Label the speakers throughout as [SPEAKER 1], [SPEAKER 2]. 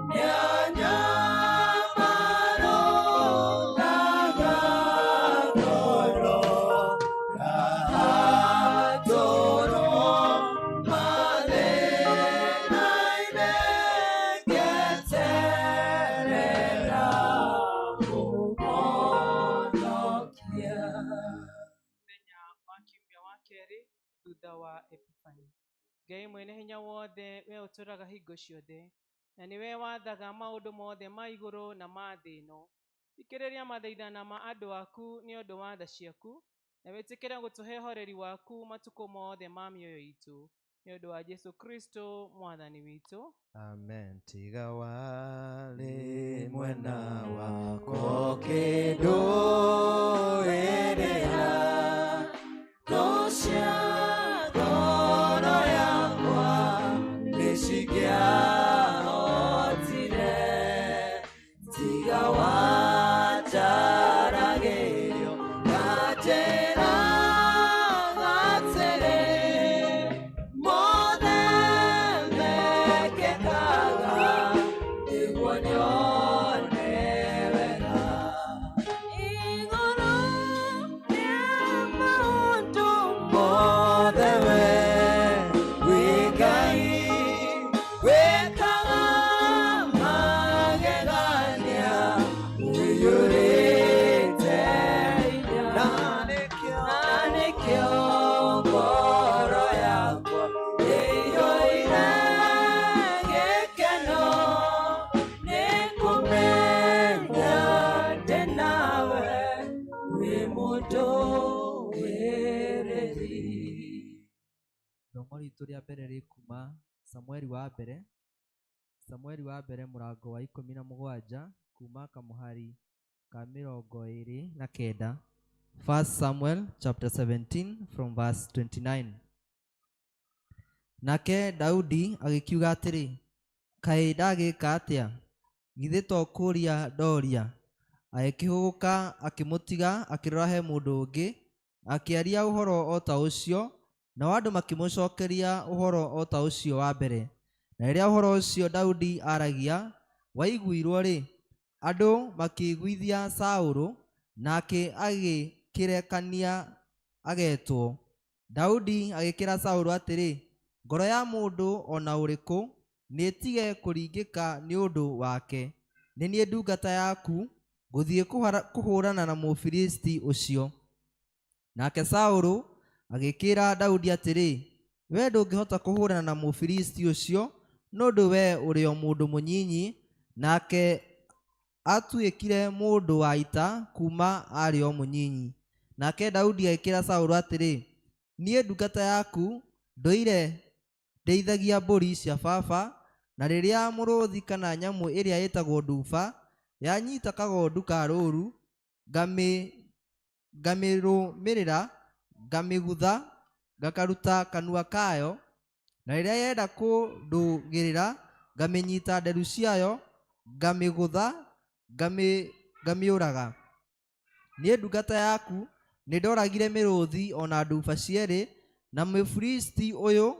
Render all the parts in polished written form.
[SPEAKER 1] Mĩanyamaro na ngoro ngahatũrwo mathĩna-inĩ ngeterera kũhonokia.
[SPEAKER 2] Mũthenya wa kiumia wa kerĩ thutha wa Epifani. Ngai mwene hinya wothe, we ũtũraga hingo ciothe, na nĩwe wathaga maũndũ mothe ma igũrũ na ma thĩ ĩno. Thikĩrĩria mathaithana ma andũ aku nĩ ũndũ wa tha ciaku, na wĩtĩkĩre gũtũhe ũhoreri waku matukũ mothe ma mĩoyo itũ. Nĩ ũndũ wa Jesu Kristo mwathani witũ.
[SPEAKER 3] Amen. Tiga warĩ
[SPEAKER 1] mwena wakwa ũkĩndũĩrĩra thũ cia ngoro yakwa nĩcingĩahotire tiga wanjaragĩrio na njĩra atĩrĩ mothe mekĩkaga nĩguo nyone wega igũrũ rĩa maũndũ mothe we wĩ Ngai wĩkaga magegania ũiyũrĩte hinya na nĩkĩo ngoro yakwa ĩiyũire gĩkeno nĩ kũmenya ndĩ nawe wĩ mũndũĩrĩri.
[SPEAKER 4] Ithomo ritũ rĩa mbere rĩ kuma Samueli wa mbere, Samueli wa mbere mũrango wa 17 kuma kamũhari ka 29. First Samuel chapter 17 from verse 29. Nake Daudi agĩkiuga atĩrĩ, kaĩ ndagĩka atĩa? Githĩ to kũũria ndoria? Agĩkĩhũgũka akĩmũtiga akĩrora he mũndũ ũngĩ, akĩaria ũhoro o ta ũcio, nao andũ makĩmũcokeria ũhoro o ta ũcio wa mbere. Na rĩrĩa ũhoro ũcio Daudi aaragia waiguirwo-rĩ, andũ makĩiguithia Saũlũ, nake agĩkĩrekania agetwo. Daudi agĩkĩra Saũlũ atĩrĩ, ngoro ya mũndũ o na ũrĩkũ nĩĩtige kũringĩka nĩ ũndũ wake. Nĩ niĩ ndungata yaku, ngũthiĩ kũhũrana na Mũfilisti ũcio. Nake Saũlũ agĩkĩra Daudi atĩrĩ, we ndũngĩhota kũhũrana na Mũfilisti ũcio, nĩ ũndũ we ũrĩ o mũndũ mũnyinyi, nake atuĩkire mũndũ wa ita kuma arĩ o mũnyinyi. Nake Daudi agĩkĩra Saũlũ atĩrĩ, niĩ ndungata yaku ndũire ndeithagia mbũri cia baba, na rĩrĩa mũrũthi kana nyamũ ĩrĩa ĩtagwo nduba yanyita kagondu ka rũũru, ngamĩrũmĩrĩra, ngamĩgutha, ngakaruta kanua kayo, na rĩrĩa yenda kũndũgĩrĩra, ngamĩnyita nderu ciayo, ngamĩgũtha, ngamĩũraga. Niĩ ndungata yaku nĩndoragire mĩrũthi o na nduba cierĩ, na Mũfilisti ũyũ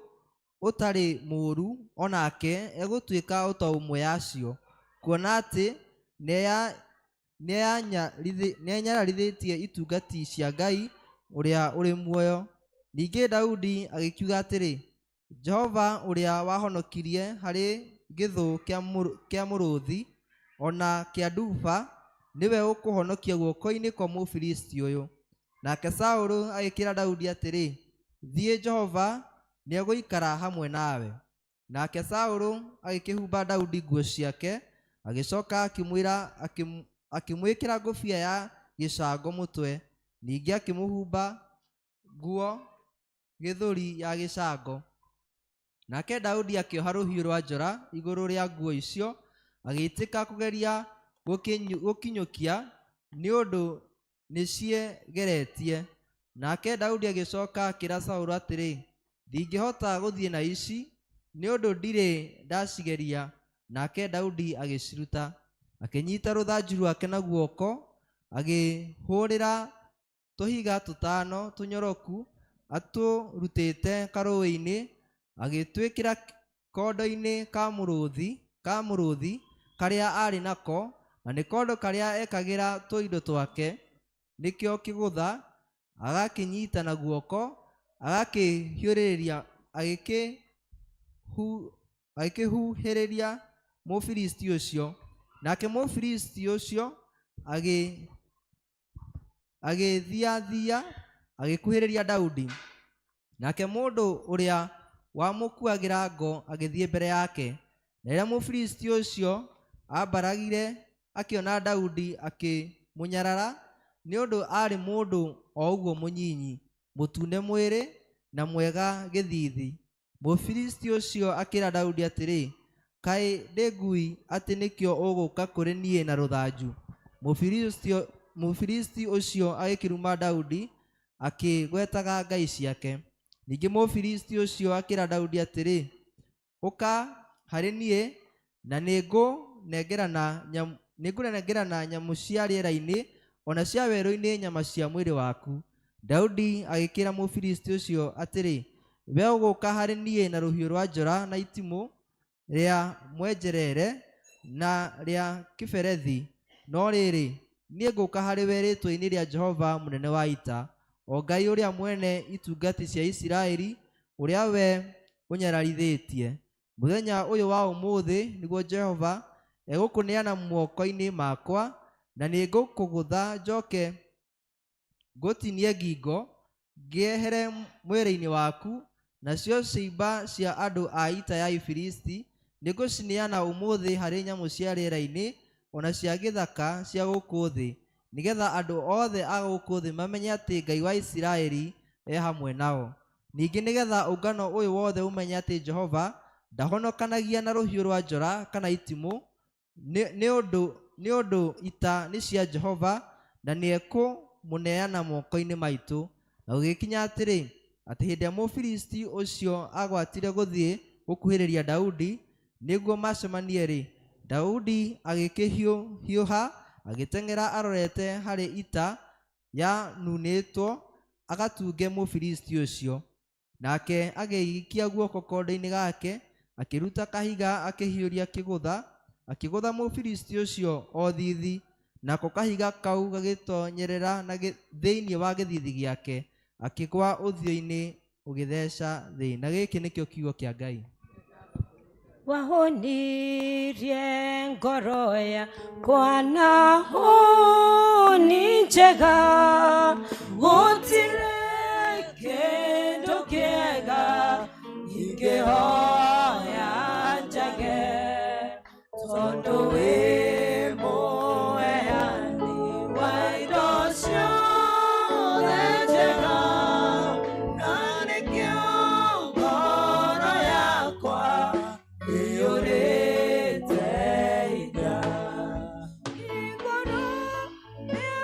[SPEAKER 4] ũtarĩ mũũru o nake egũtuĩka o ta ũmwe yacio, kuona atĩ nĩanyararithĩtie itungati cia Ngai ũrĩa ũrĩ muoyo. Ningĩ Daudi agĩkiuga atĩrĩ, Jehova ũrĩa wahonokirie harĩ gĩthũ kĩa mũrũthi o na kĩa nduba, nĩwe ũkũhonokia guoko-inĩ kwa Mũfilisti ũyũ. Nake Saũlũ agĩkĩra Daudi atĩrĩ, thiĩ, Jehova nĩegũikara hamwe nawe. Nake Saũlũ agĩkĩhumba Daudi nguo ciake, agĩcoka akĩmwĩkĩra ngũbia ya gĩcango mũtwe, ningĩ akĩmũhumba nguo gĩthũri ya gĩcango. Nake Daudi akĩoha rũhiũ rwa njora igũrũ rĩa nguo icio, agĩitĩka kũgeria gũkinyũkia nĩ ũndũ nĩciegeretie. Nake Daudi agĩcoka akĩra Saũlũ atĩrĩ, ndingĩhota gũthiĩ na ici, nĩ ũndũ ndirĩ ndacigeria. Nake Daudi agĩciruta, akĩnyita rũthanju rwake na guoko, agĩhũrĩra tũhiga tũtano tũnyoroku atũrutĩte karũũĩ-inĩ, agĩtwĩkĩra kondo-inĩ ka mũrũthi. ka mũrũthi karĩa aarĩ nako, na nĩ kondo karĩa ekagĩra tũindo twake, nĩkĩo kĩgũtha, agakĩnyita na guoko, agakĩhiũrĩrĩria, agĩkĩhuhĩrĩria Mũfilisti ũcio. Nake Mũfilisti ũcio agĩthiathia agĩkuhĩrĩria Daudi. Nake mũndũ ũrĩa wamũkuagĩra ngo agĩthiĩ mbere yake. Na rĩrĩa Mũfilisti ũcio ambaragire akĩona Daudi, akĩmũnyarara, nĩ ũndũ aarĩ mũndũ o ũguo mũnyinyi, mũtune mwĩrĩ na mwega gĩthiithi. Mũfilisti ũcio akĩĩra Daudi atĩrĩ, "Kaĩ ndĩ ngui atĩ nĩkĩo ũgũũka kũrĩ niĩ na rũthanju?" Mũfilisti ũcio agĩkĩruma Daudi akĩgwetaga ngai ciake. Ningĩ Mũfilisti ũcio akĩĩra Daudi atĩrĩ, "Ũka harĩ niĩ na nĩngũnengerana nyamũ cia rĩera-inĩ ona cia werũ-inĩ nyama cia mwĩrĩ waku." Daudi agĩkĩĩra Mũfilisti ũcio atĩrĩ, "We ũgũũka harĩ niĩ na rũhiũ rwa njora na itimũ rĩa mwenjerere na rĩa kĩberethi, no rĩrĩ, niĩ ngũũka harĩ we rĩĩtwa-inĩ rĩa Jehova mũnene wa ita, o Ngai ũrĩa mwene itungati cia Isiraeli, ũrĩa we ũnyararithĩtie. Mũthenya ũyũ wa ũmũthĩ nĩguo Jehova egũkũneana moko-inĩ makwa, na nĩngũkũgũtha njoke ngũtinie ngingo, ngĩehere mwĩrĩ-inĩ waku, nacio ciimba cia andũ a ita ya Ifilisti nĩngũcineana ũmũthĩ harĩ nyamũ cia rĩera-inĩ ona cia gĩthaka cia gũkũ thĩ, nĩgeetha andũ othe a gũkũ thĩ mamenye atĩ Ngai wa Isiraeli e hamwe nao. Ningĩ nĩgeetha ũngano ũyũ wothe ũmenye atĩ Jehova ndahonokanagia na rũhiũ rwa njora kana itimũ, nĩ ũndũ ita nĩ cia Jehova, na nĩekũmũneana moko-inĩ maitũ." Na gũgĩkinya atĩrĩ, atĩ hĩndĩ ĩrĩa Mũfilisti ũcio agwatire gũthiĩ gũkuhĩrĩria Daudi nĩguo macemanie-rĩ, Daudi agĩkĩhiũha agĩteng'era arorete harĩ ita yanunĩtwo agatunge Mũfilisti ũcio. Nake agĩikia guoko kondo-inĩ gake, akĩruta kahiga akĩhiũria kĩgũtha, akĩgũtha Mũfilisti ũcio o thithi, nako kahiga kau gagĩtoonyerera na thĩinĩ wa gĩthithi gĩake, akĩgwa ũthiũ-inĩ ũgĩtheca thĩ. Na gĩkĩ nĩkĩo kiugo kĩa Ngai.
[SPEAKER 1] Wahonirie ngoro yakwa na honi njega, gũtirĩ kĩndũ kĩega ingĩhoya njage, tondũ wĩ mũheani wa indo ciothe njega, na nĩkĩo ngoro yakwa iyũrĩte hinya. Igũrũ rĩa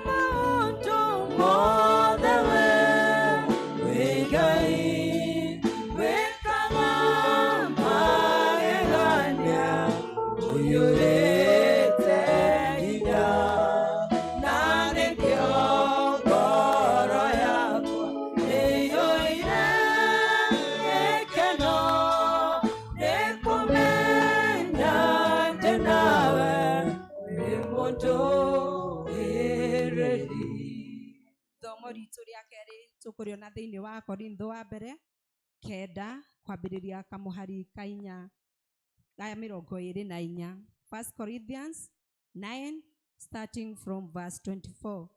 [SPEAKER 1] maũndũ mothe we wĩ Ngai, wĩkaga magegania, ũiyũrĩte hinya, na nĩkĩo ngoro yakwa ĩiyũire gĩkeno, nĩkũmenya ndĩ nawe wĩ mũndũ wĩrĩri.
[SPEAKER 5] Ithomo ritũ rĩa kerĩ tũkũrĩona thĩinĩ wa Korintho wa mbere 9 kwambĩrĩria kamũhari ka 4 ga 24. 1 Corinthians 9 starting from verse 24.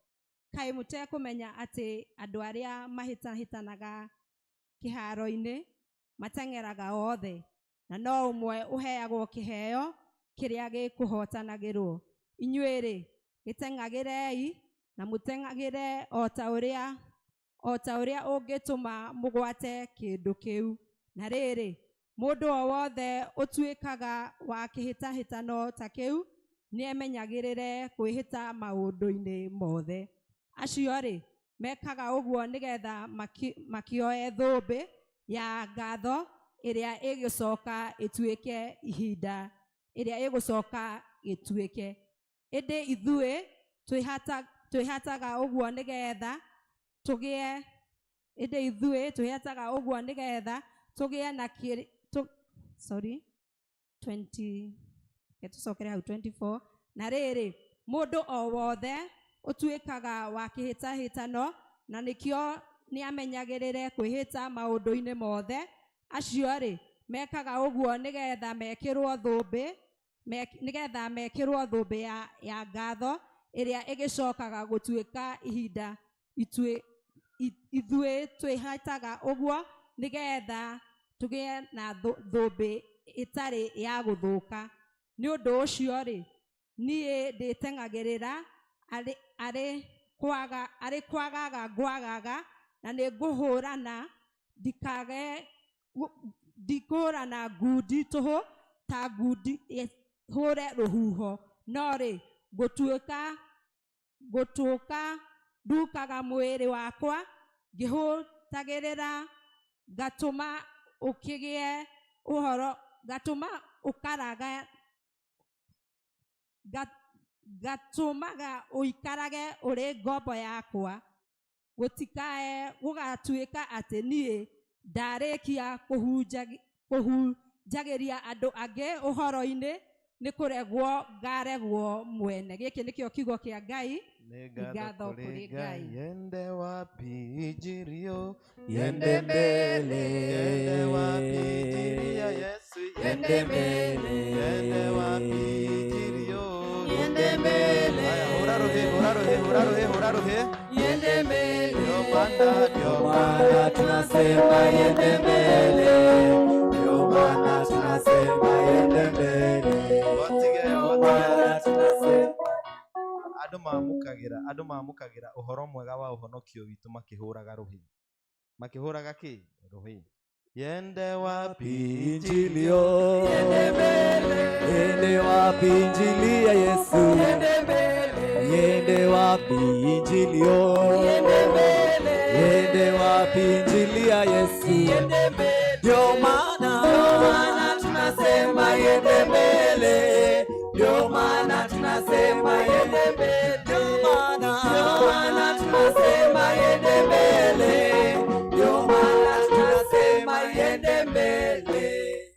[SPEAKER 5] Kaĩ mũtekũmenya atĩ andũ arĩa mahĩtahĩtanaga kĩharo-inĩ mateng'eraga othe, na no ũmwe ũheagwo kĩheo kĩrĩa gĩkũhootanagĩrwo? Inyuĩ-rĩ, gĩteng'agĩrei na mũteng'agĩre o ta ũrĩa ũngĩtũma mũgwate kĩndũ kĩu. Na rĩrĩ, mũndũ o wothe ũtuĩkaga wa kĩhĩtahĩtano ta kĩu nĩemenyagĩrĩre kwĩhĩta maũndũ-inĩ mothe. Acio-rĩ, mekaga ũguo nĩgetha makĩoe thũmbĩ ya ngatho ĩrĩa ĩgũcoka ĩtuĩke ihinda ĩrĩa ĩgũcoka ĩtuĩke. Ĩndĩ ithuĩ twĩhataga ũguo nĩgetha tũgĩe ĩndĩ ithuĩ twĩhataga ũguo nĩgetha tũgĩe na sorry. 20 tũcokere hau 24. Na rĩrĩ, mũndũ o wothe ũtuĩkaga wa kĩhĩtahĩtano na nĩkĩo nĩamenyagĩrĩre kwĩhĩta maũndũ-inĩ mothe, acio rĩ mekaga ũguo nĩgetha mekĩrwo thũmbĩ, nĩgetha mekĩrwo thũmbĩ ya ngatho ĩrĩa ĩgĩcokaga gũtuĩka ihinda ithuĩ twĩhĩtaga ũguo nĩgetha tũgĩe na thũmbĩ ĩtarĩ ya gũthũka. Nĩ ũndũ ũcio rĩ, niĩ ndĩteng'agĩrĩra arĩ kwagaga ngwagaga, na nĩ ngũhũrana ndikage ndikũhũrana ngundi tũhũ ta ngundi hũre rũhuho, no rĩ gũtuĩka ndukaga mwĩrĩ wakwa ngĩhũtagĩrĩra, ngatũma ũkĩgĩe ũhoro, ngatũma ũkaraga, ngatũmaga ũikarage ũrĩ ngombo yakwa, gũtikae gũgatuĩka atĩ niĩ ndarĩkia kũhunjagĩria andũ angĩ ũhoro-inĩ nĩ kũregwo ngaregwo mwene. Gĩkĩ nĩkĩo kiugo kĩa Ngai.
[SPEAKER 3] Nĩ ngatho kũrĩ Ngai. Yende wapi injirio,
[SPEAKER 1] Yende mbele.
[SPEAKER 3] Yende wapi injiri ya Yesu,
[SPEAKER 1] Yende mbele.
[SPEAKER 3] Yende wapi injirio,
[SPEAKER 1] Yende mbele.
[SPEAKER 3] Haya, hũra rũhĩ, hũra rũhĩ, hũra rũhĩ, hũra rũhĩ.
[SPEAKER 1] Yende mbele.
[SPEAKER 3] Ndio maana, ndio
[SPEAKER 1] Maana tunasema yende mbele. Ndio maana tunasema yende mbele.
[SPEAKER 3] Watige,
[SPEAKER 1] Ndio
[SPEAKER 3] watige.
[SPEAKER 1] maana tunasema
[SPEAKER 3] Andũ mamũkagĩra ũhoro mwega wa ũhonokio witũ makĩhũraga rũhĩ. Makĩhũraga kĩ? Rũhĩ. Yende wapi
[SPEAKER 1] Injilio. Yende mbele. Yende wapi injili ya Yesu? Yende mbele. Yende wapi injilio? Yende mbele. Yende wapi injili ya Yesu? Yende mbele. Ndio maana tunasema yende mbele. Ndio maana tunasema yende mbele. Ndio maana tunasema yende mbele. Ndio maana tunasema yende mbele.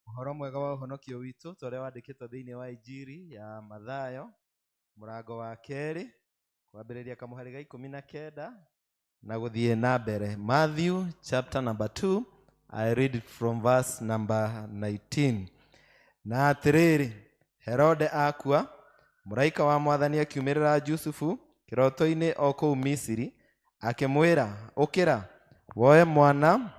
[SPEAKER 3] Ũhoro mwega wa ũhonokio witũ ta ũrĩa wandĩkĩtwo thĩinĩ wa Injiri ya Mathayo mũrango wa kerĩ kwambĩrĩria kamũhari ga 19 na gũthiĩ na mbere. Matthew chapter number 2, I read it from verse number 19. Na atĩrĩrĩ, Herode akua, mũraika wa Mwathani akiumĩrĩra Jusufu kĩroto-inĩ o kũu Misiri, akĩmwĩra, ũkĩra, woe mwana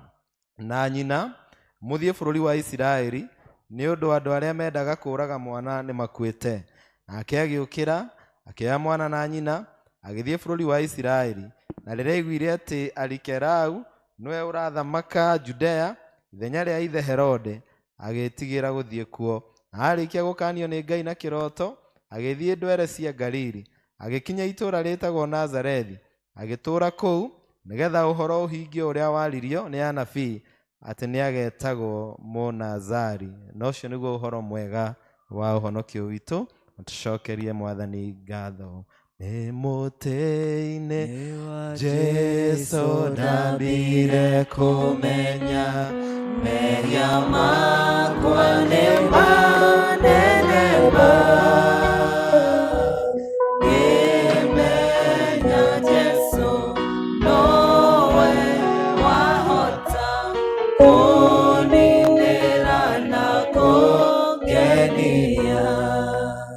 [SPEAKER 3] na nyina mũthiĩ bũrũri wa Isiraeli, nĩ ũndũ andũ arĩa mendaga kũũraga mwana nĩ makuĩte. Nake agĩũkĩra, akĩoya mwana na nyina, agĩthiĩ bũrũri wa Isiraeli. Na rĩrĩa aiguire atĩ Arikelau nĩwe ũrathamaka Judea ithenya rĩa ithe Herode, agĩĩtigĩra gũthiĩ kuo. Na aarĩkia gũkaanio nĩ Ngai na kĩroto, agĩthiĩ ndwere cia Galili, agĩkinya itũũra rĩĩtagwo Nazarethi, agĩtũũra kũu nĩgetha ũhoro ũhingio ũrĩa waririo nĩ anabii atĩ nĩagetagwo Mũnazari. Na ũcio nĩguo ũhoro mwega wa ũhonokio witũ, na tũcokerie Mwathani ngatho. Nĩ mũtĩ-inĩ Jesu ndambire kũmenya mehia makwa nĩ manene ma.
[SPEAKER 1] Ngĩmenya Jesu nowe wahota kũninĩra na kũngenia.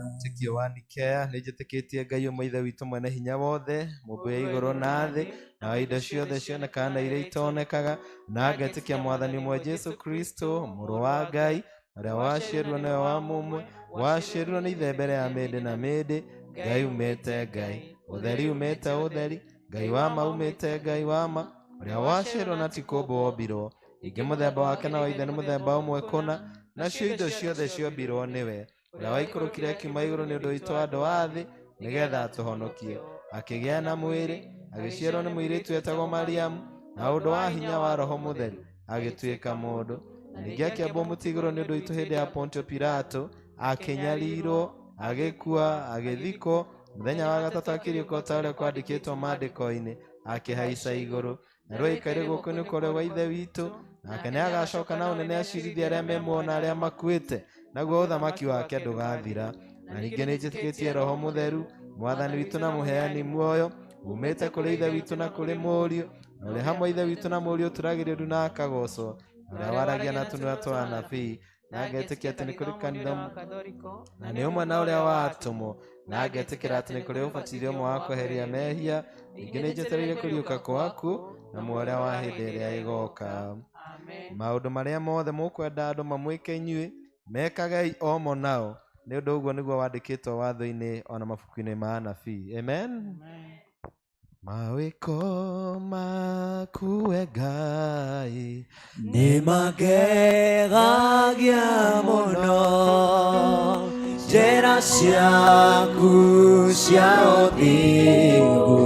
[SPEAKER 3] Wĩtĩkio wa Nikea nĩ njĩtĩkĩtie Ngai ũmwe Ithe witũ mwene hinya wothe, mũmbi wa igũrũ na thĩ, na wa indo ciothe cionekaga na iria itonekaga, na ngetĩkia Mwathani ũmwe Jesũ Kristo, mũrũ wa Ngai, ũrĩa waciarirwo nĩwe wa mũmwe, waciarirwo nĩ ithe mbere ya mĩndĩ na mĩndĩ, Ngai umĩte Ngai, ũtheri umĩte ũtheri, Ngai wa ma umĩte Ngai wa ma, ũrĩa waciarirwo na ti kũũmbwo wombirwo, ingĩ mũthemba wake na wa ithe nĩ mũthemba ũmwe kũna, nacio indo ciothe ciombirwo nĩwe, ũrĩa waikũrũkire akiuma igũrũ nĩ ũndũ witũ andũ a thĩ, nĩgetha atũhonokie. Akĩgĩa na mwĩrĩ, agĩciarwo nĩ mũirĩtu wetagwo Mariamu, na ũndũ wa hinya wa Roho Mũtheru agĩtuĩka mũndũ. Na ningĩ akĩambwo mũtĩ igũrũ nĩ ũndũ witũ hĩndĩ ya Pontio Pilato, akĩnyarirwo, agĩkua, agĩthikwo, mũthenya wa gatatũ akĩriũka ta ũrĩa kwandĩkĩtwo maandĩko-inĩ, akĩhaica igũrũ, na rĩu aikaire guoko-inĩ kwa ũrĩo gwa Ithe witũ, nake nĩagacoka na ũnene acirithie arĩa me muoyo na arĩa makuĩte, Naguo ũthamaki wake ndũgathira. Na ningĩ nĩnjĩtĩkĩtie Roho Mũtheru, Mwathani witũ na mũheani muoyo, umĩte kũrĩ Ithe witũ na kũrĩ Mũriũ, na ũrĩa hamwe Ithe witũ na Mũriũ ũturagĩrio ndu na akagocwo, na ũrĩa waragia na tũnua twa anabii, na ngetĩkia atĩ nĩ kũrĩ kanitha na nĩ ũmwe na ũrĩa wa atũmwo, na ngetĩkĩra atĩ nĩ kũrĩ ũbatithio ũmwe wa kweheria mehia, ningĩ nĩnjetereire kũriũka kwaku na muoyo ũrĩa wa hĩndĩ ĩrĩa ĩgooka. Maũndũ marĩa mothe mũkwenda andũ mamwĩke inyuĩ, mekagei o mo nao, nĩ ũndũ ũguo nĩguo wandĩkĩtwo watho-inĩ ona mabuku-inĩ ma anabii. Amen. Mawĩko maku we Ngai
[SPEAKER 1] nĩ magegagia mũno, njĩra ciaku cia ũthingu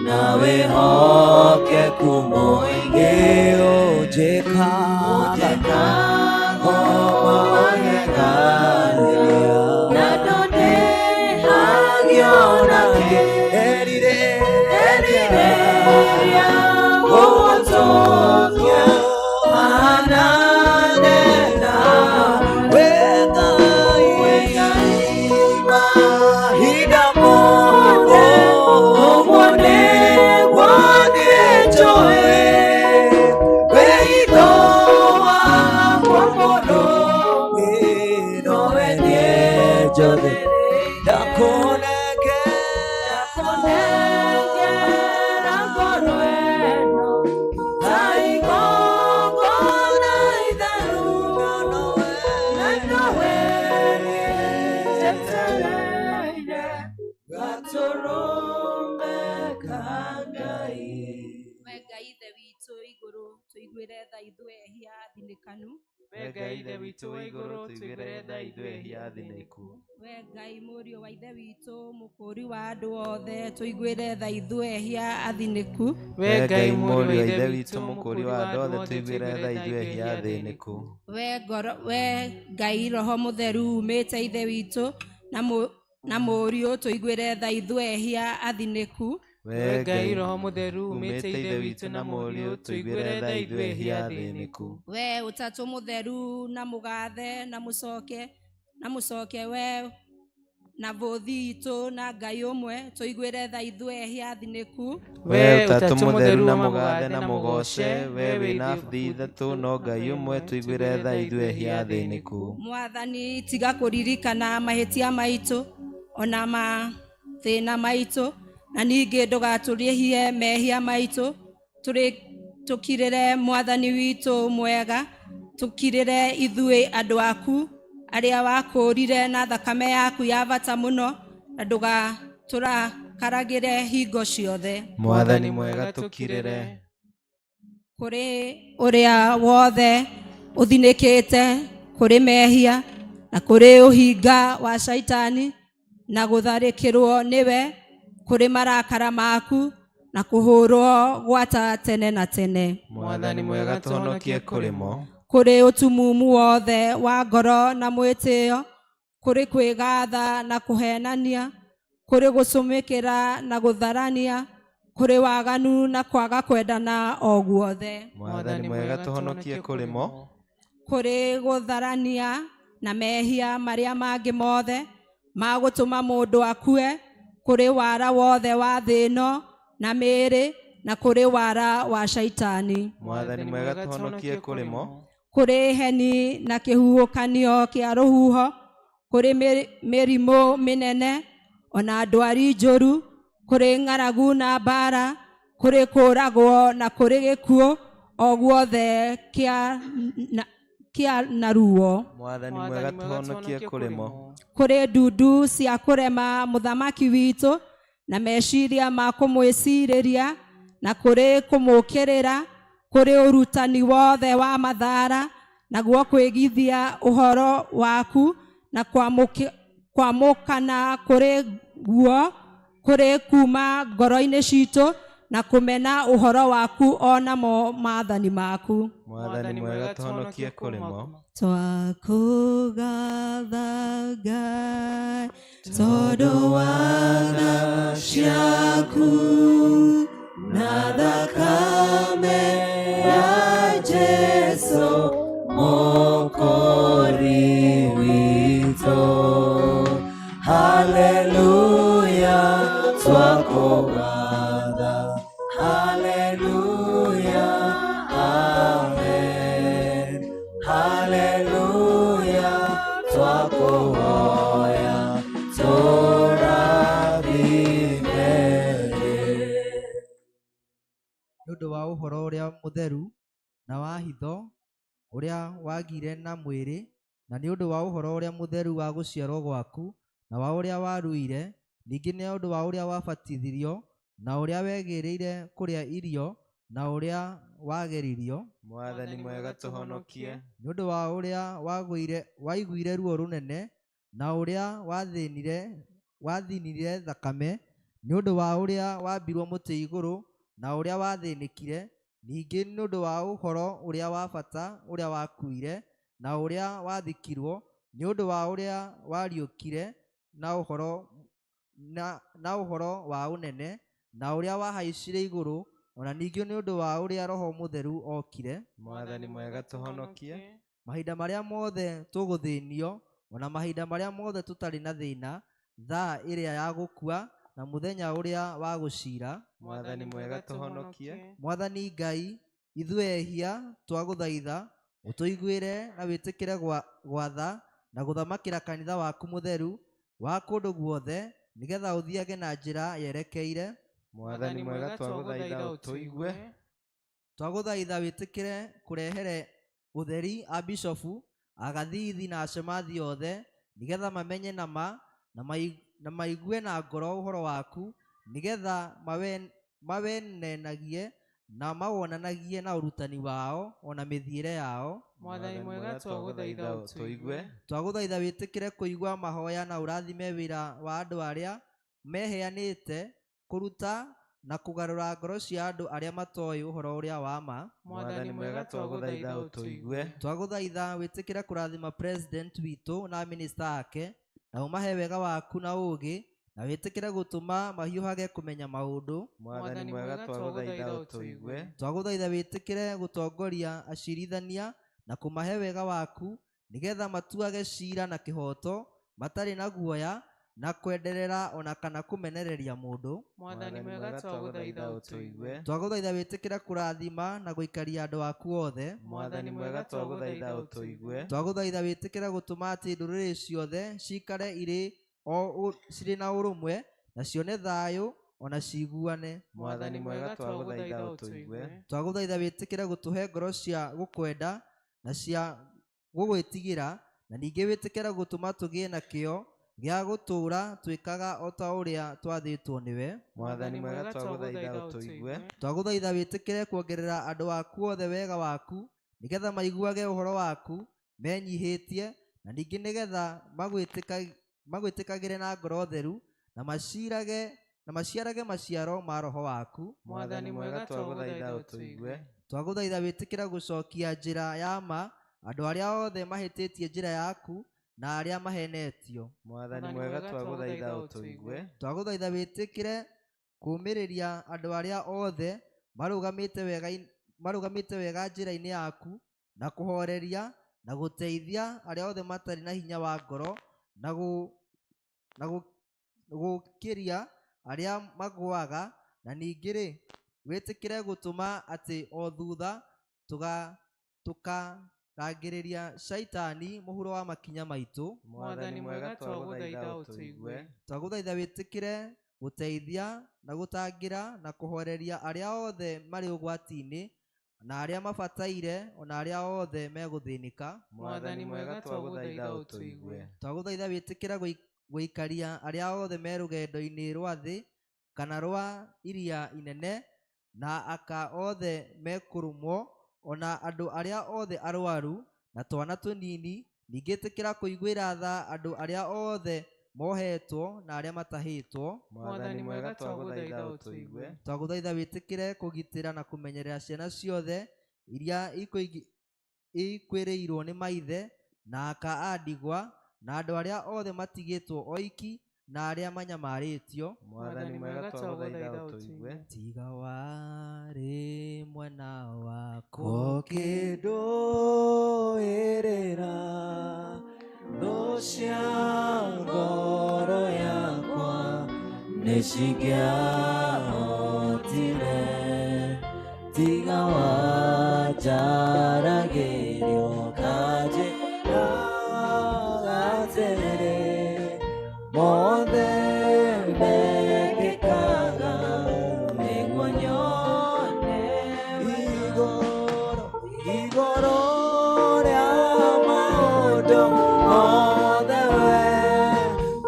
[SPEAKER 1] na wĩhokeku mũingĩ, ũnjĩkaga magegania na ndonehagio nakĩ erirĩria gũgũtũkia ananena we Ngai mahinda mothe, ũguo nĩguo niĩ njũĩ wĩitho wakwa mũno, nowe niĩ njũthĩ ndakũnengera ngoro ĩno ta igongona itheru, na nowe niĩ njetereire gatũrũme ka Ngai.
[SPEAKER 5] We Ngai Ithe witũ igũrũ, tũiguĩre tha ithuĩ ehia athinĩkanu.
[SPEAKER 3] We Ngai Ithe witũ wa igũrũ, tũiguĩre tha ithuĩ ehia athinĩku.
[SPEAKER 5] We Ngai Mũriũ wa Ithe witũ, mũkũũri wa andũ othe, tũiguĩre tha ithuĩ ehia athinĩku.
[SPEAKER 3] We Ngai Mũriũ wa Ithe witũ, mũkũũri wa andũ othe, tũiguĩre tha ithuĩ ehia athĩnĩku.
[SPEAKER 5] We ngoro, we Ngai Roho Mũtheru umĩte Ithe witũ na Mũriũ, tũiguĩre tha ithuĩ ehia athinĩku.
[SPEAKER 3] We Ngai Roho Mũtheru umĩte Ithe witũ na Mũriũ, tũiguĩre tha ithuĩ ehia athĩnĩku.
[SPEAKER 5] We Ũtatũ Mũtheru na mũgathe na mũcoke na mũcoke, we na bũthi itũ na Ngai ũmwe, tũiguĩre tha ithuĩ ehia athinĩku.
[SPEAKER 3] We Ũtatũ Mũtheru na mũgathe na mũgoce, we wĩna thi ithatũ no Ngai ũmwe, tũiguĩre tha ithuĩ ehia athĩnĩku.
[SPEAKER 5] Mwathani, tiga kũririkana mahĩtia maitũ ona mathĩna maitũ, na ningĩ ndũgatũrĩhie mehia maitũ. Tũkirĩre Mwathani witũ mwega, tũkirĩre ithuĩ andũ aku arĩa wakũũrire na thakame yaku ya bata mũno, na ndũgatũrakaragĩre hingo ciothe.
[SPEAKER 3] Mwathani mwega, tũkirĩre.
[SPEAKER 5] Kũrĩ ũrĩa wothe ũthinĩkĩte kũrĩ mehia na kũrĩ ũhinga wa Shaitani na gũtharĩkĩrwo nĩwe, kũrĩ marakara maku na kũhũrwo gwata tene na tene.
[SPEAKER 3] Mwathani mwega, tũhonokie kũrĩ mo.
[SPEAKER 5] Kũrĩ ũtumumu wothe wa ngoro na mwĩtĩo, kũrĩ kwĩgatha na kũhenania, kũrĩ gũcumĩkĩra na gũtharania, kũrĩ waganu na kwaga kwendana o guothe.
[SPEAKER 3] Mwathani mwega, tũhonokie kũrĩ mo.
[SPEAKER 5] Kũrĩ gũtharania na mehia marĩa mangĩ mothe ma gũtũma mũndũ akue, kũrĩ wara wothe wa thĩ ĩno na mĩĩrĩ, na kũrĩ wara wa Shaitani.
[SPEAKER 3] Mwathani mwega, tũhonokie kũrĩ mo.
[SPEAKER 5] Kũrĩ heni na kĩhuhũkanio kĩa rũhuho, kũrĩ mĩrimũ mĩnene ona ndwari njũru, kũrĩ ng'aragu na mbara, kũrĩ kũũragwo na kũrĩ gĩkuũ o guothe kĩa na ruo.
[SPEAKER 3] Mwathani mwega, tũhonokie kũrĩ mo.
[SPEAKER 5] Kũrĩ ndundu cia kũrema mũthamaki witũ na meciria ma kũmwĩcirĩria, na kũrĩ kũmũkĩrĩra, kũrĩ ũrutani wothe wa mathara, naguo kwĩgithia ũhoro waku na kwamũkana kũrĩ guo, kũrĩ kuma ngoro-inĩ citũ na kũmena ũhoro waku onamo maathani maku.
[SPEAKER 3] Mwathani mwega, tũhonokie kũrĩ mo.
[SPEAKER 5] Twakũgatha Ngai tondũ wa tha ciaku na thakame ya Jesũ Mũkũũri witũ.
[SPEAKER 1] Haleluya twakũgatha. Haleluya, amen. Haleluya twakũhoya tũrathime.
[SPEAKER 4] Nĩ ũndũ wa ũhoro ũrĩa mũtheru na wa hitho ũrĩa wagĩire na mwĩrĩ, na nĩ ũndũ wa ũhoro ũrĩa mũtheru wa gũciarwo gwaku, na wa ũrĩa waruire, ningĩ nĩ ũndũ wa ũrĩa wabatithirio, na ũrĩa wegĩrĩire kũrĩa irio, na ũrĩa wageririo.
[SPEAKER 3] Mwathani mwega tũhonokie.
[SPEAKER 4] Nĩ ũndũ wa ũrĩa waiguire ruo rũnene, na ũrĩa wathĩnire thakame, nĩ ũndũ wa ũrĩa wambirwo mũtĩ igũrũ, na ũrĩa wathĩnĩkire, ningĩ nĩ ũndũ wa ũhoro ũrĩa wa bata ũrĩa wakuire, na ũrĩa wathikirwo, nĩ ũndũ wa ũrĩa wariũkire, na ũhoro wa ũnene, na ũrĩa wahaicire igũrũ, ona ningĩ nĩ ũndũ wa ũrĩa Roho Mũtheru okire.
[SPEAKER 3] Mwathani mwega tũhonokie.
[SPEAKER 4] Mahinda marĩa mothe tũgũthĩnio, ona mahinda marĩa mothe tũtarĩ na thĩna, thaa ĩrĩa ya gũkua, na mũthenya ũrĩa wa gũcira.
[SPEAKER 3] Mwathani mwega tũhonokie.
[SPEAKER 4] Mwathani Ngai, ithuĩ ehia twagũthaitha, ũtũiguĩre na wĩtĩkĩre gwatha na gũthamakĩra kanitha waku mũtheru wa kũndũ guothe, nĩgetha ũthiage na njĩra yerekeire.
[SPEAKER 3] Mwathani mwega twagũthaitha ũtũigue.
[SPEAKER 4] Twagũthaitha wĩtĩkĩre kũrehere ũtheri abishofu, agathithi na acemathi othe, nĩgetha mamenye na ma na maigue na ngoro ũhoro waku, nĩgetha mawenenagie na mawonanagie na ũrutani wao ona mĩthiĩre yao.
[SPEAKER 2] Mwathani mwega twagũthaitha ũtũigue.
[SPEAKER 4] Twagũthaitha wĩtĩkĩre kũigua mahoya na ũrathime wĩra wa andũ arĩa meheanĩte kũruta na kũgarũra ngoro cia andũ arĩa matoĩ ũhoro ũrĩa wa ma.
[SPEAKER 2] Mwathani mwega twagũthaitha ũtũigue.
[SPEAKER 4] Twagũthaitha wĩtĩkĩre kũrathima president witũ na minister ake, na ũmahe wega waku na ũũgĩ, na wĩtĩkĩre gũtũma mahiũhage kũmenya maũndũ.
[SPEAKER 3] Mwathani mwega twagũthaitha ũtũigue.
[SPEAKER 4] Twagũthaitha wĩtĩkĩre gũtongoria acirithania na kũmahe wega waku, nĩgetha matuage cira na kĩhooto, matarĩ na guoya na kwenderera ona kana kũmenereria mũndũ.
[SPEAKER 2] Mwathani mwega twagũthaitha ũtũigue.
[SPEAKER 4] Twagũthaitha wĩtĩkĩre kũrathima na gũikaria andũ aku othe.
[SPEAKER 3] Mwathani mwega twagũthaitha ũtũigue.
[SPEAKER 4] Twagũthaitha wĩtĩkĩre gũtũma atĩ ndũrĩrĩ ciothe cikare cirĩ na ũrũmwe, na cione thayũ ona ciguane.
[SPEAKER 3] Mwathani mwega twagũthaitha ũtũigue.
[SPEAKER 4] Twagũthaitha wĩtĩkĩre gũtũhe ngoro cia gũkwenda na cia gũgwĩtigĩra, na ningĩ wĩtĩkĩre gũtũma tũgĩe na kĩyo gĩa gũtũũra twĩkaga o ta ũrĩa twathĩtwo nĩwe.
[SPEAKER 3] Mwathani mwega twagũthaitha ũtũigue.
[SPEAKER 4] Twagũthaitha wĩtĩkĩre kuongerera andũ aku othe wega waku, nĩgetha maiguage ũhoro waku menyihĩtie, na ningĩ nĩgetha magwĩtĩkagĩre na ngoro theru, na maciarage maciaro ma Roho waku.
[SPEAKER 3] Mwathani mwega twagũthaitha ũtũigue.
[SPEAKER 4] Twagũthaitha wĩtĩkĩre gũcokia njĩra ya ma andũ arĩa othe mahĩtĩtie njĩra yaku na arĩa mahenetio.
[SPEAKER 3] Mwathani mwega twagũthaitha ũtũigue.
[SPEAKER 4] Twagũthaitha wĩtĩkĩre kũũmĩrĩria andũ arĩa othe marũgamĩte wega njĩra-inĩ yaku, na kũhoreria na gũteithia arĩa othe matarĩ na hinya wa ngoro, na gũkĩria arĩa magũaga, na ningĩ-rĩ, wĩtĩkĩre gũtũma atĩ o thutha tũkarangĩrĩria Shaitani mũhuro wa makinya maitũ.
[SPEAKER 2] Mwathani mwega twagũthaitha ũtũigue.
[SPEAKER 4] Twagũthaitha wĩtĩkĩre gũteithia na gũtangĩra na kũhoreria arĩa othe marĩ ũgwati-inĩ, na arĩa mabataire, ona arĩa othe megũthĩnĩka.
[SPEAKER 3] Mwathani mwega twagũthaitha ũtũigue.
[SPEAKER 4] Twagũthaitha wĩtĩkĩre gũikaria arĩa othe me rũgendo-inĩ rwa thĩ kana rwa iria inene, na aka othe mekũrũmwo, ona andũ arĩa othe arwaru na twana tũnini. Ningĩ ĩtĩkĩra kũiguĩra tha andũ arĩa othe mohetwo na arĩa matahĩtwo.
[SPEAKER 3] Mwathani mwega twagũthaitha ũtũigue.
[SPEAKER 4] Twagũthaitha wĩtĩkĩre kũgitĩra na kũmenyerera ciana ciothe iria ikwĩrĩirwo nĩ maithe, na aka a ndigwa, na andũ arĩa othe matigĩtwo oiki, na arĩa manyamarĩtio.
[SPEAKER 3] Mwathani mwega twagũthaitha ũtũigue.
[SPEAKER 4] Tiga warĩ mwena wakwa
[SPEAKER 1] Ũkĩndũĩrĩra thũ cia ngoro Nĩcingĩahotire tiga wanjaragĩrio kanjĩra atĩrĩ mothe mekĩkaga nĩguo nyone igũrũ igũrũ rĩa maũndũ mothe we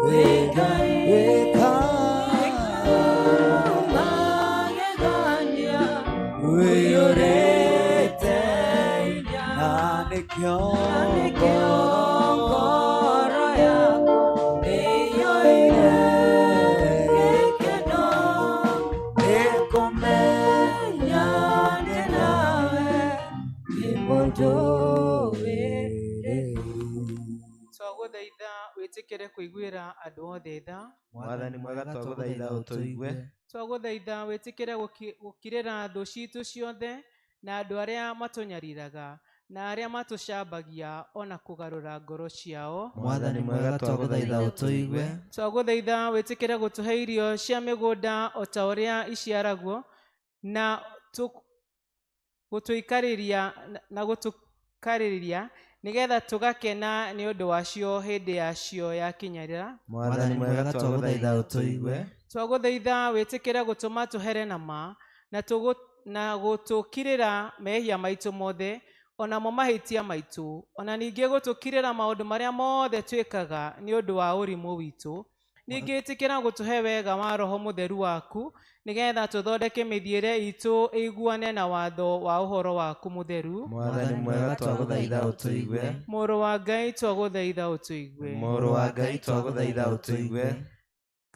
[SPEAKER 1] wĩ Ngai wĩkaga magegania wĩiyũrĩte hinya na nĩkĩo ngoro yakwa ĩiyũire gĩkeno nĩkũmenya ndĩ nawe ndĩ mũndũ wĩrĩu.
[SPEAKER 2] Twagũthaitha wĩtĩkĩre kũiguĩra andũ othe tha.
[SPEAKER 3] Mwathani mwega twagũthaitha ũtũigue.
[SPEAKER 2] Twagũthaitha wĩtĩkĩre gũkirĩra thũ citũ ciothe na andũ arĩa matũnyariraga na arĩa matũcambagia ona kũgarũra ngoro ciao.
[SPEAKER 4] Mwathani mwega twagũthaitha ũtũigue.
[SPEAKER 2] Twagũthaitha wĩtĩkĩre gũtũhe irio cia mĩgũnda o ta ũrĩa iciaragwo na gũtũikarĩria na gũtũkarĩria nĩgetha tũgakena nĩ ũndũ wacio hĩndĩ yacio yakinyĩra.
[SPEAKER 3] Mwathani mwega twagũthaitha ũtũigue.
[SPEAKER 2] Twagũthaitha wĩtĩkĩre gũtũma tũhere na ma na gũtũkirĩra mehia maitũ mothe onamo mahĩtia maitũ ona ningĩ gũtũkirĩra maũndũ marĩa mothe twĩkaga nĩ ũndũ wa ũrimũ witũ. Ningĩ ĩtĩkĩra gũtũhe wega wa Roho Mũtheru waku nĩgetha tũthondeke mĩthiĩre itũ ĩiguane na watho wa ũhoro waku mũtheru.
[SPEAKER 3] Mwathani mwega twagũthaitha ũtũigue.
[SPEAKER 2] Mũrũ wa Ngai twagũthaitha ũtũigue.
[SPEAKER 3] Mũrũ wa Ngai twagũthaitha ũtũigue.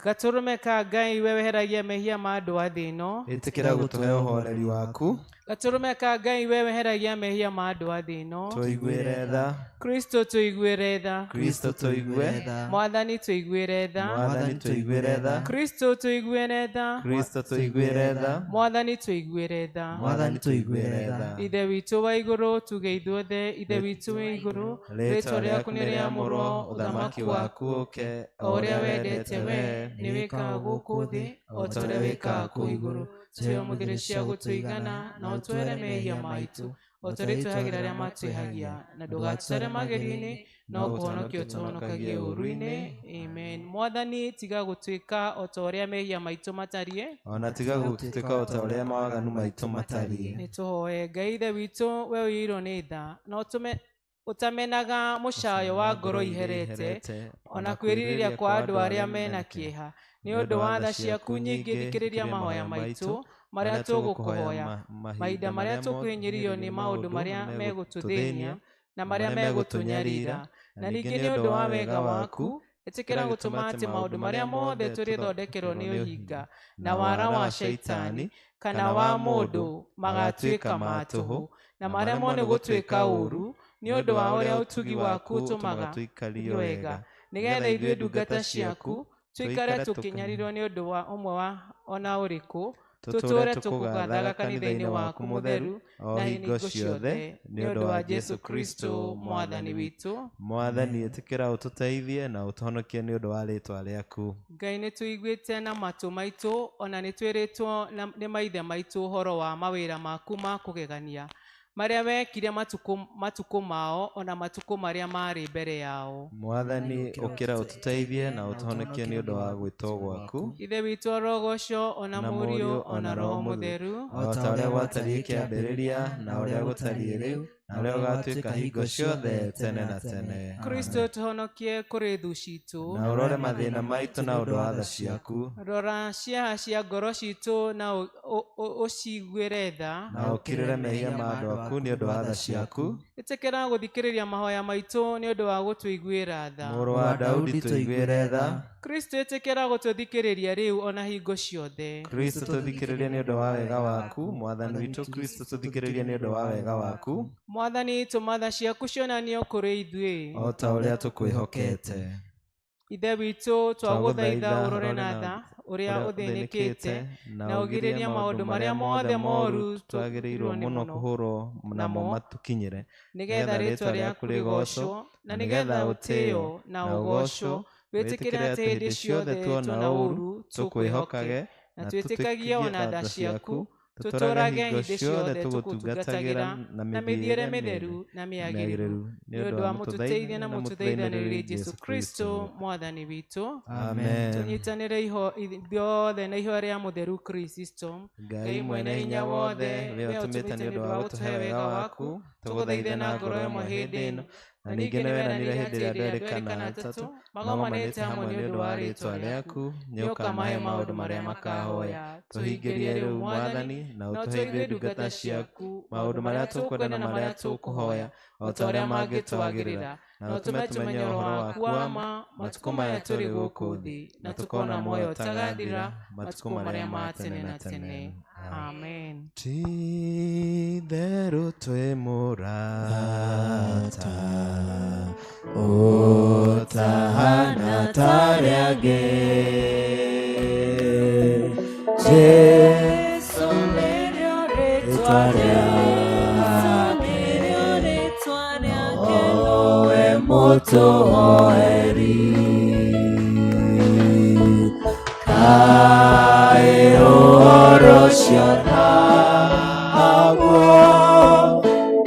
[SPEAKER 2] Gatũrũme ka Ngai we weheragia mehia ma andũ a thĩ ĩno.
[SPEAKER 3] Ĩtĩkĩra gũtũhe ũhoreri waku.
[SPEAKER 2] Gatũrũme ka Ngai we weheragia mehia ma andũ a thĩ ĩno.
[SPEAKER 3] Tũiguĩre tha.
[SPEAKER 2] Kristo tũiguĩre tha.
[SPEAKER 3] Kristo tũigue.
[SPEAKER 2] Mwathani tũiguĩre tha.
[SPEAKER 3] Mwathani tũiguĩre tha.
[SPEAKER 2] Kristo tũiguĩre tha.
[SPEAKER 3] Kristo tũiguĩre tha.
[SPEAKER 2] Mwathani tũiguĩre tha.
[SPEAKER 4] Mwathani tũiguĩre tha.
[SPEAKER 2] Ithe witũ wa igũrũ tuge ithuothe Ithe witũ wĩ igũrũ
[SPEAKER 3] rĩĩtwa rĩaku nĩrĩamũrwo ũthamaki waku ũũke
[SPEAKER 2] o ũrĩa wendete we nĩ wĩkaga gũkũ thĩ o ta ũrĩa wĩkaga kũu igũrũ. Tũhe ũmũthĩ cia gũtũigana na ũtwere mehia maitũ o ta ũrĩa twĩhagĩra arĩa matwĩhagia na ndũgatũtware magerio-inĩ no kũhonokia ũtũhonokagie ũũru-inĩ. Amen. Mwathani tiga gũtuĩka o ta ũrĩa mehia maitũ matariĩ
[SPEAKER 3] ona tiga gũtuĩka o ta ũrĩa mawaganu maitũ matariĩ.
[SPEAKER 2] Nĩtũhoe Ngai Ithe witũ we ũiyũirwo nĩ tha na ũtamenaga mũcayo wa ngoro iherete ona kwĩrirĩria kwa andũ arĩa mena kĩeha nĩ ũndũ wa tha ciaku nyingĩ thikĩrĩria mahoya maitũ marĩa tũgũkũhoya mahinda marĩa tũkũhinyĩrĩrio nĩ maũndũ marĩa megũtũthĩnia na marĩa megũtũnyarira na ningĩ nĩ ũndũ wa wega waku ĩtĩkĩra gũtũma atĩ maũndũ marĩa mothe tũrĩthondekerwo nĩ ũhinga na wara wa shaitani kana wa mũndũ magatuĩka ma tũhũ na maremwo nĩ gũtuĩka ũũru nĩ ũndũ wa ũrĩa ũtugi waku ũtũmaga
[SPEAKER 3] tũikario
[SPEAKER 2] wega nĩgetha ithuĩ ndungata ciaku tũikare tũkĩnyarirwo nĩ ũndũ wa ũmwe wa ona ũrĩkũ tũtũũre tũkũgathaga kanitha-inĩ waku mũtheru
[SPEAKER 3] o
[SPEAKER 2] na
[SPEAKER 3] hingo ciothe nĩ ũndũ wa Jesu Kristo Mwathani witũ. Mwathani ĩtĩkĩra ũtũteithie na ũtũhonokie nĩ ũndũ wa rĩĩtwa rĩaku.
[SPEAKER 2] Ngai nĩ tũiguĩte na matũ maitũ ona nĩ twĩrĩtwo nĩ maithe maitũ ũhoro wa mawĩra maku ma kũgegania marĩa wekire matukũ mao ona matukũ marĩa marĩ mbere yao.
[SPEAKER 3] Mwathani ũkĩra ũtũteithie na ũtũhonokie nĩ ũndũ wa gwĩtwo gwaku.
[SPEAKER 2] Ithe witũ arogocwo ona Mũriũ ona Roho Mũtheru
[SPEAKER 3] o ta ũrĩa gwatariĩ kĩambĩrĩria na ũrĩa gũtariĩ rĩu na ũrĩa ũgatuĩka hingo ciothe tene na tene.
[SPEAKER 2] Kristo tũhonokie kũrĩ thũ citũ
[SPEAKER 3] na ũrore mathĩna maitũ na ũndũ wa tha ciaku.
[SPEAKER 2] Rora cieha cia ngoro citũ na ũciguĩre tha
[SPEAKER 3] na ũkirĩre mehia ma andũ aku nĩ ũndũ wa tha ciaku.
[SPEAKER 2] Ĩtĩkĩra gũthikĩrĩria mahoya maitũ nĩ ũndũ wa gũtũiguĩra tha.
[SPEAKER 3] Mũrũ wa Daudi tũiguĩre tha.
[SPEAKER 2] Kristo ĩtĩkĩra gũtũthikĩrĩria rĩu ona hingo ciothe.
[SPEAKER 3] Kristo tũthikĩrĩrie nĩ ũndũ wa wega waku. Mwathani witũ Kristo tũthikĩrĩrie nĩ ũndũ wa wega waku.
[SPEAKER 2] Mwathani tũma tha ciaku cionanio kũrĩ ithuĩ
[SPEAKER 3] o ta ũrĩa tũkwĩhokete.
[SPEAKER 2] Ithe witũ twagũthaitha ũrore na tha ũrĩa ũthĩnĩkĩte na ũgirĩrie maũndũ marĩa mothe moru
[SPEAKER 3] twagĩrĩirwo mũno kũhũrwo namo matũkinyĩre
[SPEAKER 2] nĩgetha rĩĩtwa rĩaku rĩgoocwo na nĩgetha ũtĩĩo na ũgoocwo Wĩtĩkĩre atĩ hĩndĩ ciothe tuona ũũru tũkwĩhokage, na twĩtĩkagie ona tha ciaku, tũtũũrage hĩndĩ ciothe tũgũtungatagĩra na mĩthiĩre mĩtheru na mĩagĩrĩru, nĩ ũndũ wa mũtũteithia na mũtũteithanĩrĩri Jesũ Kristo mwathani witũ.
[SPEAKER 3] Amen.
[SPEAKER 2] Tũnyitanĩre ithuothe na ihoya rĩa mũtheru Kristo.
[SPEAKER 3] Ngai mwene hinya wothe, we ũtũmĩte nĩ ũndũ wa gũtũhe wega waku, tũgũthaithe na ngoro ĩmwe hĩndĩ ĩno, na ningĩ nĩ weranire hĩndĩ ĩrĩa andũ erĩ kana atatũ magomanĩte hamwe nĩ ũndũ wa rĩĩtwa rĩaku, nĩ ũkamahe maũndũ marĩa makahoya. Tũhingĩrie rĩu Mwathani, na ũtũhe ithuĩ ndungata ciaku maũndũ marĩa tũkwenda na marĩa tũkũhoya, o ta ũrĩa mangĩtwagĩrĩra, na ũtũme tũmenye ũhoro waku wa ma matukũ maya tũrĩ gũkũ thĩ, na tũkona muoyo ũtagathira matukũ marĩa ma tene na tene.
[SPEAKER 2] Amen.
[SPEAKER 3] Ti-itherũ twĩ mũrata ũtahana ta arĩa angĩ.
[SPEAKER 1] Jesu nĩrĩo rĩtwa rĩake, nowe mũtũhoeri. Kaĩ ũhoro ũcio naguo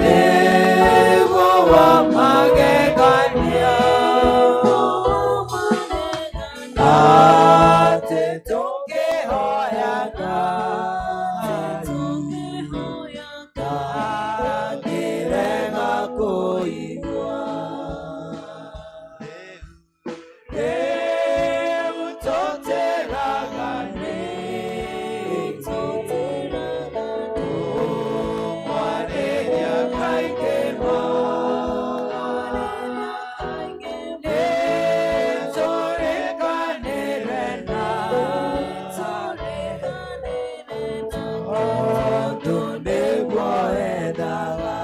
[SPEAKER 1] nĩguo wa magegania, atĩ tũngĩhoya Ngai ndangĩrega kũigua. Rĩu tũtĩraga nĩkĩ? Tũkwarĩria kaingĩ ma. Nĩtũrĩkanĩre nake, tondũ nĩguo endaga.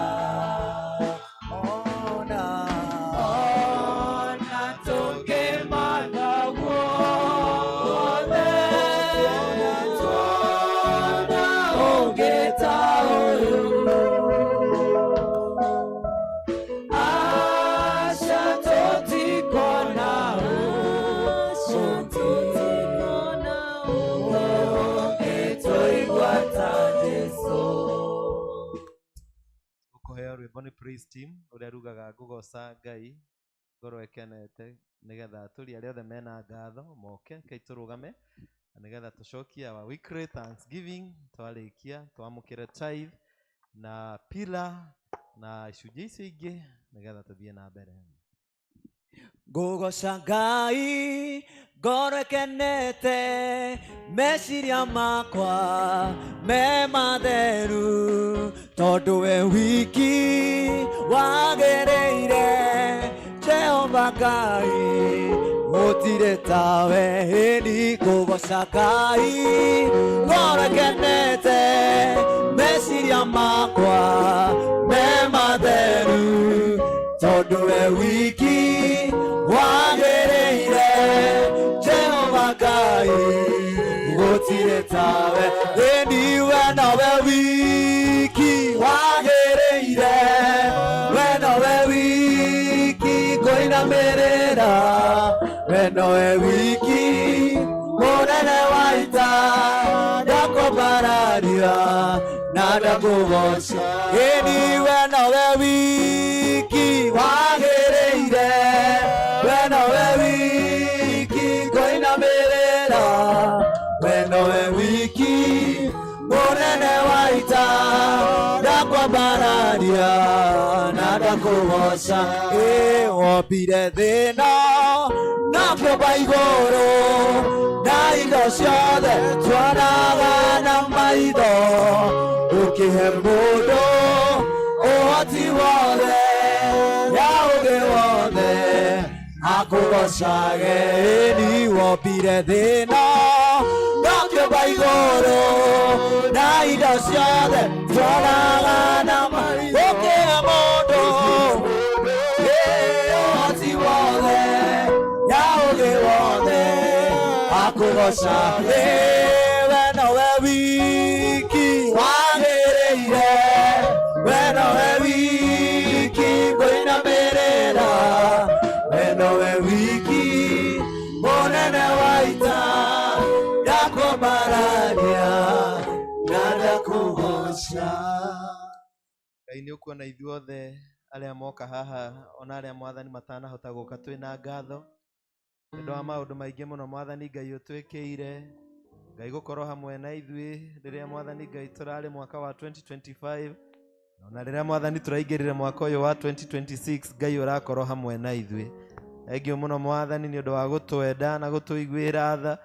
[SPEAKER 1] Ona tũngĩmatha guothe, tuona ũngĩ ta ũyũ. Aca tũtikona ũngĩ tũigua ta Jesũ.
[SPEAKER 3] Ũkũheo rwĩmbo nĩ praise team ũrĩa rugaga ngũgoca Ngai ngoro ĩkenete, nĩgetha atũri arĩa othe mena ngatho moke kai tũrũgame, na nĩgetha tũcokie our weekly thanksgiving. Twarĩkia twamũkĩre tithe na pillar na icunjĩ icio ingĩ, nĩgetha tũthiĩ na mbere.
[SPEAKER 1] Ngũgoca Ngai ngoro ĩkenete, meciria makwa me matheru, tondũ we wiki wagĩrĩire. Jehova Ngai, gũtirĩ tawe. Ĩni ngũgoca Ngai ngoro ĩkenete, meciria makwa me matheru, tondũ we wiki wagĩrĩire. Jehova Ngai, gũtirĩ tawe. Ĩni we nowe wiki wagĩrĩire, we nowe wiki ngũinamĩrĩra, we nowe wiki mũnene wa ita, ndakwambararia na ndakũgoca. Ĩni we nowe wiki wagĩrĩire, we nowe wiki ngũinamĩrĩra, we nowe wiki mũnene wa ita, ndakwambararia na ndakũgoca. Ĩ wombire thĩna na kĩũmba igũrũ na indo ciothe tuonaga na maitho, ũkĩhe mũndũ ũhoti wothe ya ũgĩ wothe akũgocage. Ĩni wombire thĩna na kĩũmba igũrũ na indo ciothe tuonaga na maitho, ũkĩhe mũndũ ũhoti wothe ya ũgĩ wothe akũgocage. We nowe wiki wagĩrĩire, we nowe wiki ngũinamĩrĩra, we nowe wiki.
[SPEAKER 3] Ngai nĩ ũkuona ithuothe arĩa moka haha ona arĩa mwathani matanahota gũka twĩna ngatho nĩ ũndũ wa maũndũ maingĩ mũno mwathani Ngai ũtwĩkĩire. Ngai gũkorwo hamwe na ithuĩ rĩrĩa mwathani Ngai tũrarĩ mwaka wa 2025 ona rĩrĩa mwathani tũraingĩrire mwaka ũyũ wa 2026 Ngai ũrakorwo hamwe na ithuĩ. Thengiũ mũno mwathani nĩ ũndũ wa gũtwenda na gũtũiguĩra tha.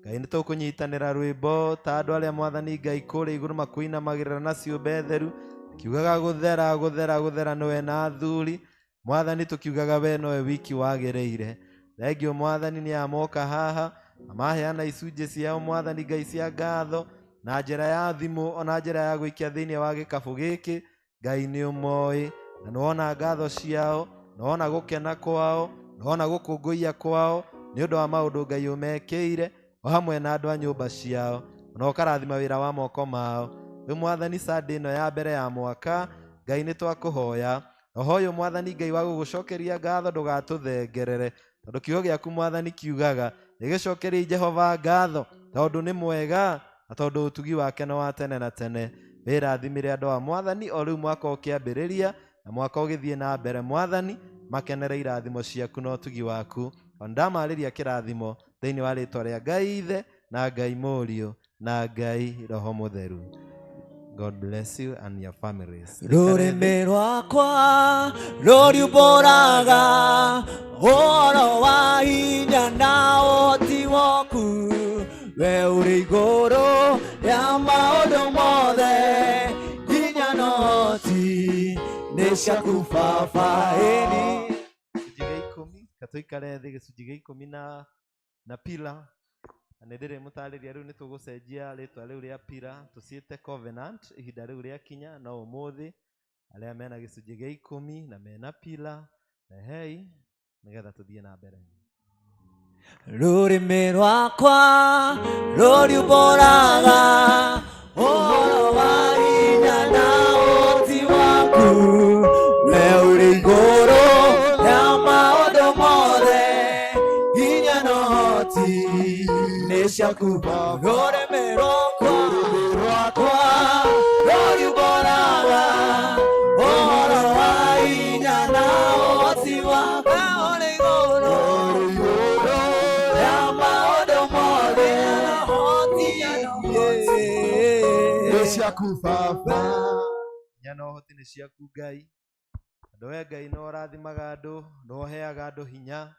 [SPEAKER 3] Ngai nĩ tũkũnyitanĩra rwĩmbo ta andũ arĩa mwathani Ngai kũrĩa igũrũ makũinamagĩrĩra na ciũmbe theru kiugaga gũthera gũthera gũthera nĩwe na athuri mwathani tũkiugaga we nowe wiki wagĩrĩire. Thengiũ mwathani nĩ amoka haha na maheana icunjĩ ciao mwathani Ngai cia ngatho na njĩra ya thimũ ona njĩra ya gũikia thĩinĩ wa gĩkabũ gĩkĩ. Ngai nĩ ũmoĩ na nĩwona ngatho ciao, nĩwona gũkena kwao, nĩwona gũkũngũiya kwao nĩ ũndũ wa maũndũ Ngai ũmekĩire o hamwe na andũ a nyũmba ciao ona ũkarathima wĩra wa moko mao. Rĩu mwathani Sunday ĩno ya mbere ya mwaka Ngai nĩ twakũhoya roho ũyũ mwathani Ngai wa gũgũcokeria ngatho ndũgatũthengerere tondũ kiugo gĩaku mwathani kiugaga gĩgĩcokerie Jehova ngatho tondũ nĩ mwega na tondũ ũtugi wake nĩ wa tene na tene. Wĩrathimĩre andũ a mwathani o rĩu mwaka ũkĩambĩrĩria na mwaka ũgĩthiĩ na mbere mwathani makenere irathimo ciaku na ũtugi waku. Ona ndamarĩria kĩrathimo thĩinĩ wa rĩtwa rĩa Ngai Ithe na Ngai Mũriũ na Ngai Roho Mũtheru. God bless you and your families.
[SPEAKER 1] Rũrĩmĩ rwakwa rũriumbũraga ũhoro wa hinya na ũhoti waku, we ũrĩ igũrũ rĩa maũndũ mothe, hinya na ũhoti nĩ ciaku Baba. Ĩni
[SPEAKER 3] Gĩcunjĩ gĩa ikũmi katũikare thĩ gĩcunjĩ gĩa ikũmi na pila na nĩ ndĩrĩ mũtarĩria rĩu nĩ tũgũcenjia rĩtwa rĩu rĩa pila tũciĩte covenant ihinda rĩu rĩakinya no ũmũthĩ arĩa mena gĩcunjĩ gĩa ikũmi na mena pila rehei nĩgetha tũthiĩ na mbere.
[SPEAKER 1] Rũrĩmĩ rwakwa rũriumbũraga ũhoro wa hinya na ũhoti waku, we ũrĩ igũrũ rĩa maũndũ mothe, hinya na ũhoti nĩ ciaku Baba. Rũrĩmĩ rwakwa rũriumbũraga ũhoro wa hinya na ũhoti waku, we ũrĩ igũrũ rĩa maũndũ mothe,
[SPEAKER 6] Nĩ ciaku Baba.
[SPEAKER 3] Hinya na ũhoti nĩ ciaku Ngai tondũ we Ngai nĩwe ũrathimaga andũ nĩwe ũheaga andũ hinya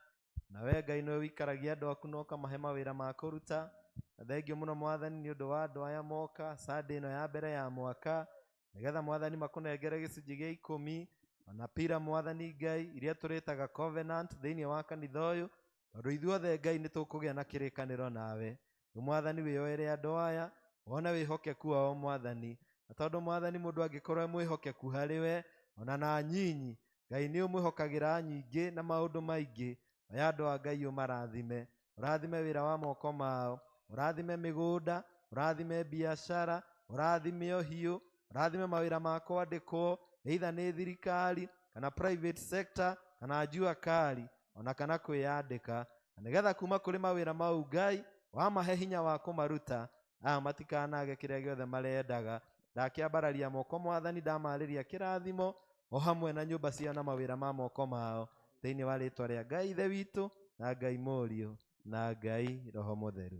[SPEAKER 3] na we Ngai nĩwe ũikaragia andũ aku na ũkamahe mawĩra ma kũruta. Na thengiũ mũno mwathani nĩ ũndũ wa andũ aya moka Sunday ĩno ya mbere ya mwaka nĩgetha mwathani makũnengere gĩcunjĩ gĩa ikũmi ona pira mwathani Ngai iria tũrĩtaga covenant thĩinĩ wa kanitha ũyũ tondũ ithuothe Ngai nĩ tũkũgĩa na kĩrĩkanĩro nawe. Rĩu mwathani wĩyoere andũ aya wone wĩhokeku wao mwathani na tondũ mwathani mũndũ angĩkorwo e mwĩhokeku harĩ we ona na nyinyi Ngai nĩ ũmwĩhokagĩra nyingĩ na maũndũ maingĩ. Oya andũ a Ngai ũmarathime, ũrathime wĩra wa moko mao, ũrathime mĩgũnda, ũrathime biacara, ũrathime ũhiũ, ũrathime mawĩra ma kwandĩkwo either nĩ thirikari kana private sector kana jua kali ona kana kwĩyandĩka, na nĩgetha kuma kũrĩ mawĩra mau Ngai wamahe hinya wa kũmaruta aya matikanage kĩrĩa gĩothe marendaga. Ndakĩambararia moko mwathani ndamarĩria kĩrathimo o hamwe na nyũmba ciao na mawĩra ma moko mao thĩinĩ wa rĩtwa rĩa Ngai Ithe witũ na Ngai Mũriũ na Ngai Roho Mũtheru.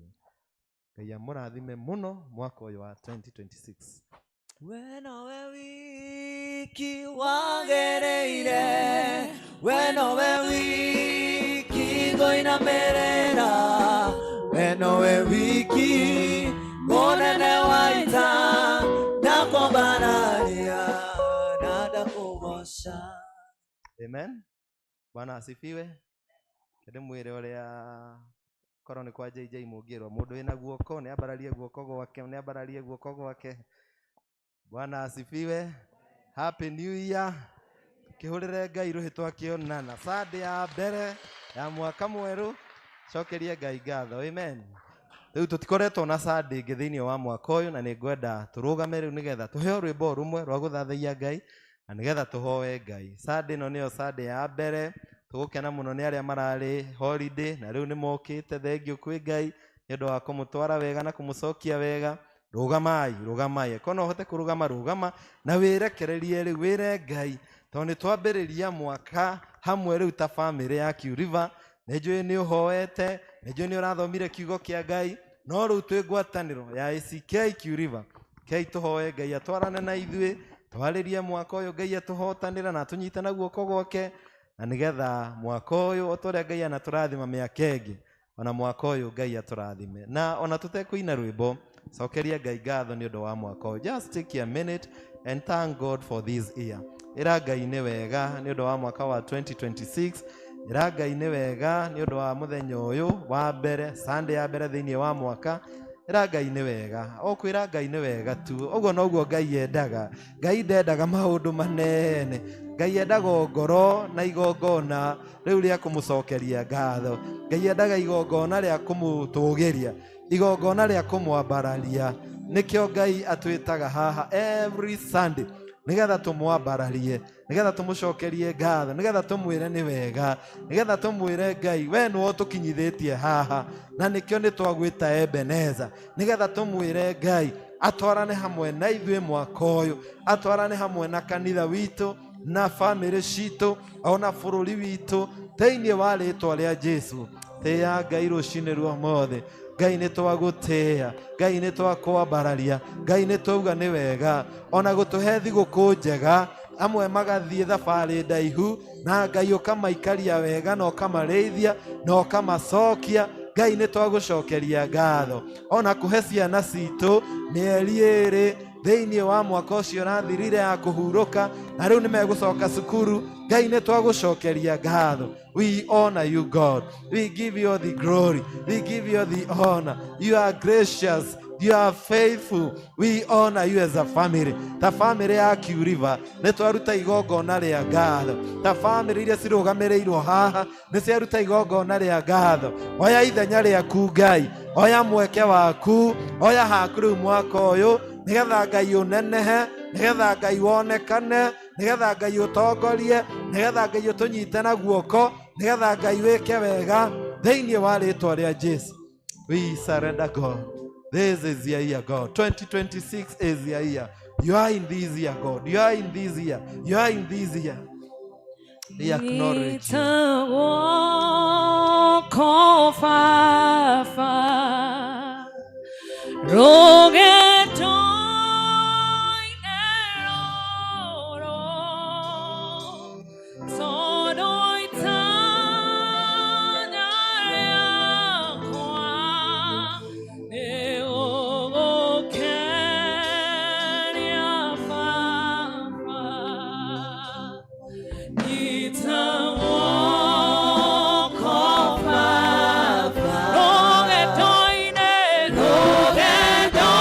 [SPEAKER 3] Ngai amũrathime mũno mwaka ũyũ wa 2026.
[SPEAKER 1] We nowe wiki wagĩrĩire, we nowe wiki ngũinamĩrĩra, we nowe wiki mũnene wa ita, ndakwambararia na ndakũgoca.
[SPEAKER 3] Amen. Bwana asifiwe. Ndĩmwĩre ũrĩa korwo nĩ kwa JJ mũngĩrwo mũndũ wĩna guoko nĩ ambararie guoko gwake, nĩ ambararie guoko gwake. Bwana asifiwe. Happy New Year. Kĩhũrĩre Ngai rũhĩ twakĩonana Sunday ya mbere ya mwaka mwerũ, cokerie Ngai ngatho. Amen. Rĩu tũtikoretwo na Sunday ĩngĩ thĩinĩ wa mwaka ũyũ na nĩ ngwenda tũrũgame rĩu nĩgetha tũheo rwĩmbo rũmwe rwa gũthathaiya Ngai na nĩgetha tũhoe Ngai. Sunday ĩno nĩyo Sunday ya mbere, tũgũkena mũno nĩ arĩa mararĩ holiday na rĩu nĩ mokĩte. Thengiũ kwĩ Ngai nĩ ũndũ wa kũmũtwara wega na kũmũcokia wega. Rũgamai, rũgamai. Angĩkorwo no ũhote kũrũgama, rũgama na wĩrekererie rĩu, wĩre Ngai, tondũ nĩ twambĩrĩria mwaka hamwe rĩu ta bamĩrĩ ya Q River. Nĩ njũĩ nĩ ũhoete, nĩ njũĩ nĩ ũrathomire kiugo kĩa Ngai, no rĩu twĩ ngwatanĩro ya ACK Q River. Kei tũhoe Ngai atwarane na ithuĩ, twarĩrie mwaka ũyũ, Ngai atũhotanĩre na atũnyite na guoko gwake, na nĩgetha mwaka ũyũ, o ta ũrĩa Ngai anatũrathima mĩaka ĩngĩ, ona mwaka ũyũ Ngai atũrathime. Na ona tũtekũina rwĩmbo, cokeria Ngai ngatho nĩ ũndũ wa mwaka ũyũ. Just take a minute and thank God for this year. Ĩra Ngai nĩ wega nĩ ũndũ wa mwaka wa 2026. Ĩra Ngai nĩ wega nĩ ũndũ wa mũthenya ũyũ wa mbere, Sunday ya mbere thĩinĩ wa mwaka. Ĩra Ngai nĩ wega. O kwĩra Ngai nĩ wega tu, ũguo noguo Ngai endaga. Ngai ndendaga maũndũ manene. Ngai endaga o ngoro na igongona rĩu rĩa kũmũcokeria ngatho. Ngai endaga igongona rĩa kũmũtũgĩria, igongona rĩa kũmwambararia. Nĩkĩo Ngai atwĩtaga haha every Sunday, nĩgetha tũmwambararie, nĩgetha tũmũcokerie ngatho, nĩgetha tũmwĩre nĩ wega, nĩgetha tũmwĩre Ngai we nĩwe ũtũkinyithĩtie haha, na nĩkĩo nĩ twagwĩta Ebeneza, nĩgetha tũmwĩre Ngai atwarane hamwe na ithuĩ mwaka ũyũ, atwarane hamwe na kanitha witũ na bamĩrĩ citũ ona bũrũri witũ, thĩinĩ wa rĩtwa rĩa Jesu. Tĩya Ngai rũcinĩ rwa ũmũthĩ. Ngai nĩ twagũtĩĩa, Ngai nĩ twakwambararia, Ngai nĩ twauga nĩ wega ona gũtũhe thigũkũ njega. Amwe magathiĩ thabarĩ ndaihu, na Ngai ũkamaikaria wega na ũkamarĩithia na ũkamacokia. Ngai nĩ twagũcokeria ngatho ona kũhe ciana citũ mĩeri ĩrĩ thĩinĩ wa mwaka ũcio ũrathirire ya kũhurũka, na rĩu nĩ megũcoka cukuru. Ngai nĩ twagũcokeria ngatho. We honor you, God. We give you the glory. We give you the honor. You are gracious. You are faithful. We honor you as a family. Ta family ya Q River, nĩ twaruta igongona rĩa ngatho. Ta family iria cirũgamĩrĩirwo haha, nĩ ciaruta igongona rĩa ngatho. Oya ithenya rĩaku Ngai. Oya mweke waku. Oya haku rĩu mwaka ũyũ, nĩgetha Ngai ũnenehe, nĩgetha Ngai wonekane, nĩgetha Ngai ũtongorie, nĩgetha Ngai ũtũnyite na guoko, nĩgetha Ngai wĩke wega thĩinĩ wa rĩtwa rĩa Jesu. We surrender, God. This is your year, God. 2026 is your year. You are in this year, God. You are in this year. You are in this year. We acknowledge you.
[SPEAKER 7] Ko Baba rũgendo rũrũ tondũ itanya rĩakwa nĩ gũgũkenia Baba. Nyita guoko Baba rũgendo-inĩ, rũgendo.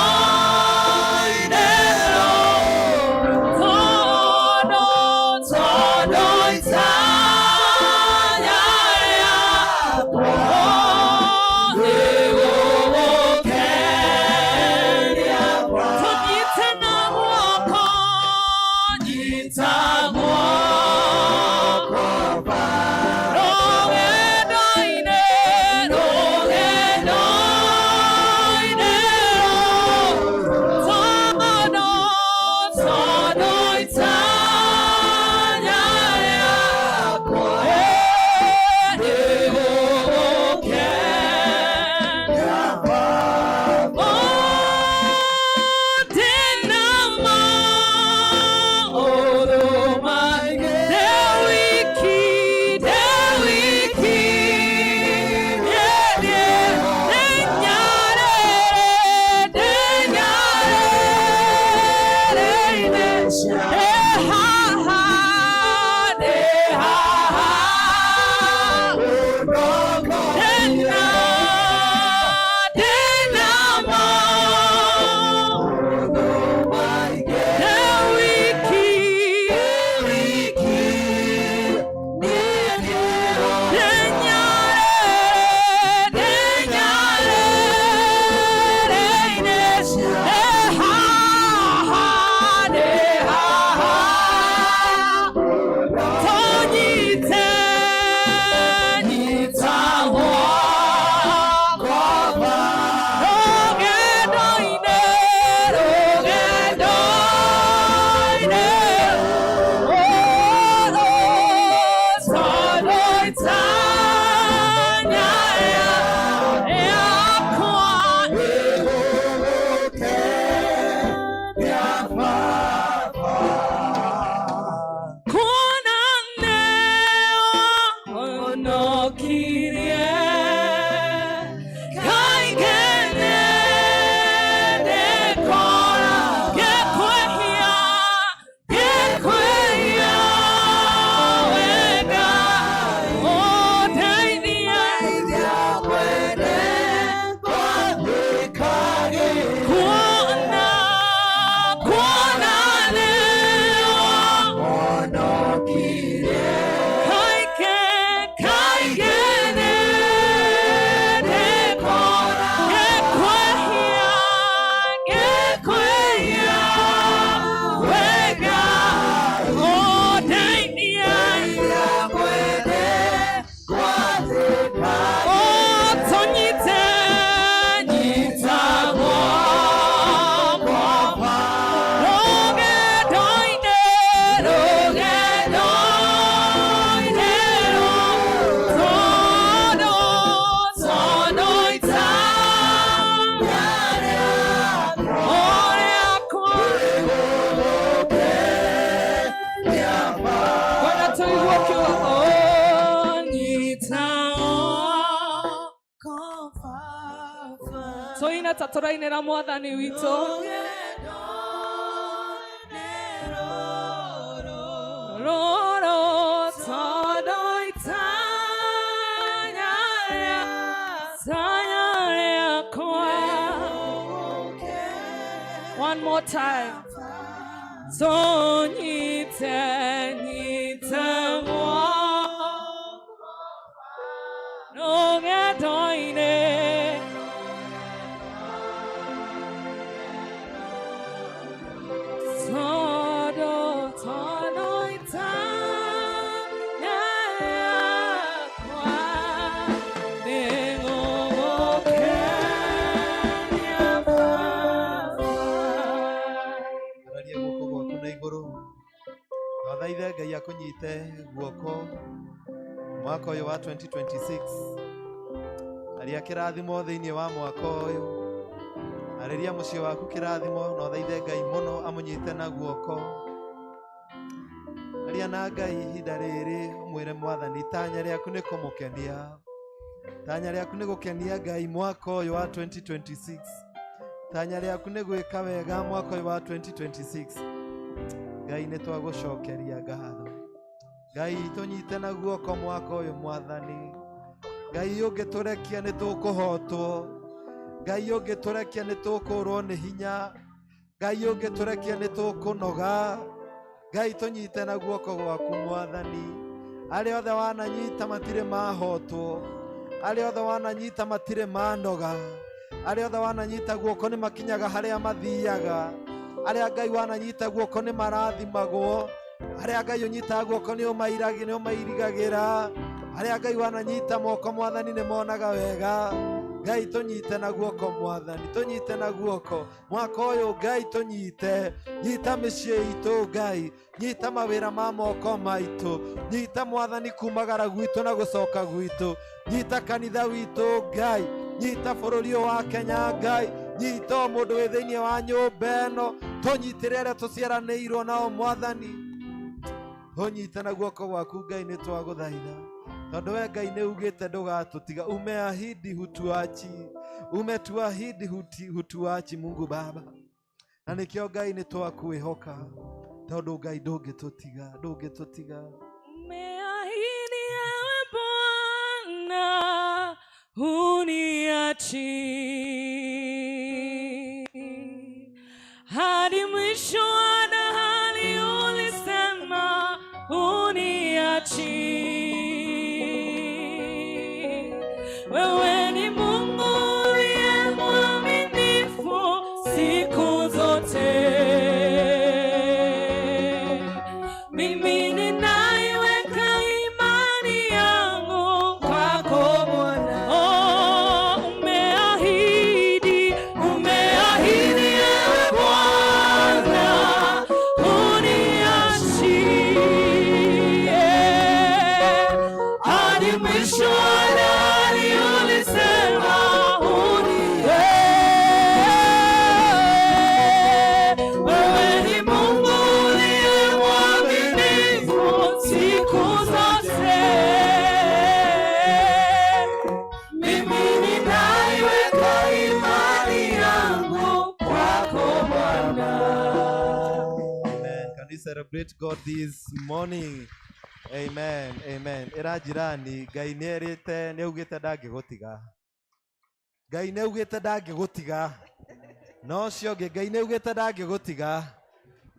[SPEAKER 7] Tũine ta tũrainĩra mwathani witũ. Rũrũ tondũ itanya itanya rĩakwa. One more time. Tũnyite nyite guoko rũgendo-inĩ. Tondũ tondũ itanya rĩakwa nĩ gũgũkenia Baba.
[SPEAKER 3] Araria guoko gwaku na igũrũ na ũthaithe Ngai akũnyite guoko mwaka ũyũ wa 2026. Aria kĩrathimo thĩinĩ wa mwaka ũyũ, arĩria mũciĩ waku kĩrathimo na ũthaithe Ngai mũno amũnyite na guoko. Aria na Ngai ihinda rĩrĩ ũmwĩre mwathani itanya rĩaku nĩ kũmũkenia, tanya rĩaku nĩ gũkenia Ngai mwaka ũyũ wa 2026, tanya rĩaku nĩ gwĩka wega mwaka ũyũ wa 2026. Ngai nĩ twagũcokeria ngatho. Ngai tũnyite na guoko mwaka ũyũ mwathani. Ngai ũngĩtũrekia nĩ tũkũhotwo. Ngai ũngĩtũrekia nĩ tũkũrwo nĩ hinya. Ngai ũngĩtũrekia nĩ tũkũnoga. Ngai tũnyite na guoko gwaku mwathani. Arĩa othe wananyita matirĩ mahotwo, arĩa othe wananyita matirĩ manoga, arĩa othe wananyita guoko nĩ makinyaga harĩa mathiaga, arĩa Ngai wananyita guoko nĩ marathimagwo, arĩa Ngai ũnyitaga guoko nĩ ũmairigagĩra, arĩa Ngai wananyita moko mwathani nĩ monaga wega. Ngai tũnyite na guoko mwathani, tũnyite na guoko mwaka ũyũ. Ngai tũnyite, nyita mĩciĩ itũ Ngai, nyita mawĩra ma moko maitũ, nyita mwathani kumagara gwitũ na gũcoka gwitũ, nyita kanitha witũ Ngai, nyita bũrũri ũyũ wa Kenya Ngai, nyita o mũndũ wĩ thĩinĩ wa nyũmba ĩno, tũnyitĩre arĩa tũciaranĩirwo nao mwathani, tũnyite na guoko gwaku Ngai. Nĩ twagũthaitha tondũ we Ngai nĩ ugĩte ndũgatũtiga. Umeahidi hutuachi, umetuahidi hutuachi Mungu Baba, na nĩkĩo Ngai nĩ twakwĩhoka tondũ Ngai ndũngĩtũtiga, ndũngĩtũtiga.
[SPEAKER 7] Umeahidi ewe Bwana huniachi hadi mwisho wa dahari, ulisema huniachi. Wewe ni Mungu uliye mwaminifu siku zote. Mimi ninaiweka imani yangu kwako Bwana. Oh, umeahidi, umeahidi ewe Bwana huniachi hadi mwisho wa dahari, ulisema Wewe ni Mungu uliye mwaminifu siku zote. Mimi ninaiweka imani yangu kwako Bwana.
[SPEAKER 3] Amen. Can we celebrate God this morning? Amen. Amen. Ĩra jirani Ngai nĩ erĩte nĩ augĩte ndangĩgũtiga. Ngai nĩ augĩte ndangĩgũtiga. No ũcio ũngĩ Ngai nĩ augĩte ndangĩgũtiga.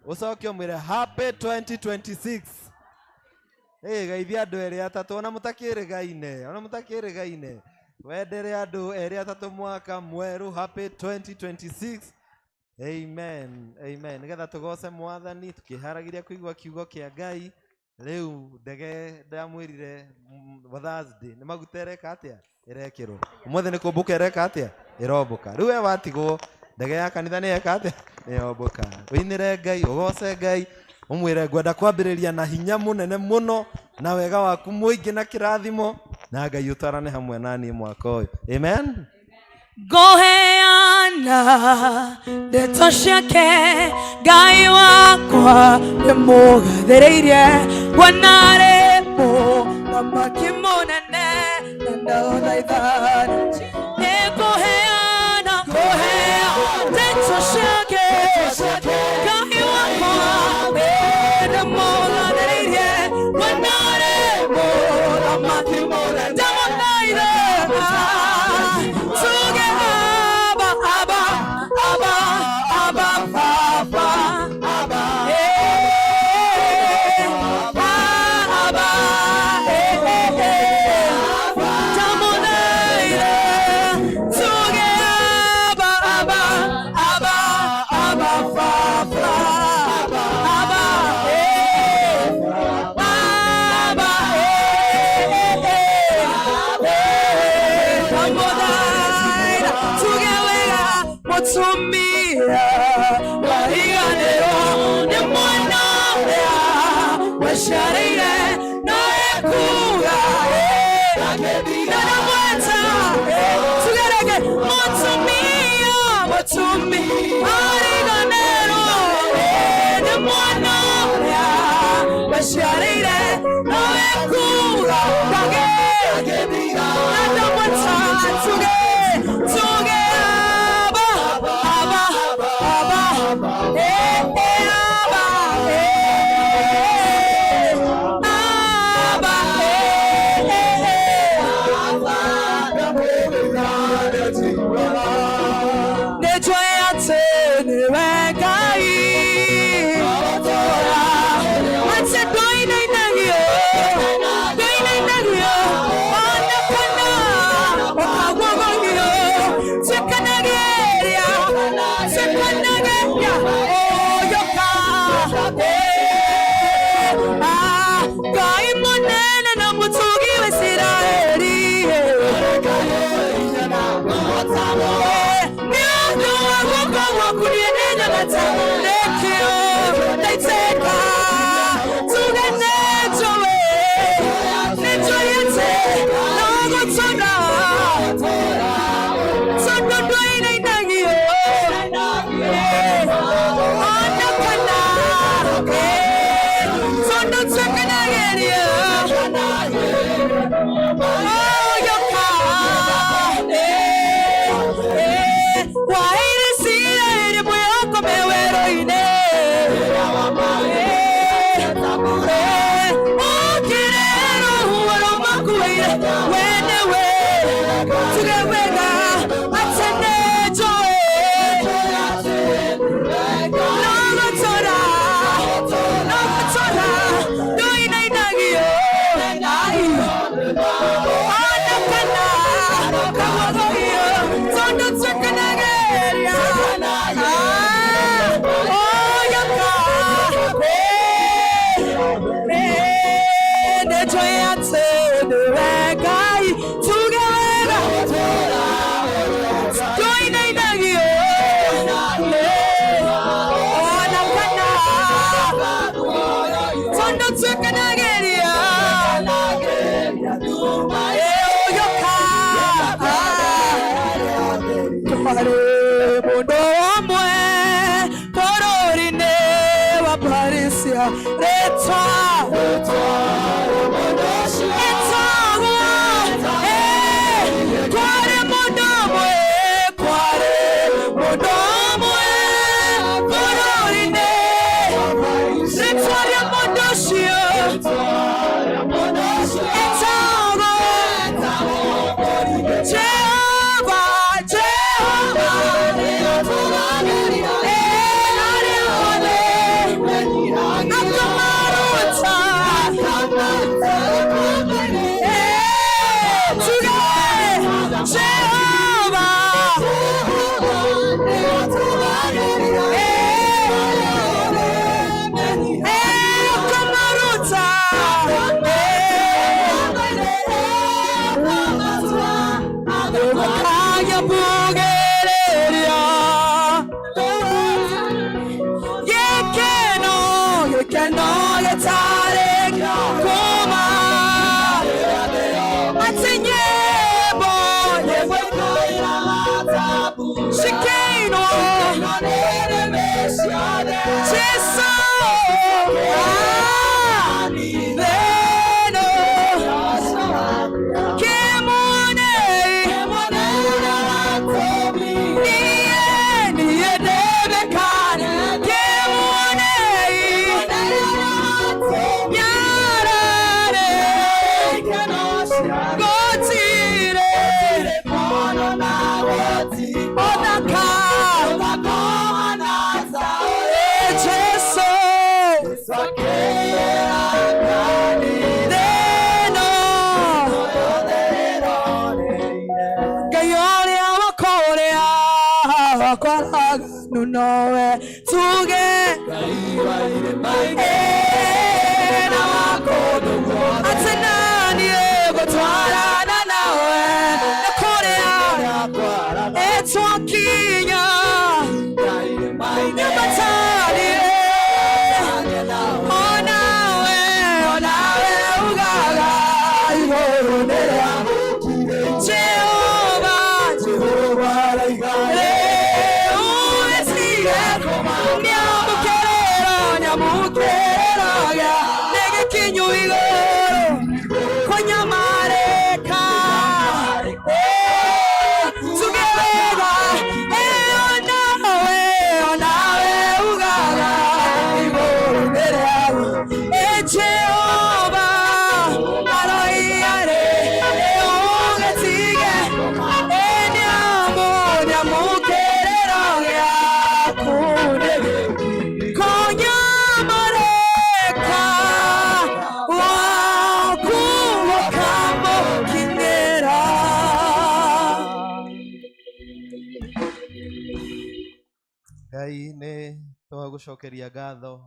[SPEAKER 3] Ũcoke ũmwĩre happy 2026. Ĩ geithia andũ erĩ atatũ ona mũtakĩrĩgaine, ona mũtakĩrĩgaine. Wendere andũ erĩ atatũ mwaka mwerũ, happy 2026. Amen. Amen. Nigetha tugoce mwathani tukiharagĩria kũigua kiugo kĩa Ngai. Rĩu ndege ndamwĩrire Thursday nĩ maguta ĩreka atĩa? Ĩrekĩrwo. Ũmũthĩ nĩ kũmbũka ĩreka atĩa? Ĩrombũka. Rĩu we watigwo ndege ya kanitha nĩ yeka atĩa? Nĩ yombũka. Ũinĩre Ngai, ũgoce Ngai, ũmwĩre ngwenda kwambĩrĩria na hinya mũnene mũno na wega waku mũingĩ na kĩrathimo na Ngai ũtwarane hamwe na niĩ mwaka ũyũ. Amen.
[SPEAKER 7] Ngoheana ndeto ciake Ngai wakwa nĩ mũgathĩrĩirie guona rĩ mũthamaki mũnene na ndagũthaitha nĩ Mũtumia wariganĩrwo nĩ mwana ũrĩa waciarĩire no ekuga ndamweta tugerege mũtumia mũtumia ariganĩrwo nĩ mwana ũrĩa waciarĩire no ekuga ndamweta tuge tuge aba aba aba eh eh aba eh aba eh eh nĩnjũĩ atĩ nĩwe Ngai atĩ ndũinainagio ndũinainagio ona kana ũkaguogohio tuĩkanagĩria tuĩkanagĩria ũyũka Ah, Ngai mũnene na mũtugi wa Isiraeli nĩ ũndũ wa guoko gwaku niĩ nĩnyonete nĩkĩo ndaitĩka tuge nĩnjũĩ nĩnjũĩ atĩ no gũtũra tondũ ndũinainagio ona kana tondũ tuĩkanagĩria ũgĩũka waire Isiraeli mwĩhoko me werũ-inĩ ũkire rũhuho rũmakuĩire we nĩwe tuge wega atĩ nĩnjũĩ no gũtũra no gũtũra ndũinainagio ai ona kana kaguogohio tondũ tuĩkanagĩria ũgĩũka nĩnjũĩ atĩ nĩwe Ngai tuge wega ndũinainagio ona kana tondũ tuĩkanagĩria ũgĩũka twarĩ mũndũ ũmwe bũrũri-inĩ wa Parisia rĩtwa etagwo kwarĩ mũndũ ũmwe kwarĩ mũndũ ũmwe bũrũri-inĩ rĩtwa rĩa mũndũ ũcio etagwo Jehova Jehova arĩa othe akamaruta tuge Jehova akamaruta bakayabugĩrĩria gĩkeno gĩkeno gĩtarĩ kuma atĩ nyĩmbo nyĩmbo cikĩinwo Jesũ ah, thĩno kĩmwonei niĩ niĩ ndĩmĩkane kĩmuonei nyarare gũtirĩ ũthaka Jesũ thĩno Ngai ũrĩa wakũrĩa wakwaraganu nowe tuge na wakũndũ atĩ naniĩ gũtwarana nawe na kũrĩa ĩtwakinya
[SPEAKER 3] Ngai nĩ twagũcokeria ngatho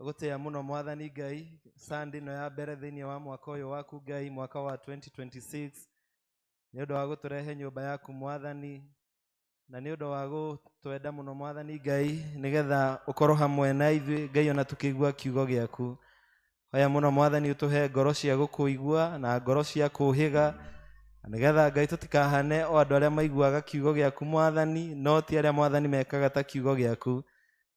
[SPEAKER 3] gũtĩa mũno mwathani Ngai Sunday ĩno ya mbere thĩinĩ wa mwaka ũyũ waku Ngai, mwaka wa 2026, nĩ ũndũ wa gũtũrehe nyũmba yaku mwathani, na nĩ ũndũ wa gũtwenda mũno mwathani Ngai, nĩgetha ũkorwo hamwe na ithuĩ Ngai ona tũkĩigua kiugo gĩaku. Hoya mũno mwathani ũtũhe ngoro cia gũkũigua na ngoro cia kũũhĩga, nĩgetha Ngai tũtikahane o andũ arĩa maiguaga kiugo gĩaku mwathani, no ti arĩa mwathani mekaga ta kiugo gĩaku.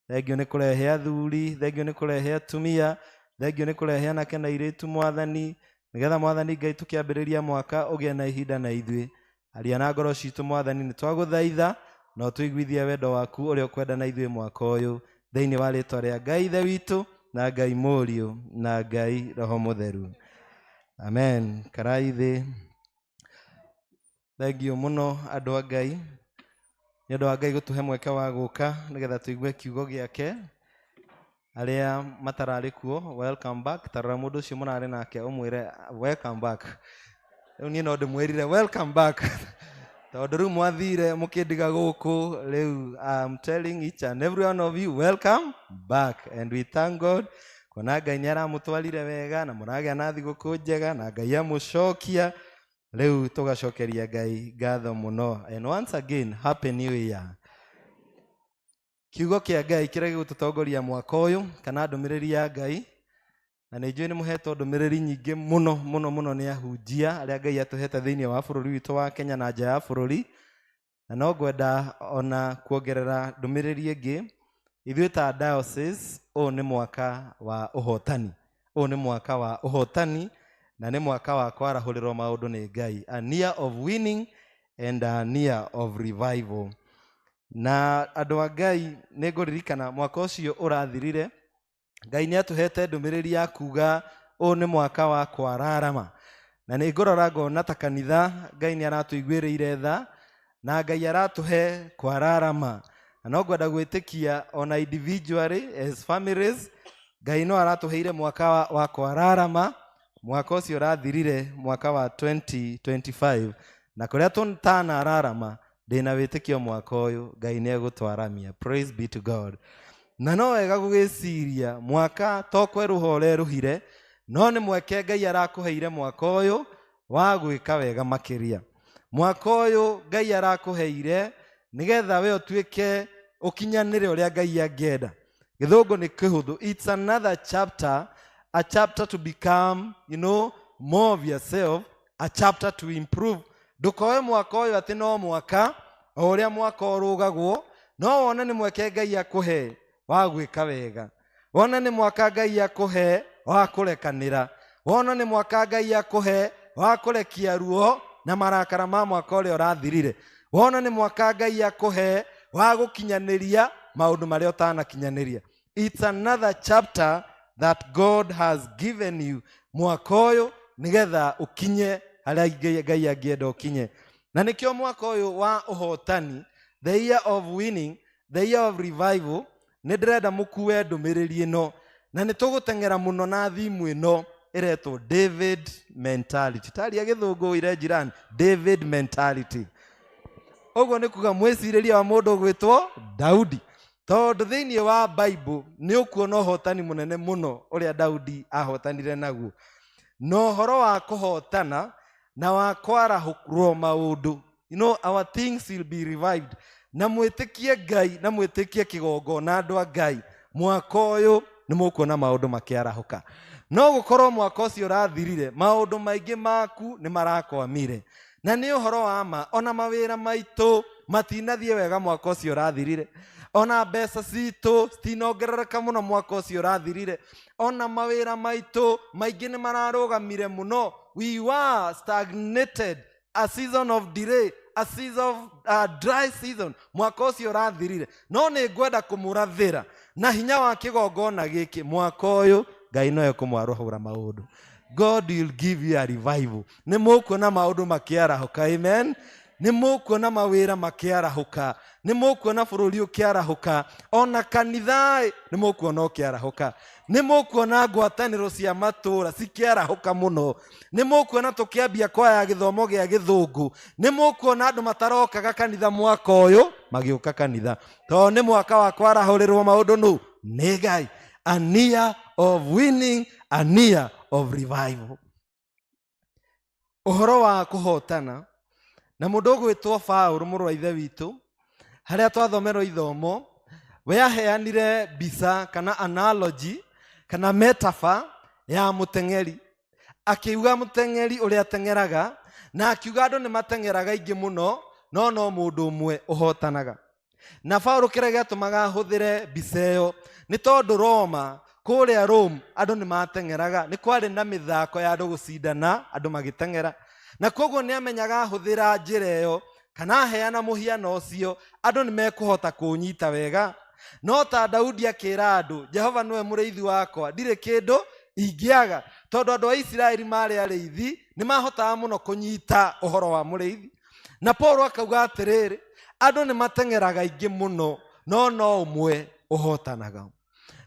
[SPEAKER 3] Thengio nĩ kũrehe athuri, thengio nĩ kũrehe atumia, thengio nĩ kũrehe anake na airĩtu mwathani, nĩgetha mwathani Ngai tũkĩambĩrĩria mwaka ũgĩe na ihinda na ithuĩ. Aria na ngoro citũ mwathani, nĩ twagũthaitha na ũtũiguithie wendo waku ũrĩa ũkwenda na ithuĩ mwaka ũyũ, thĩinĩ wa rĩtwa rĩa Ngai Ithe witũ na Ngai Mũriũ na Ngai Roho Mũtheru, amen. Karai thĩ. Thengio mũno andũ a Ngai nĩ ũndũ wa Ngai gũtũhe mweke wa gũka nĩgetha tũigue kiugo gĩake. Arĩa matararĩ kuo, welcome back. Tarora mũndũ ũcio mũrarĩ nake ũmwĩre welcome back. Rĩu niĩ no ndĩmwĩrire welcome back tondũ rĩu mwathire mũkĩndiga gũkũ. Rĩu I'm telling each and every one of you, welcome back, and we thank God kuona Ngai nĩ aramũtwarire wega na mũragĩa na thigũkũ njega na Ngai amũcokia. Rĩu tũgacokeria Ngai ngatho mũno, and once again, happy new year. Kiugo kĩa Ngai kĩrĩa gĩgũtũtongoria mwaka ũyũ, kana ndũmĩrĩri ya Ngai, na nĩ njũĩ nĩ mũhetwo ndũmĩrĩri nyingĩ mũno mũno mũno nĩ ahunjia arĩa Ngai atũhete thĩinĩ wa bũrũri witũ wa Kenya na nja ya bũrũri, na no ngwenda ona kuongerera ndũmĩrĩri ĩngĩ. Ithuĩ ta diocese, ũyũ nĩ mwaka wa ũhotani, ũyũ nĩ mwaka wa ũhotani na nĩ mwaka wa kwarahũrĩrwo maũndũ nĩ Ngai, a year of winning and a year of revival. Na andũ a Ngai, nĩ ngũririkana mwaka ũcio ũrathirire, Ngai nĩ atũhete ndũmĩrĩri ya kuga ũyũ nĩ mwaka wa kwararama, na nĩ ngũrora ngona ta kanitha Ngai nĩ aratũiguĩrĩire tha na Ngai aratũhe kwararama, na no ngwenda gwĩtĩkia ona individually as families Ngai no aratũheire mwaka wa kwararama mwaka ũcio ũrathirire, mwaka wa 2025, na kũrĩa tũtanararama, ndĩna wĩtĩkio mwaka ũyũ Ngai nĩ egũtwaramia. Praise be to God. Na no wega gũgĩciria mwaka to kwerũha ũrerũhire, no nĩ mweke Ngai arakũheire mwaka ũyũ wa gwĩka wega makĩria. Mwaka ũyũ Ngai arakũheire nĩgetha we ũtuĩke ũkinyanĩre ũrĩa Ngai angĩenda. Gĩthũngũ nĩ kĩhũthũ, it's another chapter, a chapter to become more of yourself, a chapter to improve. Ndũkoe mwaka ũyũ atĩ no mwaka o ũrĩa mwaka ũrũgagwo, no wone nĩ mweke Ngai akũhe wa gwĩka wega, wone nĩ mwaka Ngai akũhe wa kũrekanĩra, wone nĩ mwaka Ngai akũhe wa kũrekia ruo na marakara ma mwaka ũrĩa ũrathirire, wone nĩ mwaka Ngai akũhe wa gũkinyanĩria maũndũ marĩa ũtanakinyanĩria. It's another chapter that God has given you mwaka ũyũ nĩgetha ũkinye harĩa Ngai angĩenda ũkinye. Na nĩkĩo mwaka ũyũ wa ũhotani, the year of winning, the year of revival, nĩ ndĩrenda mũkue ndũmĩrĩri ĩno, na nĩ tũgũteng'era mũno na thimu ĩno ĩretwo David mentality. Taria gĩthũngũ ire jirani, David mentality. Ũguo nĩ kuga mwĩcirĩrie wa mũndũ ũgwĩtwo Daudi, tondũ thĩinĩ wa Bible nĩ ũkuona ũhotani mũnene mũno ũrĩa Daudi ahotanire naguo, na ũhoro wa kũhotana na wa kwarahũrwo maũndũ. Our things will be revived. Na mwĩtĩkie Ngai na mwĩtĩkie kĩgongona, andũ a Ngai, mwaka ũyũ nĩ mũkuona maũndũ makĩarahũka. No gũkorwo mwaka ũcio ũrathirire maũndũ maingĩ maku nĩ marakwamire, na nĩ ũhoro wa ma, ona mawĩra maitũ matinathiĩ wega mwaka ũcio ũrathirire, ona mbeca citũ citinongerereka mũno mwaka ũcio ũrathirire, ona mawĩra maitũ maingĩ nĩ mararũgamire mũno. We were stagnated, a season of delay, a season of dry season mwaka ũcio ũrathirire. No nĩ ngwenda kũmũrathĩra na hinya wa kĩgongona gĩkĩ, mwaka ũyũ Ngai no ekũmwarũhũra maũndũ. God will give you a revival. Nĩ mũkuona maũndũ makĩarahũka. Amen. Nĩ mũkuona mawĩra makĩarahũka, nĩ mũkuona bũrũri ũkĩarahũka, ona kanitha nĩ mũkuona ũkĩarahũka, nĩ mũkuona ngwatanĩro cia matũũra cikĩarahũka mũno, nĩ mũkuona tũkĩambia kwaya gĩthomo gĩa gĩthũngũ, nĩ mũkuona andũ matarokaga kanitha mwaka ũyũ magĩũka kanitha, tondũ nĩ mwaka wa kwarahũrĩrwo maũndũ nũ nĩ Ngai. A year of winning, a year of revival. Ũhoro wa kũhotana na mũndũ ũgwĩtwo Paũlũ mũrũ wa ithe witũ, harĩa twathomerwo ithomo, we aheanire mbica kana analogy kana metaphor ya mũteng'eri, akiuga mũteng'eri ũrĩa ateng'eraga, na akiuga andũ nĩ mateng'eraga aingĩ mũno, no no mũndũ ũmwe ũhotanaga. Na Paũlũ kĩrĩa gĩatũmaga ahũthĩre mbica ĩyo nĩ tondũ Roma, kũrĩa Rome, andũ nĩ mateng'eraga, nĩ kwarĩ na mĩthako ya andũ gũcindana, andũ magĩteng'era, na koguo nĩ amenyaga ahũthĩra njĩra ĩyo kana aheana mũhiano ũcio, andũ nĩ mekũhota kũũnyita wega. No ta Daudi akĩra andũ, Jehova nĩwe mũrĩithi wakwa, ndirĩ kĩndũ ingĩaga, tondũ andũ a Isiraeli marĩ arĩithi, nĩ mahotaga mũno kũnyita ũhoro wa mũrĩithi. Na Paul akauga atĩrĩrĩ, andũ nĩ mateng'eraga aingĩ mũno, no no ũmwe ũhotanaga.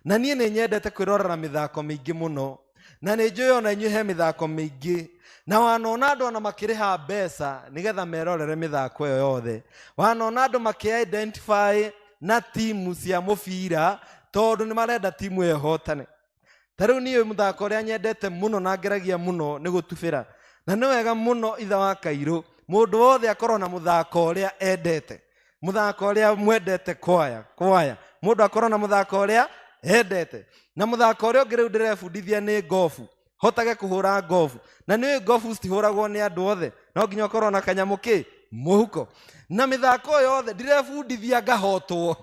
[SPEAKER 3] Na niĩ nĩ nyendete kwĩrorera mĩthako mĩingĩ mũno, na nĩ njũĩ ona inyuĩ he mĩthako mĩingĩ, na wanona andũ ona makĩrĩha mbeca nĩgetha merorere mĩthako ĩyo yothe. Wanona andũ makĩ-identify na timu cia mũbira tondũ nĩ marenda timu ĩyo ĩhotane. Ta rĩu niĩ mũthako ũrĩa nyendete mũno na ngeragia mũno nĩ gũtubĩra, na nĩ wega mũno ithe wa Kairũ mũndũ wothe akorwo na mũthako ũrĩa endete, mũthako ũrĩa mwendete kwaya kwaya, mũndũ akorwo na mũthako ũrĩa endete. Na mũthako ũrĩa ũngĩ rĩu ndĩrebundithia nĩ ngobu, hotage kũhũra ngobu, na nĩ ngobu citihũragwo nĩ andũ othe, no nginya ũkorwo na kanyamũ kĩ mũhuko. Na mĩthako ĩyo yothe ndirebundithia ngahotwo,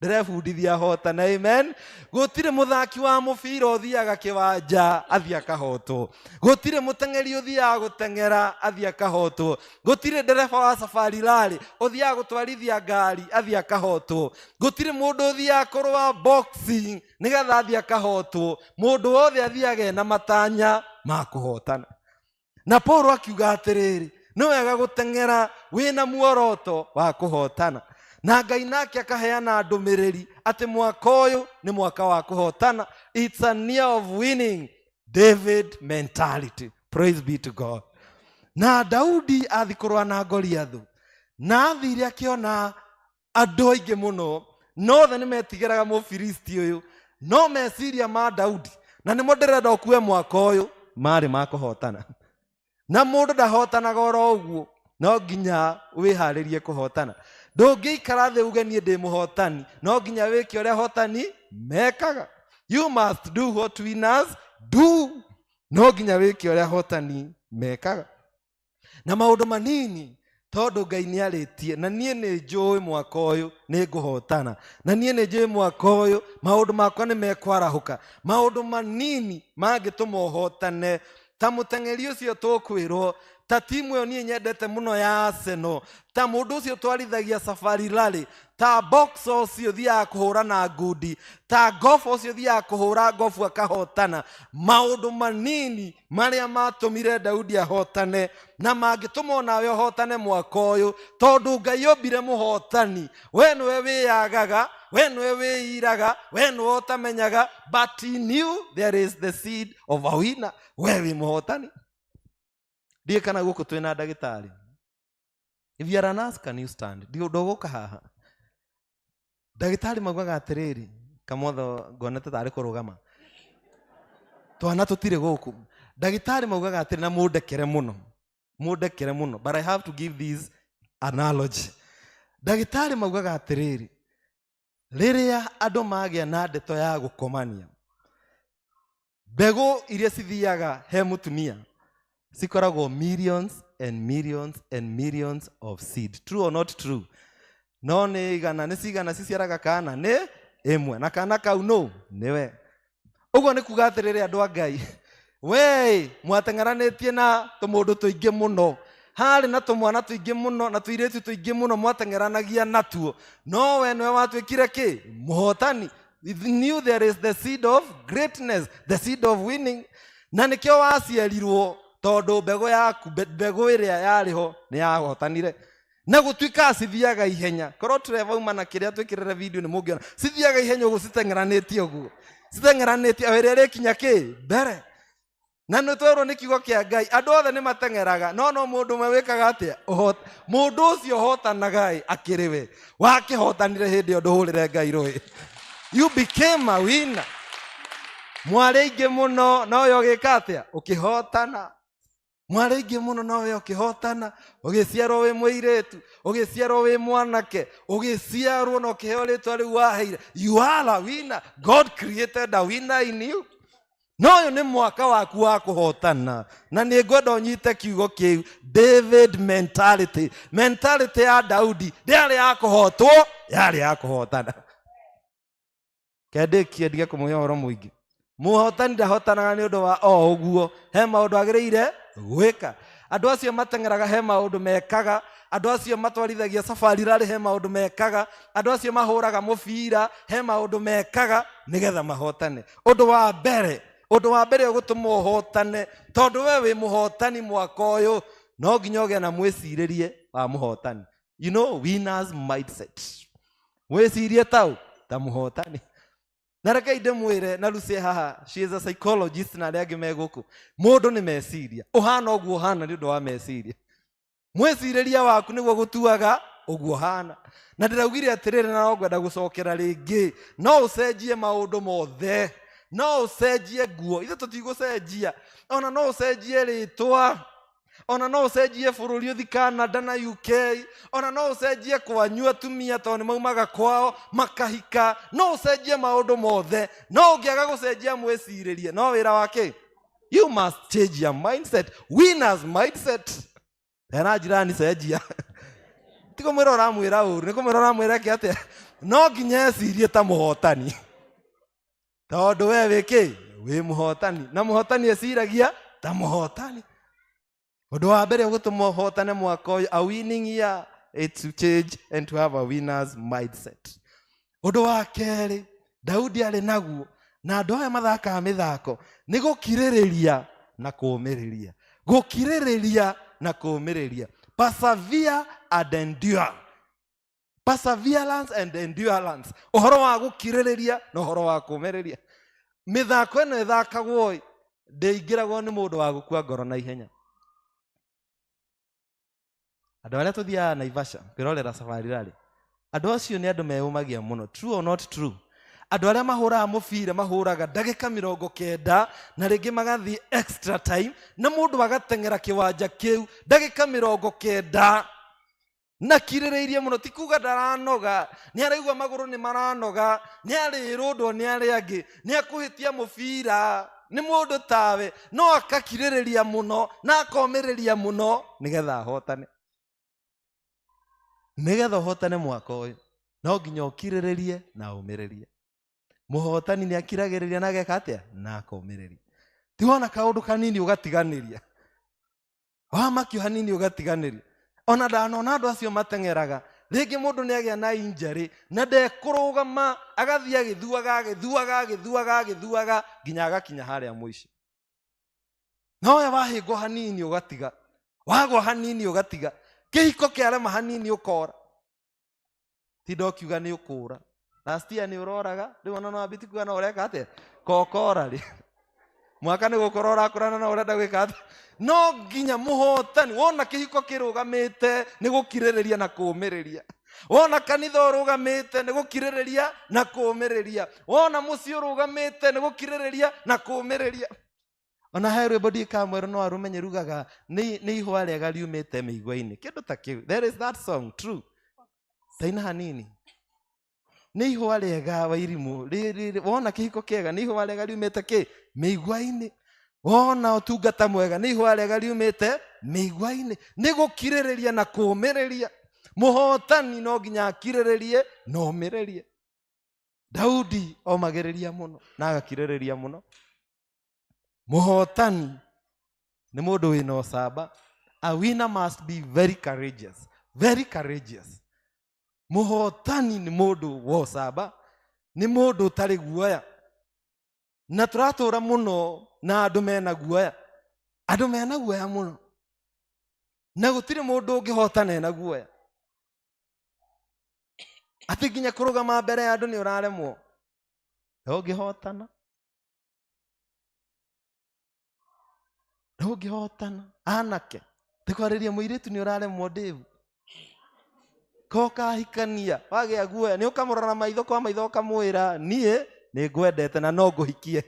[SPEAKER 3] ndĩrebundithia hotana. Amen. Gũtirĩ mũthaki wa mũbira ũthiaga kĩwanja athiĩ akahotwo, gũtirĩ mũteng'eri ũthiaga gũteng'era athiĩ akahotwo, gũtirĩ ndereba wa safari rally ũthiaga gũtwarithia ngari athiĩ akahotwo, gũtirĩ mũndũ ũthiaga kũrũa boxing nĩgetha athiĩ akahotwo. Mũndũ wothe athiaga ena matanya ma kũhotana. Na Paul akiuga atĩrĩrĩ, nĩ wega gũteng'era wĩna muoroto wa kũhotana. Na Ngai nake akaheana ndũmĩrĩri atĩ mwaka ũyũ nĩ mwaka wa kũhotana. It's a year of winning. David mentality. Praise be to God. Na Daudi athi kũrũa na Goliathu, na athire akĩona andũ aingĩ mũno, no othe nĩ metigĩraga Mũfilisti ũyũ, no meciria ma Daudi, na nĩmo ndĩrenda ũkue mwaka ũyũ, marĩ ma kũhotana. Na mũndũ ndahotanaga oro ũguo, no nginya wĩharĩrie kũhotana. Ndũngĩikara thĩ uge niĩ ndĩ mũhotani, no nginya wĩke ũrĩa ahotani mekaga. You must do what winners do. No nginya wĩke ũrĩa ahotani mekaga. Na maũndũ manini, tondũ Ngai nĩ arĩtie, na niĩ nĩ njũĩ mwaka ũyũ nĩ ngũhotana, na niĩ nĩ njũĩ mwaka ũyũ maũndũ makwa nĩ mekwarahũka. Maũndũ manini mangĩtũma ũhotane, ta mũteng'eri ũcio tũkwĩrwo, ta timu ĩyo niĩ nyendete mũno ya Arsenal, ta mũndũ ũcio twarithagia safari rally, ta boxer ũcio ũthiaga kũhũra na ngundi, ta golf ũcio ũthiaga kũhũra gofu akahotana. Maũndũ manini marĩa matũmire Daudi ahotane na mangĩtũma onawe ũhotane mwaka ũyũ, tondũ Ngai ombire mũhotani. We nĩwe wĩyagaga, we nĩwe wĩiraga, we nĩwe ũtamenyaga, but he knew there is the seed of a winner. We wĩ mũhotani. Ndiĩ kana gũkũ twĩna ndagĩtarĩ. If you are a nurse, can you stand? Ndiũ ndũgũka haha. Ndagĩtarĩ maugaga atĩrĩrĩ, kamotho ngonete tarĩ kũrũgama. Twana tũtirĩ gũkũ. Ndagĩtarĩ maugaga atĩrĩ, na mũndekere mũno, mũndekere mũno, but I have to give this analogy. Ndagĩtarĩ maugaga atĩrĩrĩ, rĩrĩa andũ magĩa na ndeto ya gũkomania, mbegũ iria cithiaga he mũtumia cikoragwo millions and millions and millions of seed. True or not true? No nĩ igana, nĩ cigana ciciaraga kana nĩ ĩmwe, na kana kau no nĩwe. Ũguo nĩ kuga atĩrĩrĩ, andũ a Ngai, we mwateng'eranĩtie na tũmũndũ tũingĩ mũno, harĩ na tũmwana tũingĩ mũno na tũirĩtu tũingĩ mũno mwateng'eranagia natuo, no we nĩwe watuĩkire kĩ? Mũhotani. He knew there is the seed of greatness, the seed of winning. Na nĩkĩo waciarirwo, tondũ mbegũ yaku, mbegũ ĩrĩa yarĩ ho nĩ yahotanire. Na gũtuĩkaga cithiaga ihenya. Korwo Trevor auma na kĩrĩa twĩkĩrĩre video nĩ mũngĩona. Cithiaga ihenya ũguo citeng'eranĩtie ũguo. Citeng'eranĩtie o ĩrĩa ĩrĩkinya kĩ? Mbere. Na nĩ twerwo nĩ kiugo kĩa Ngai, andũ othe nĩ mateng'eraga, no no mũndũ ũmwe wĩkaga atĩa? Mũndũ ũcio ũhotanaga ĩ, akĩrĩ we. Wakĩhotanire hĩndĩ ĩyo ndũhũrĩre Ngai rũĩ. You became a winner. Mwarĩ aingĩ mũno, no we ũgĩka atĩa? Ũkĩhotana. Mwarĩ aingĩ mũno, no we ũkĩhotana. Ũgĩciarwo wĩ mũirĩtu, ũgĩciarwo wĩ mwanake, ũgĩciarwo na ũkĩheo rĩtwa rĩu waheire. You are a winner. God created a winner in you. No ũyũ nĩ mwaka waku wa kũhotana, na nĩ ngwenda ũnyite kiugo kĩu, David mentality. Mentality ya Daudi ndĩarĩ ya kũhotwo, yarĩ ya kũhotana. Kendĩkie ndige kũmũhe ũhoro mũingĩ. Mũhotani ndahotanaga nĩ ũndũ wa o ũguo, he maũndũ agĩrĩire gwĩka. Andũ acio mateng'eraga he maũndũ mekaga, andũ acio matwarithagia safari rally he maũndũ mekaga, andũ acio mahũraga mũbira he maũndũ mekaga nĩgetha mahotane. Ũndũ wa mbere, ũndũ wa mbere ũgũtũma ũhotane, tondũ we wĩ mũhotani mwaka ũyũ, no nginya ũgĩe na mwĩcirĩrie wa mũhotani. You know, winners mindset. Mwĩcirie tau ta mũhotani. Na rekei ndĩmwĩre na Lucy haha, she is a psychologist na arĩa angĩ me gũkũ. Mũndũ nĩ meciria. Ũhana ũguo ũhana nĩ ũndũ wa meciria. Mwĩcirĩria waku nĩguo gũtuaga ũguo ũhana. Na ndĩraugire atĩrĩrĩ, na no ngwenda gũcokera rĩngĩ, no ũcenjie maũndũ mothe, no ũcenjie nguo, ithuĩ tũtigũcenjia, ona no ũcenjie rĩtwa, ona no ũcenjie bũrũri ũthi Canada na UK, ona no ũcenjie kwanyu atumia tondũ nĩ maumaga kwao makahika, no ũcenjie maũndũ mothe, no ũngĩaga gũcenjia mwĩcirĩrie, no wĩra wa kĩ? You must change your mindset. Winners mindset. Era jirani cenjia. Ti kũmwĩra ũramwĩra ũru, nĩ kũmwĩra ũramwĩra eke atĩa? No nginya ecirie ta mũhotani. Tondũ we wĩ kĩ? Wĩ mũhotani. Na mũhotani eciragia ta mũhotani. Ũndũ wa mbere ũgũtũma ũhotane mwaka ũyũ, a winning year, it's to change and to have a winner's mindset. Ũndũ wa kerĩ, Daudi arĩ naguo, na andũ aya mathakaga mĩthako, nĩ gũkirĩrĩria na kũũmĩrĩria. Gũkirĩrĩria na kũũmĩrĩria. Persevere and endure. Perseverance and endurance. Ũhoro wa gũkirĩrĩria na ũhoro wa kũũmĩrĩria. Mĩthako ĩno ĩthakagwo ĩ, ndĩingĩragwo nĩ mũndũ wa gũkua ngoro na ihenya. Andũ arĩa tũthiaga Naivasha kwĩrorera safari rally, andũ acio nĩ andũ meyũmagia mũno. True or not true? Andũ arĩa mahũraga mũbira mahũraga ndagĩka mĩrongo kenda na rĩngĩ magathiĩ extra time, na mũndũ agateng'era kĩwanja kĩu ndagĩka mĩrongo kenda na kirĩrĩirie mũno. Ti kuga ndaranoga, nĩ araigua magũrũ nĩ maranoga, nĩ arĩrũndwo nĩ arĩa angĩ, nĩ akũhĩtia mũbira, nĩ mũndũ tawe, no akakirĩrĩria mũno na akomĩrĩria mũno nĩgetha ahotane. Nĩgetha ũhotane mwaka ũyũ, no nginya ũkirĩrĩrie na ũmĩrĩrie. Mũhotani nĩ akiragĩrĩria na ageka atĩa? Na akomĩrĩria. Ti wona kaũndũ kanini ũgatiganĩria, wamakio hanini ũgatiganĩria. Ona ndanona andũ acio mateng'eraga, rĩngĩ mũndũ nĩ agĩa na injury na ndekũrũgama, agathiĩ agĩthuaga, agĩthuaga, agĩthuaga, agĩthuaga nginya agakinya harĩa mũico. No we wahĩngwo hanini ũgatiga, wagwa hanini ũgatiga, kĩhiko kĩarema hanini ũkora. Tinda ũkiuga nĩ ũkũra. Last year nĩ ũroraga, rĩu ona no ambĩtie kuga no ũreka atĩa? Kokora rĩ. Mwaka nĩ gũkorwo ũrakũrana na ũrenda gwĩka atĩa? No nginya mũhotani, wona kĩhiko kĩrũgamĩte nĩ gũkirĩrĩria na kũũmĩrĩria. Wona kanitha ũrũgamĩte nĩ gũkirĩrĩria na kũũmĩrĩria. Wona mũciĩ ũrũgamĩte nĩ gũkirĩrĩria na kũũmĩrĩria. Ona he rwĩmbo ndiũĩ kana mwerũ no arũmenye rugaga nĩ ihũa rĩega riumĩte mĩigua-inĩ. Kĩndũ ta kĩu. There is that song, true. Taina hanini. Nĩ ihũa rĩega Wairimũ. Wona kĩhiko kĩega nĩ ihũa rĩega riumĩte kĩ? Mĩigua-inĩ. Wona ũtungata mwega nĩ ihũa rĩega riumĩte mĩigua-inĩ. Nĩ gũkirĩrĩria na kũũmĩrĩria. Mũhotani no nginya akirĩrĩrie na omĩrĩrie. Daudi omagĩrĩria mũno na agakirĩrĩria mũno. Mũhotani nĩ mũndũ wĩna ũcamba. A winner must be very courageous. Very courageous. Mũhotani nĩ mũndũ wa ũcamba, nĩ mũndũ ũtarĩ guoya. Na tũratũra mũno na andũ mena guoya. Andũ mena guoya mũno. Na gũtirĩ mũndũ ũngĩhotana ena guoya. Atĩ nginya kũrũgama mbere ya andũ nĩ ũraremwo. Ndũngĩhotana. Ndũngĩhotana. Anake, ti kwarĩria mũirĩtu nĩ ũraremwo ndĩvu. Ko kahikania, wagĩa guoya, nĩ ũkamũrora maitho kwa maitho ũkamwĩra, niĩ nĩ ngwendete na no ngũhikie.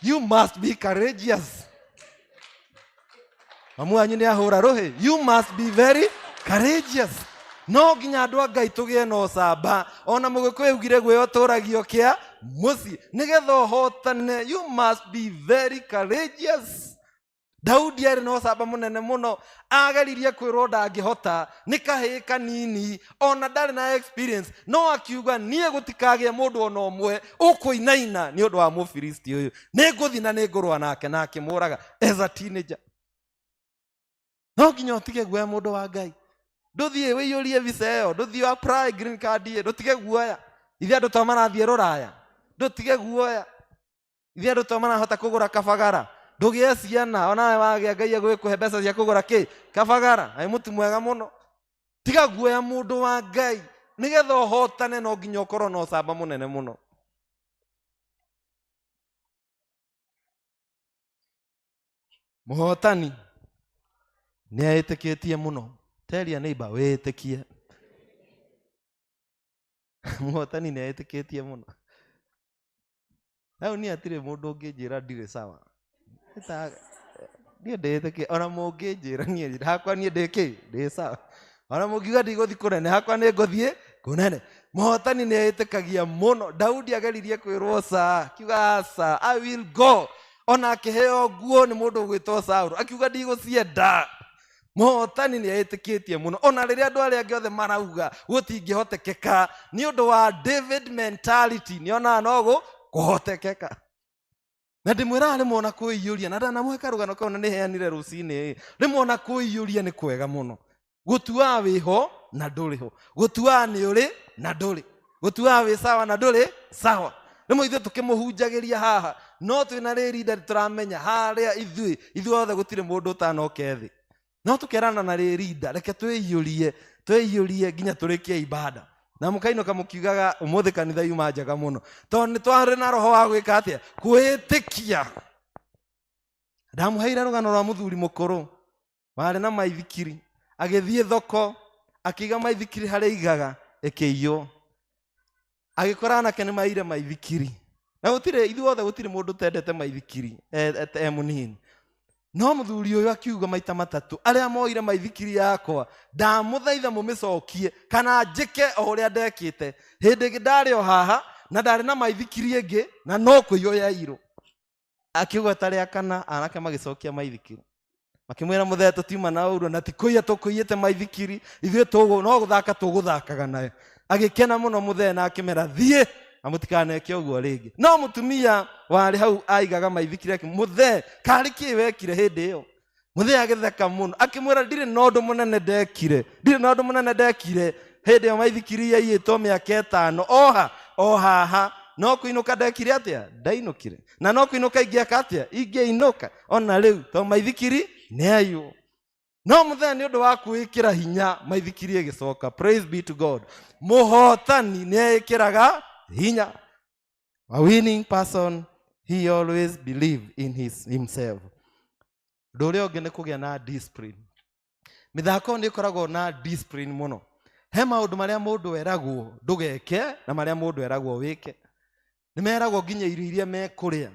[SPEAKER 3] You must be courageous. Mamu wanyu nĩ ahũra rũhĩ. You must be very courageous. No nginya andũ a Ngai tũgĩe na ũcamba. Ona mũgĩkũyũ augire guoya ũtũragio kĩa mũciĩ. Nĩgetha ũhotane, you must be very courageous. Daudi arĩ na ũcamba mũnene mũno. Ageririe kwĩrwo ndangĩhota, nĩ kahĩĩ kanini, ona ndarĩ na experience, no akiuga niĩ gũtikagĩe mũndũ ona ũmwe ũkũinaina nĩ ũndũ wa Mũfilisti ũyũ. Nĩ ngũthiĩ na nĩ ngũrũa nake, na akĩmũraga as a teenager. No nginya ũtige guoya mũndũ wa Ngai. Ndũthiĩ wĩiyũrie visa ĩyo, ndũthiĩ apply green card ĩyo, ndũtige guoya. Ithuĩ andũ to marathiĩ rũraya, ndũtige guoya. Ithuĩ andũ to marahota kũgũra kabagara, ndũgĩe ciana, onawe wagĩa Ngai agũgĩkũhe mbeca cia kũgũra kĩ? Kabagara. Aĩ mũtu mwega mũno. Tiga guoya mũndũ wa Ngai. Nĩgetha ũhotane no nginya ũkorwo na ũcamba mũnene mũno. Mũhotani nĩ eĩtĩkĩtie mũno. Tell your neighbor, wĩĩtĩkie. Mũhotani nĩ eĩtĩkĩtie mũno. Hau niĩ hatirĩ mũndũ ũngĩnjĩra ndirĩ sawa. Niĩ ndĩĩtĩkĩtie, ona mũngĩnjĩra niĩ hakwa niĩ ndĩ kĩ? Ndĩ sawa. Ona mũngiuga ndigũthiĩ kũnene, hakwa nĩ ngũthiĩ kũnene. Mũhotani nĩ eĩtĩkagia mũno. Daudi ageririe kwĩrwo ca, akiuga aca, I will go. Ona akĩheo nguo nĩ mũndũ ũgwĩtwo Saũlũ, akiuga ndigũcienda. Mũhotani nĩ eĩtĩkĩtie mũno. Ona rĩrĩa andũ arĩa angĩ othe marauga gũtingĩhotekeka, nĩ ũndũ wa David mentality, nĩ onaga no kũhotekeka. Na ndĩmwĩraga rĩmwe ona kwĩiyũria, na ndanamũhe karũgano kau na nĩheanire rũcinĩ, rĩmwe ona kwĩiyũria nĩ kwega mũno. Gũtuaga wĩho na ndũrĩ ho, gũtuaga nĩ ũrĩ na ndũrĩ, gũtuaga wĩ sawa na ndũrĩ sawa. Rĩmwe ithuĩ tũkĩmũhunjagĩria haha, no twĩna rĩrinda tũramenya harĩa ithuĩ ithuothe gũtirĩ mũndũ ũtanoke thĩ, no tũkerana na rĩrinda, reke twĩiyũrie, twĩiyũrie nginya tũrĩkie ibada. Na mũkainũka mũkiugaga ũmũthĩ kanitha yuma njega mũno, tondũ nĩ twarĩ na roho wa gwĩka atĩa? Kwĩĩtĩkia. Ndamũheire rũgano rwa mũthuri mũkũrũ warĩ na maithikiri, agĩthiĩ thoko akĩiga maithikiri harĩa aigaga ĩkĩiywo, agĩkora anake nĩ maire maithikiri. Na gũtirĩ, ithuothe gũtirĩ mũndũ ũtendete maithikiri e mũnini. No mũthuri ũyũ akiuga maita matatũ, arĩa moire maithikiri yakwa ndamũthaitha mũmĩcokie kana njĩke o ũrĩa ndekĩte. Hĩndĩ ĩngĩ ndarĩ o haha na ndarĩ na maithikiri ĩngĩ na no kũiywo yairwo. Akĩgweta rĩa kana, anake magĩcokia maithikiri. Makĩmwĩra mũthee tũtiuma na ũru na ti kũiya tũkũiyĩte maithikiri, ithuĩ no gũthaka tũgũthakaga nayo. Agĩkena mũno mũthee na akĩmera thiĩ na mũtikaneke ũguo rĩngĩ. No mũtumia warĩ hau aigaga maithikiri ake, mũthee karĩ kĩ wekire hĩndĩ ĩyo? Mũthee agĩtheka mũno akĩmwĩra ndirĩ na ũndũ mũnene ndekire, ndirĩ na ũndũ mũnene ndekire hĩndĩ ĩyo maithikiri yaiyĩtwo mĩaka ĩtano oha o haha, no kũinũka ndekire atĩa? Ndainũkire. Na no kũinũka ingĩeka atĩa? Ingĩinũka ona rĩu tondũ maithikiri nĩ aiywo. No mũthenya nĩ ũndũ wa kwĩĩkĩra hinya maithikiri ĩgĩcoka. Praise be to God. Mũhotani nĩ eĩkĩraga hinya. A winning person, he always believe in himself. Ũndũ ũrĩa ũngĩ nĩ kũgĩa na discipline. Mĩthako nĩ ĩkoragwo na discipline mũno. He maũndũ marĩa mũndũ eragwo ndũgeke na marĩa mũndũ eragwo wĩke. Nĩ meragwo nginya irio iria mekũrĩa.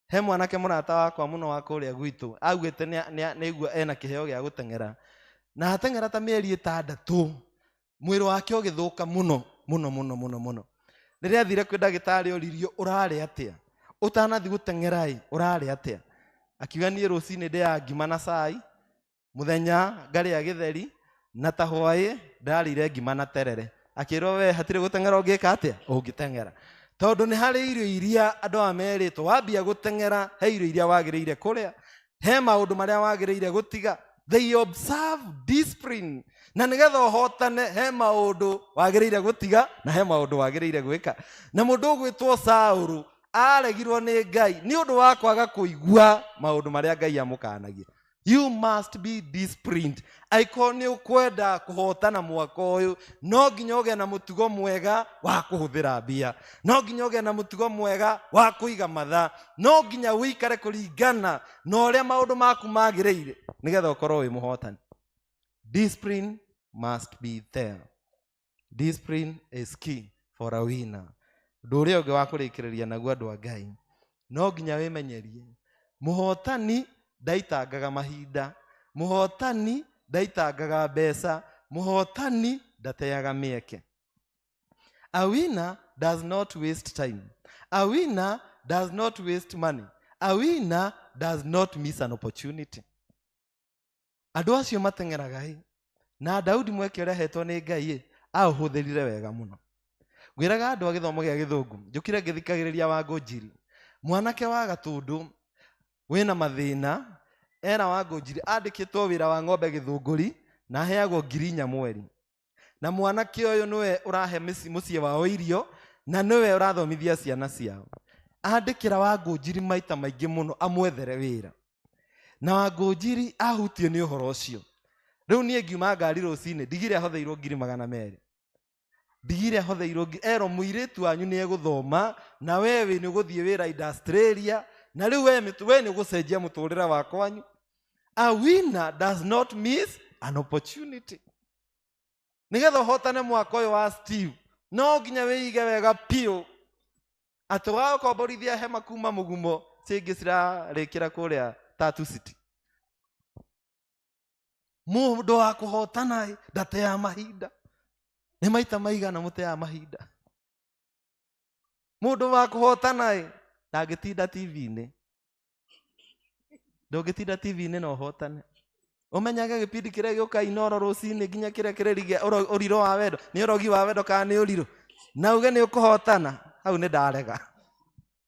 [SPEAKER 3] He mwanake mũrata wakwa mũno wa kũrĩa gwitũ augĩte nĩ aigua ena kĩheo gĩa gũteng'era. Na ateng'era ta mĩeri ĩtandatũ, mwĩrĩ wake ũgĩthũka mũno mũno mũno mũno mũno. Rĩrĩa athire kwĩ ndagĩtarĩ oririo ũrarĩa atĩa? Ũtanathiĩ gũteng'era ĩ, ũrarĩa atĩa? Akiuga niĩ rũcinĩ ndĩaga ngima na cai, mũthenya ngarĩa gĩtheri, na ta hwaĩ ndarĩire ngima na terere. Akĩrwo we hatirĩ gũteng'era ũngĩka atĩa? Ũngĩteng'era. Tondũ nĩ harĩ irio iria andũ aya merĩtwo, wambia gũteng'era he irio iria wagĩrĩire kũrĩa, he maũndũ marĩa wagĩrĩire gũtiga. They observe discipline. Na nĩgetha ũhotane he maũndũ wagĩrĩire gũtiga na he maũndũ wagĩrĩire gwĩka. Na mũndũ ũgwĩtwo Saũlũ aregirwo nĩ Ngai nĩ ũndũ wa kwaga kũigua maũndũ marĩa Ngai amũkanagia. You must be disciplined. Angĩkorwo nĩ ũkwenda kũhotana mwaka ũyũ, no nginya ũgĩe na mũtugo mwega wa kũhũthĩra mbia, no nginya ũgĩe na mũtugo mwega wa kũiga mathaa, no nginya ũikare kũringana na ũrĩa maũndũ maku magĩrĩire nĩgetha ũkorwo wĩ mũhotani. Discipline must be there. Discipline is key for a winner. Ũndũ ũrĩa ũngĩ wa kũrĩkĩrĩria naguo, andũ a Ngai, no nginya wĩmenyerie. Mũhotani ndaitangaga mahinda, mũhotani ndaitangaga mbeca, mũhotani ndateaga mĩeke. A winner does not waste time. A winner does not waste money. A winner does not miss an opportunity. Andũ acio mateng'eraga ĩ, na Daudi mweke ũrĩa ahetwo nĩ Ngai ĩ, aũhũthĩrire wega mũno. Ngwĩraga andũ a gĩthomo gĩa gĩthũngũ, njũkire ngĩthikagĩrĩria Wangũnjiri, mwanake wa Gatũndũ wĩna mathĩna, era Wangũnjiri andĩkĩtwo wĩra wa ng'ombe Gĩthũngũri na aheagwo 4,000 mweri. Na mwanake ũyũ nĩwe ũrahe mũciĩ wao irio na nĩwe ũrathomithia ciana ciao. Andĩkĩra Wangũnjiri maita maingĩ mũno amwethere wĩra. Na Wangũnjiri ahutio nĩ ũhoro ũcio. Rĩu niĩ ngiuma ngari rũcinĩ, ndigire ahotheirwo 200,000. Ndigire ahotheirwo ngiri, erwo mũirĩtu wanyu nĩ egũthoma na we wĩ nĩ ũgũthiĩ wĩra Australia, na rĩu we nĩ ũgũcenjia mũtũrĩre wa kwanyu. A winner does not miss an opportunity. Nĩgetha ũhotane mwaka ũyũ wa Steve, no nginya wĩige wega biũ atĩ wakomborithia hema kuma mũgumo cingĩ cirarĩkĩra kũrĩa Tatu City. Mũndũ wa kũhotana ndateaga mahinda. Nĩ maita maigana mũteaga mahinda? Mũndũ wa kũhotana ndangĩtinda T V-inĩ. Ndũngĩtinda T V-inĩ na ũhotane. Ũmenyage gĩbindi kĩrĩa gĩũka Inoro rũcinĩ nginya kĩrĩa kĩrĩrigia ũrirũ wa wendo, nĩ ũrogi wa wendo kana nĩ ũrirũ, na uge nĩ ũkũhotana, hau nĩ ndarega.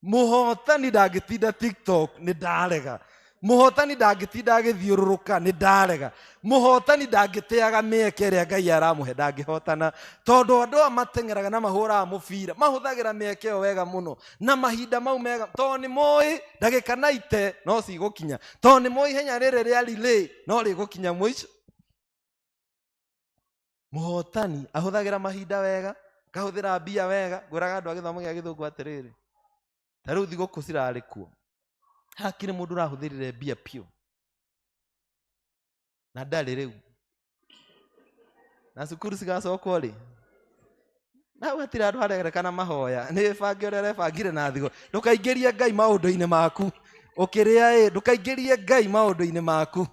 [SPEAKER 3] Mũhotani ndangĩtinda TikTok, nĩ ndarega. Mũhotani ndangĩtinda agĩthiũrũrũka, nĩ ndarega. Mũhotani ndangĩteaga mĩeke ĩrĩa Ngai aramũhe, ndangĩhotana. Tondũ andũ aya mateng'eraga na mahũraga mũbira, mahũthagĩra mĩeke ĩyo wega mũno, na mahinda mau mega, tondũ nĩ moĩ ndagĩka na ite no cigũkinya, tondũ nĩ moĩ ihenya rĩrĩ rĩa relay no rĩgũkinya mũico. Mũhotani ahũthagĩra mahinda wega, akahũthĩra mbia wega. Ngwĩraga andũ a gĩthomo gĩa gĩthũngũ atĩrĩrĩ, ta rĩu thigũkũ cirarĩ kuo, hakĩrĩ mũndũ ũrahũthĩrire mbia piũ na ndarĩ rĩu, na cukuru cigacokwo rĩ, na hau hatirĩ handũ harerekana mahoya, nĩ wĩbange ũrĩa ũrebangire na thigũ. Ndũkaingĩrie Ngai maũndũ-inĩ maku ũkĩrĩa ĩ, ndũkaingĩrie Ngai maũndũ-inĩ maku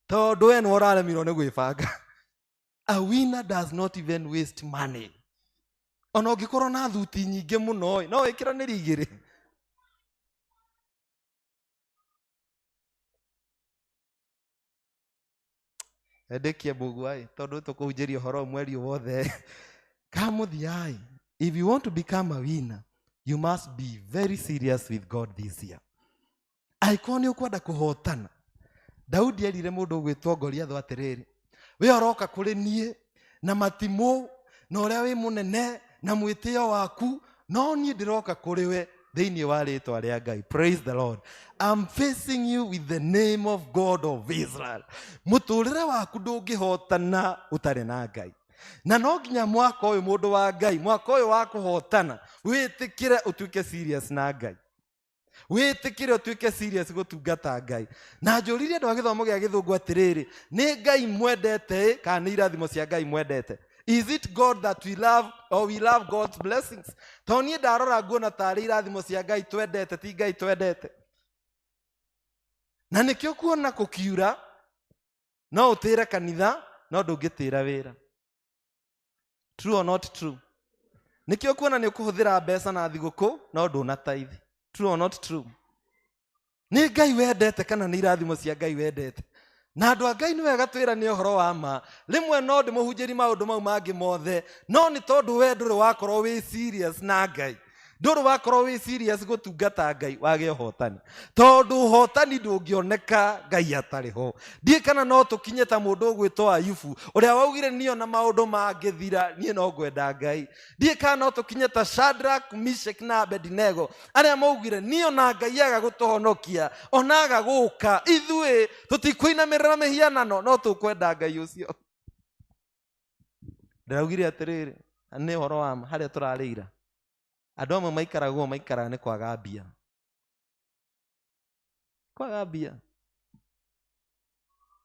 [SPEAKER 3] tondũ we nĩwe ũraremirwo nĩ gwĩbanga. A winner does not even waste money. Ona ũngĩkorwo na thuti nyingĩ mũno ĩ, no wĩkĩranĩrie igĩrĩ. Endĩkie mbũgua ĩ, tondũ tũkũhunjĩria ũhoro mweri wothe. Kamũthia ĩ, if you want to become a winner, you must be very serious with God this year. Angĩkorwo nĩ ũkwenda kũhotana, Daudi erire mũndũ ũgwĩtwo Goliathũ atĩrĩrĩ, we ũroka kũrĩ niĩ na matimũ na ũrĩa wĩ mũnene na mwĩtĩo waku, no niĩ ndĩroka kũrĩ we thĩinĩ wa rĩtwa rĩa Ngai. Praise the Lord. I'm facing you with the name of God of Israel. Mũtũrĩre waku ndũngĩhotana ũtarĩ na Ngai. Na no nginya mwaka ũyũ mũndũ wa Ngai, mwaka ũyũ wa kũhotana, wĩtĩkĩre ũtuĩke serious na Ngai. Wĩtĩkĩre ũtuĩke serious gũtungata Ngai. Na njũririe andũ a gĩthomo gĩa gĩthũngũ atĩrĩrĩ, nĩ Ngai mwendete ĩ, kana nĩ irathimo cia Ngai mwendete? Is it God that we love or we love God's blessings? Tondũ niĩ ndarora nguona tarĩ irathimo cia Ngai twendete, ti Ngai twendete. Na nĩkĩo kuona kũkiura, no ũtĩre kanitha, no ndũngĩtĩra wĩra. True or not true? Nĩkĩo kuona nĩ ũkũhũthĩra mbeca na thigũkũ, no ndũnataithi. True or not true? Nĩ Ngai wendete kana nĩ irathimo cia Ngai wendete? Na andũ a Ngai nĩ wega twĩra nĩ ũhoro wa ma. Rĩmwe no ndĩmũhunjĩrie maũndũ mau mangĩ mothe, no nĩ tondũ we ndũrĩ wakorwo wĩ serious na Ngai. Ndũrĩ wakorwo wĩ serious gũtungata Ngai wage ũhotani, tondũ ũhotani ndũngĩoneka Ngai atarĩ ho. Ndiĩ kana no tũkinye ta mũndũ ũgwĩtwo Ayubu ũrĩa waugire niĩ ona maũndũ mangĩthira niĩ no ngwenda Ngai. Ndiĩ kana no tũkinye ta Shadrach, Meshach na Abednego arĩa maugire niĩ ona Ngai aga gũtũhonokia ona aga gũka ithuĩ tũtikũinamĩrĩra mĩhianano no tũkwenda Ngai ũcio. Ndĩraugire atĩrĩrĩ, nĩ ũhoro wa ma harĩa tũrarĩira andũ amwe maikaragwo maikaraga nĩ kwaga mbia, kwaga mbia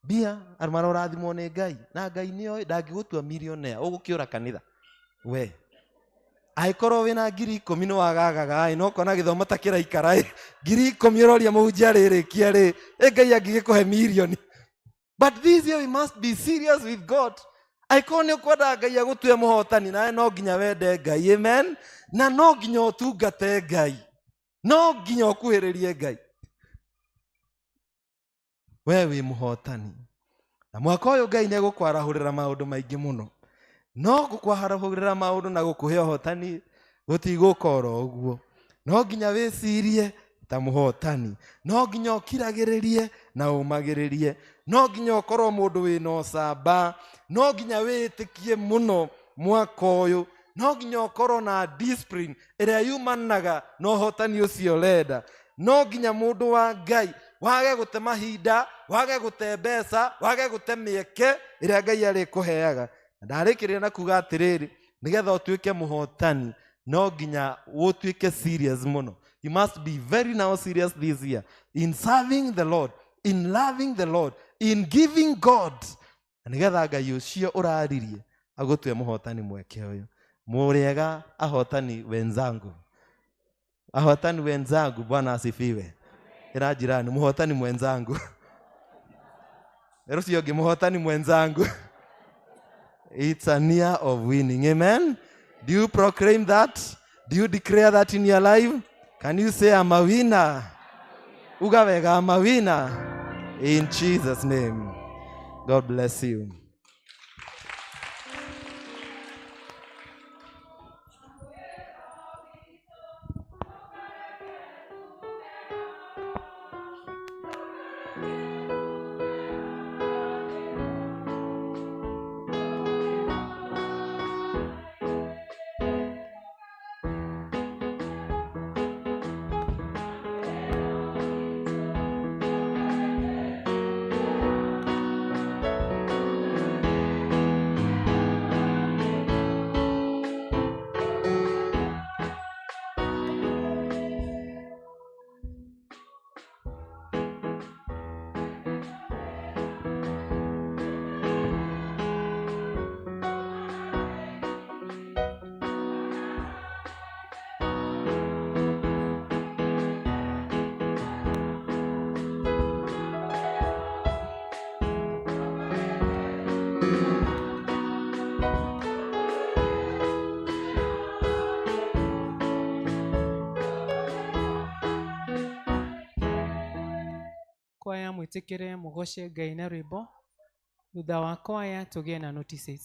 [SPEAKER 3] mbia andũ marorathimwo nĩ Ngai na Ngai nĩoĩ ndangĩgũtua millionaire ũgũkĩũra kanitha we angĩkorwo wĩna 10,000 nĩ wagagaga ĩ no kona gĩthomo ta kĩraikara ĩ 10,000 ũroria mũhunjia arĩrĩkia rĩ ĩ Ngai angĩgĩkũhe mirioni. But this year we must be serious with God. Angĩkorwo nĩ ũkwenda Ngai agũtue mũhotani nawe no nginya wende Ngai, amen, na no nginya ũtungate Ngai, no nginya ũkuhĩrĩrie Ngai. We wĩ mũhotani na mwaka ũyũ Ngai nĩ egũkwarahũrĩra maũndũ maingĩ mũno, no gũkwarahũrĩra maũndũ na gũkũhe ũhotani gũtigũka oro ũguo. No nginya wĩcirie ta mũhotani, no nginya ũkiragĩrĩrie na ũmagĩrĩrie, no nginya ũkorwo mũndũ wĩna ũcamba, no nginya wĩĩtĩkie mũno mwaka ũyũ, no nginya ũkorwo na discipline ĩrĩa yumanaga na ũhotani ũcio ũrenda. No nginya mũndũ wa Ngai wage gũte mahinda, wage gũte mbeca, wage gũte mĩeke ĩrĩa Ngai arĩkũheaga. Na ndarĩkĩrĩria na kuga atĩrĩrĩ, nĩgetha ũtuĩke mũhotani no nginya ũtuĩke serious mũno. You must be very now serious this year in serving the Lord, in loving the Lord, in giving God, na nĩgetha Ngai ũcio ũraririe agũtue mũhotani mweke ũyũ. Mũrĩega ahotani wenzangu, ahotani wenzangu, Bwana asifiwe. Ĩra jirani mũhotani mwenzangu, ĩra ũcio ũngĩ mũhotani mwenzangu. It's a year of winning, amen. Do you proclaim that? Do you declare that in your life? Can you say I'm a winner? Uga wega, I'm a winner. In Jesus' name. God bless you.
[SPEAKER 2] Kwaya mwĩtĩkĩre mũgoce Ngai na rwĩmbo, thutha wa kwaya tũgĩe na notices.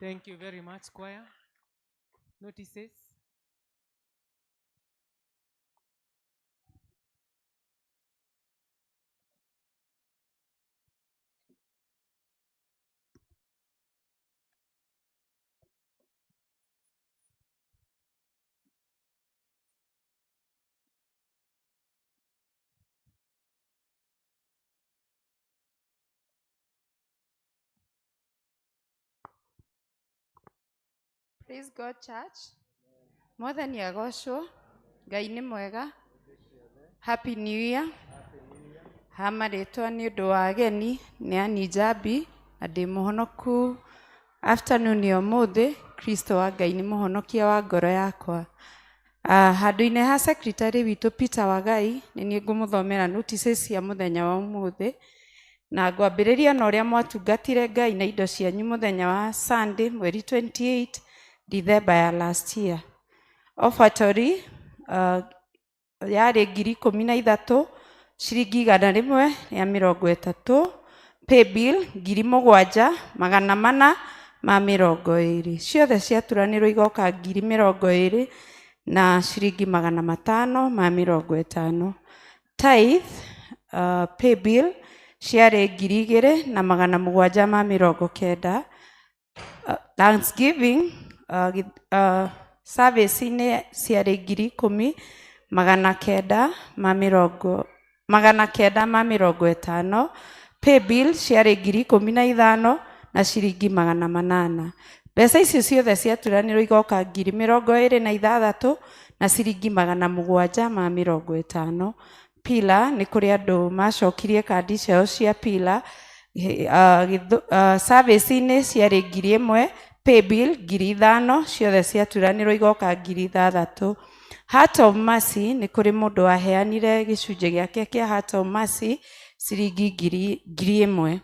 [SPEAKER 2] Thank you very much, choir. Notices.
[SPEAKER 8] Praise God Church. Mwathani agocwo. Ngai nĩ mwega. Happy New Year. Ha marĩtwa nĩ ũndũ wa ageni nĩ Ann Njambi na ndĩ mũhonoku afternoon ya ũmũthĩ. Kristo wa Ngai nĩ mũhonokia wa ngoro yakwa. Handũ-inĩ ha secretary witũ Peter Wagai nĩ niĩ ngũmũthomera notices cia mũthenya wa ũmũthĩ, na ngwambĩrĩria na ũrĩa mwatungatire Ngai na indo cianyu mũthenya wa Sunday mweri 28 December ya last year. Offertory yarĩ 13,000 ciringi 130, paybill 7,420, ciothe ciaturanĩrwo igoka 20,000 na ciringi 550. Tithe paybill ciarĩ 2,790. Thanksgiving service-inĩ ciarĩ 10,950, paybill ciarĩ 15,000 na ciringi 800. Mbeca icio ciothe ciaturanĩrwo igoka 26,000 na ciringi 750. Pila nĩ kũrĩ andũ macokirie kandi ciao cia pila. Service-inĩ ciarĩ 1,000, paybill 5,000, ciothe ciaturanĩrwo igoka 6,000. Heart of Mercy nĩ kũrĩ mũndũ waheanire gĩcunjĩ gĩake kĩa Heart of Mercy ciringi 1,000.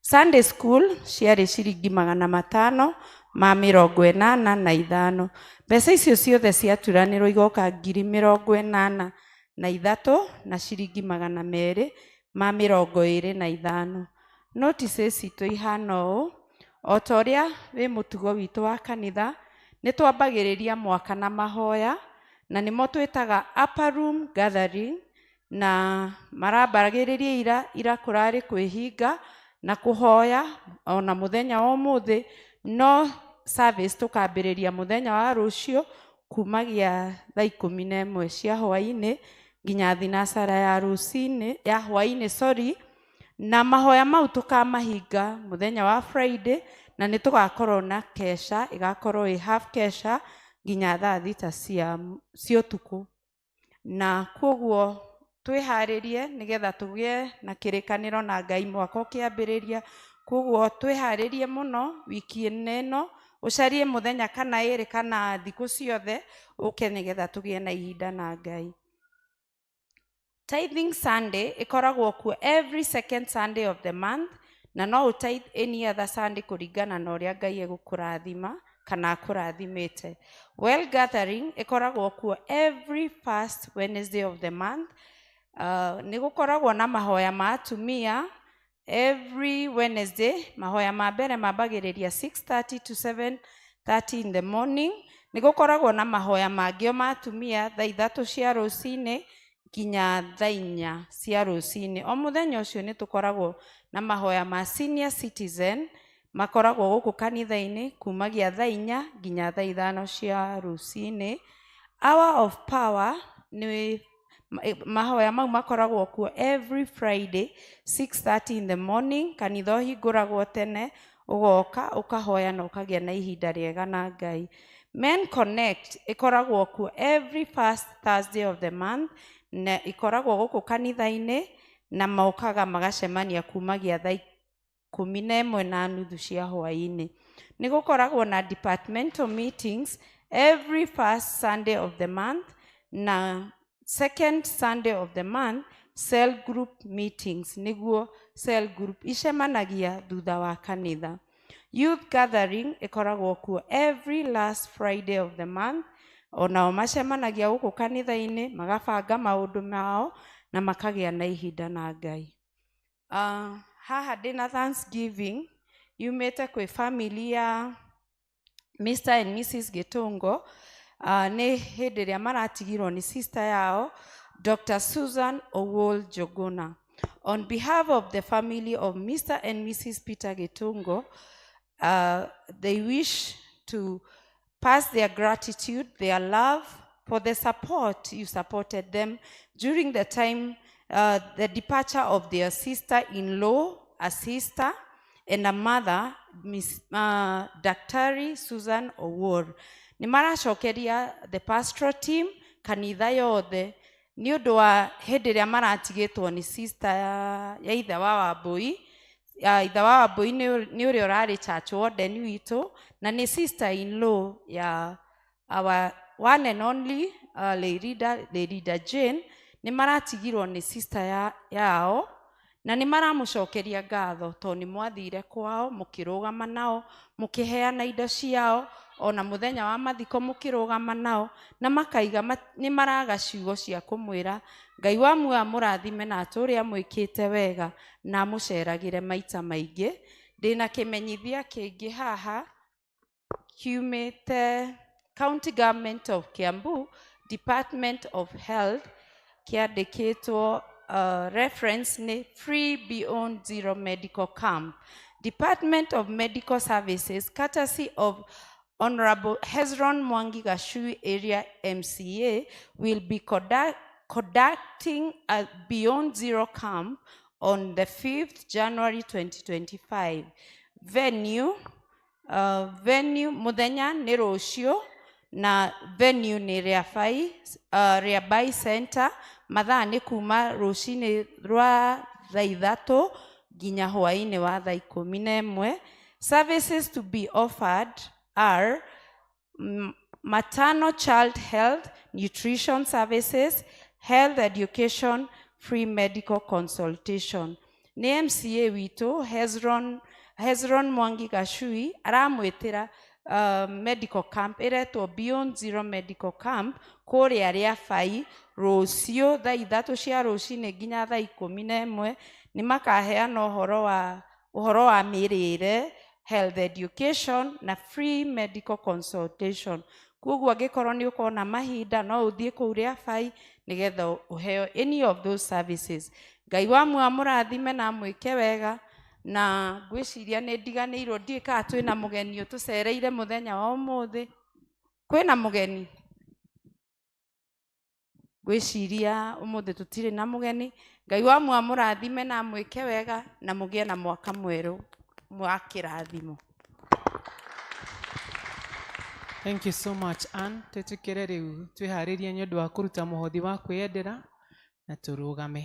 [SPEAKER 8] Sunday school ciarĩ ciringi 585. Mbeca icio ciothe ciaturanĩrwo igoka 83,000 na ciringi 225. Notices citũ ihana ũũ, o ta ũrĩa wĩ mũtugo witũ wa kanitha, nĩ twambagĩrĩria mwaka na mahoya, na nĩmo twĩtaga upper room gathering, na marambagĩrĩria ira kũrarĩ kwĩhinga na kũhoya ona mũthenya wa ũmũthĩ, no service tũkambĩrĩria mũthenya wa rũciũ kumagia thaa 11 cia hwaĩ-inĩ nginya thinacara ya rũcinĩ ya hwaĩ-inĩ, sorry, na mahoya mau tũkamahinga mũthenya wa Friday, na nĩ tũgakorwo na kesha, ĩgakorwo ĩ half kesha nginya thaa 6 cia ũtukũ. Na koguo twĩharĩrie nĩgetha tũgĩe na kĩrĩkanĩro na Ngai mwaka ũkĩambĩrĩria. Koguo twĩharĩrie mũno wiki-inĩ ĩno, ũcarie mũthenya kana ĩrĩ kana thikũ ciothe ũke nĩgetha tũgĩe na ihinda na Ngai. Tithing Sunday ĩkoragwo kuo every second Sunday of the month, na no ũtithe any other Sunday kũringana na ũrĩa Ngai egũkũrathima kana akũrathimĩte. Well gathering ĩkoragwo kuo every first Wednesday of the month. Nĩ gũkoragwo na mahoya ma atumia every Wednesday. Mahoya ma mbere mambagĩrĩria 6:30 to 7:30 in the morning. Nĩ gũkoragwo na mahoya mangĩ ma atumia thaa 3 cia rũcinĩ nginya thaa 4 cia rũcinĩ. O mũthenya ũcio nĩ tũkoragwo na mahoya ma senior citizen, makoragwo gũkũ kanitha-inĩ kumagia thaa 4 nginya thaa 5 cia rũcinĩ. Hour of power nĩ mahoya mau makoragwo kuo every Friday 6:30 in the morning. Kanitha ũhingũragwo tene, ũgoka ũkahoya na ũkagĩa na ihinda rĩega na Ngai. Men Connect ĩkoragwo kuo every first Thursday of the month, na ĩkoragwo gũkũ kanitha-inĩ, na mokaga magacemania kumagia thaa 11:30 cia hwaĩ-inĩ. Nĩ gũkoragwo na departmental meetings every first Sunday of the month na second Sunday of the month cell group meetings, nĩguo cell group icemanagia thutha wa kanitha. Youth gathering ĩkoragwo kuo every last Friday of the month, onao macemanagia gũkũ kanitha-inĩ magabanga maũndũ mao na makagĩa na ihinda na Ngai. Haha ndĩna Thanksgiving yumĩte kwĩ family ya Mr and Mrs Gitungo nĩ hĩndĩ ĩrĩa maratigirwo nĩ sister yao Dr. Susan Owol Jogona. On behalf of the family of Mr. and Mrs. Peter Gitungo, they wish to pass their gratitude, their love for the support you supported them during the time, the departure of their sister-in-law, a sister, and a mother, Miss Daktari Susan Owuor. Nĩ maracokeria the pastoral team, kanitha yothe, nĩ ũndũ wa hĩndĩ ĩrĩa maratigĩtwo nĩ sister ya ithe wa Wambũi. Ya ithe wa Wambũi nĩ ũrĩa ũrarĩ church warden witũ, na nĩ sister in law ya our one and only Lady Jane. Nĩ maratigirwo nĩ sister yao na nĩ maramũcokeria ngatho tondũ nĩ mwathire kwao mũkĩrũgama nao, mũkĩheana indo ciao, ona mũthenya wa mathiko mũkĩrũgama nao, na makaiga nĩ maraga ciugo cia kũmwĩra Ngai wa muoyo amũrathime na atũũre amwĩkĩte wega na amũceragĩre maita maingĩ. Ndĩna kĩmenyithia kĩngĩ haha kiumĩte County Government of Kiambu, Department of Health, kĩandĩkĩtwo reference nĩ Free Beyond Zero Medical Camp. Department of Medical Services, courtesy of Honorable Hezron Mwangi Gachui Area MCA, will be conducting a Beyond Zero camp on the 5th January 2025. Venue muthenya nĩ rũciũ na venue nĩ Riabai Center. Mathaa nĩ kuma rũcinĩ rwa thaa 3 nginya hwaĩ-inĩ wa thaa 11. Services to be offered are maternal child health, nutrition services, health education, free medical consultation. Nĩ MCA witũ Hezron Mwangi Gachui aramwĩtĩra medical camp ĩretwo Beyond Zero Medical Camp kũrĩa Rĩabai rũciũ thaa 3 cia rũcinĩ nginya thaa 11. Nĩ makaheana ũhoro wa mĩrĩre, health education na free medical consultation. Koguo angĩkorwo nĩ ũkona mahinda no ũthiĩ kũu Rĩabai nĩgetha ũheo any of those services. Ngai wa muoyo amũrathime na amwĩke wega. Na ngwĩciria nĩ ndiganĩirwo, ndiũĩ kana twĩna mũgeni ũtũcereire mũthenya wa ũmũthĩ. Kwĩna mũgeni? Ngwĩciria ũmũthĩ tũtirĩ na mũgeni. Ngai wa muoyo amũrathime na amwĩke wega na mũgĩe na mwaka mwerũ wa kĩrathimo.
[SPEAKER 2] Thank you so much, Ann. Twĩtĩkĩre rĩu twĩharĩrie nĩ ũndũ wa kũruta mũhothi wa kwĩyendera na tũrũgame.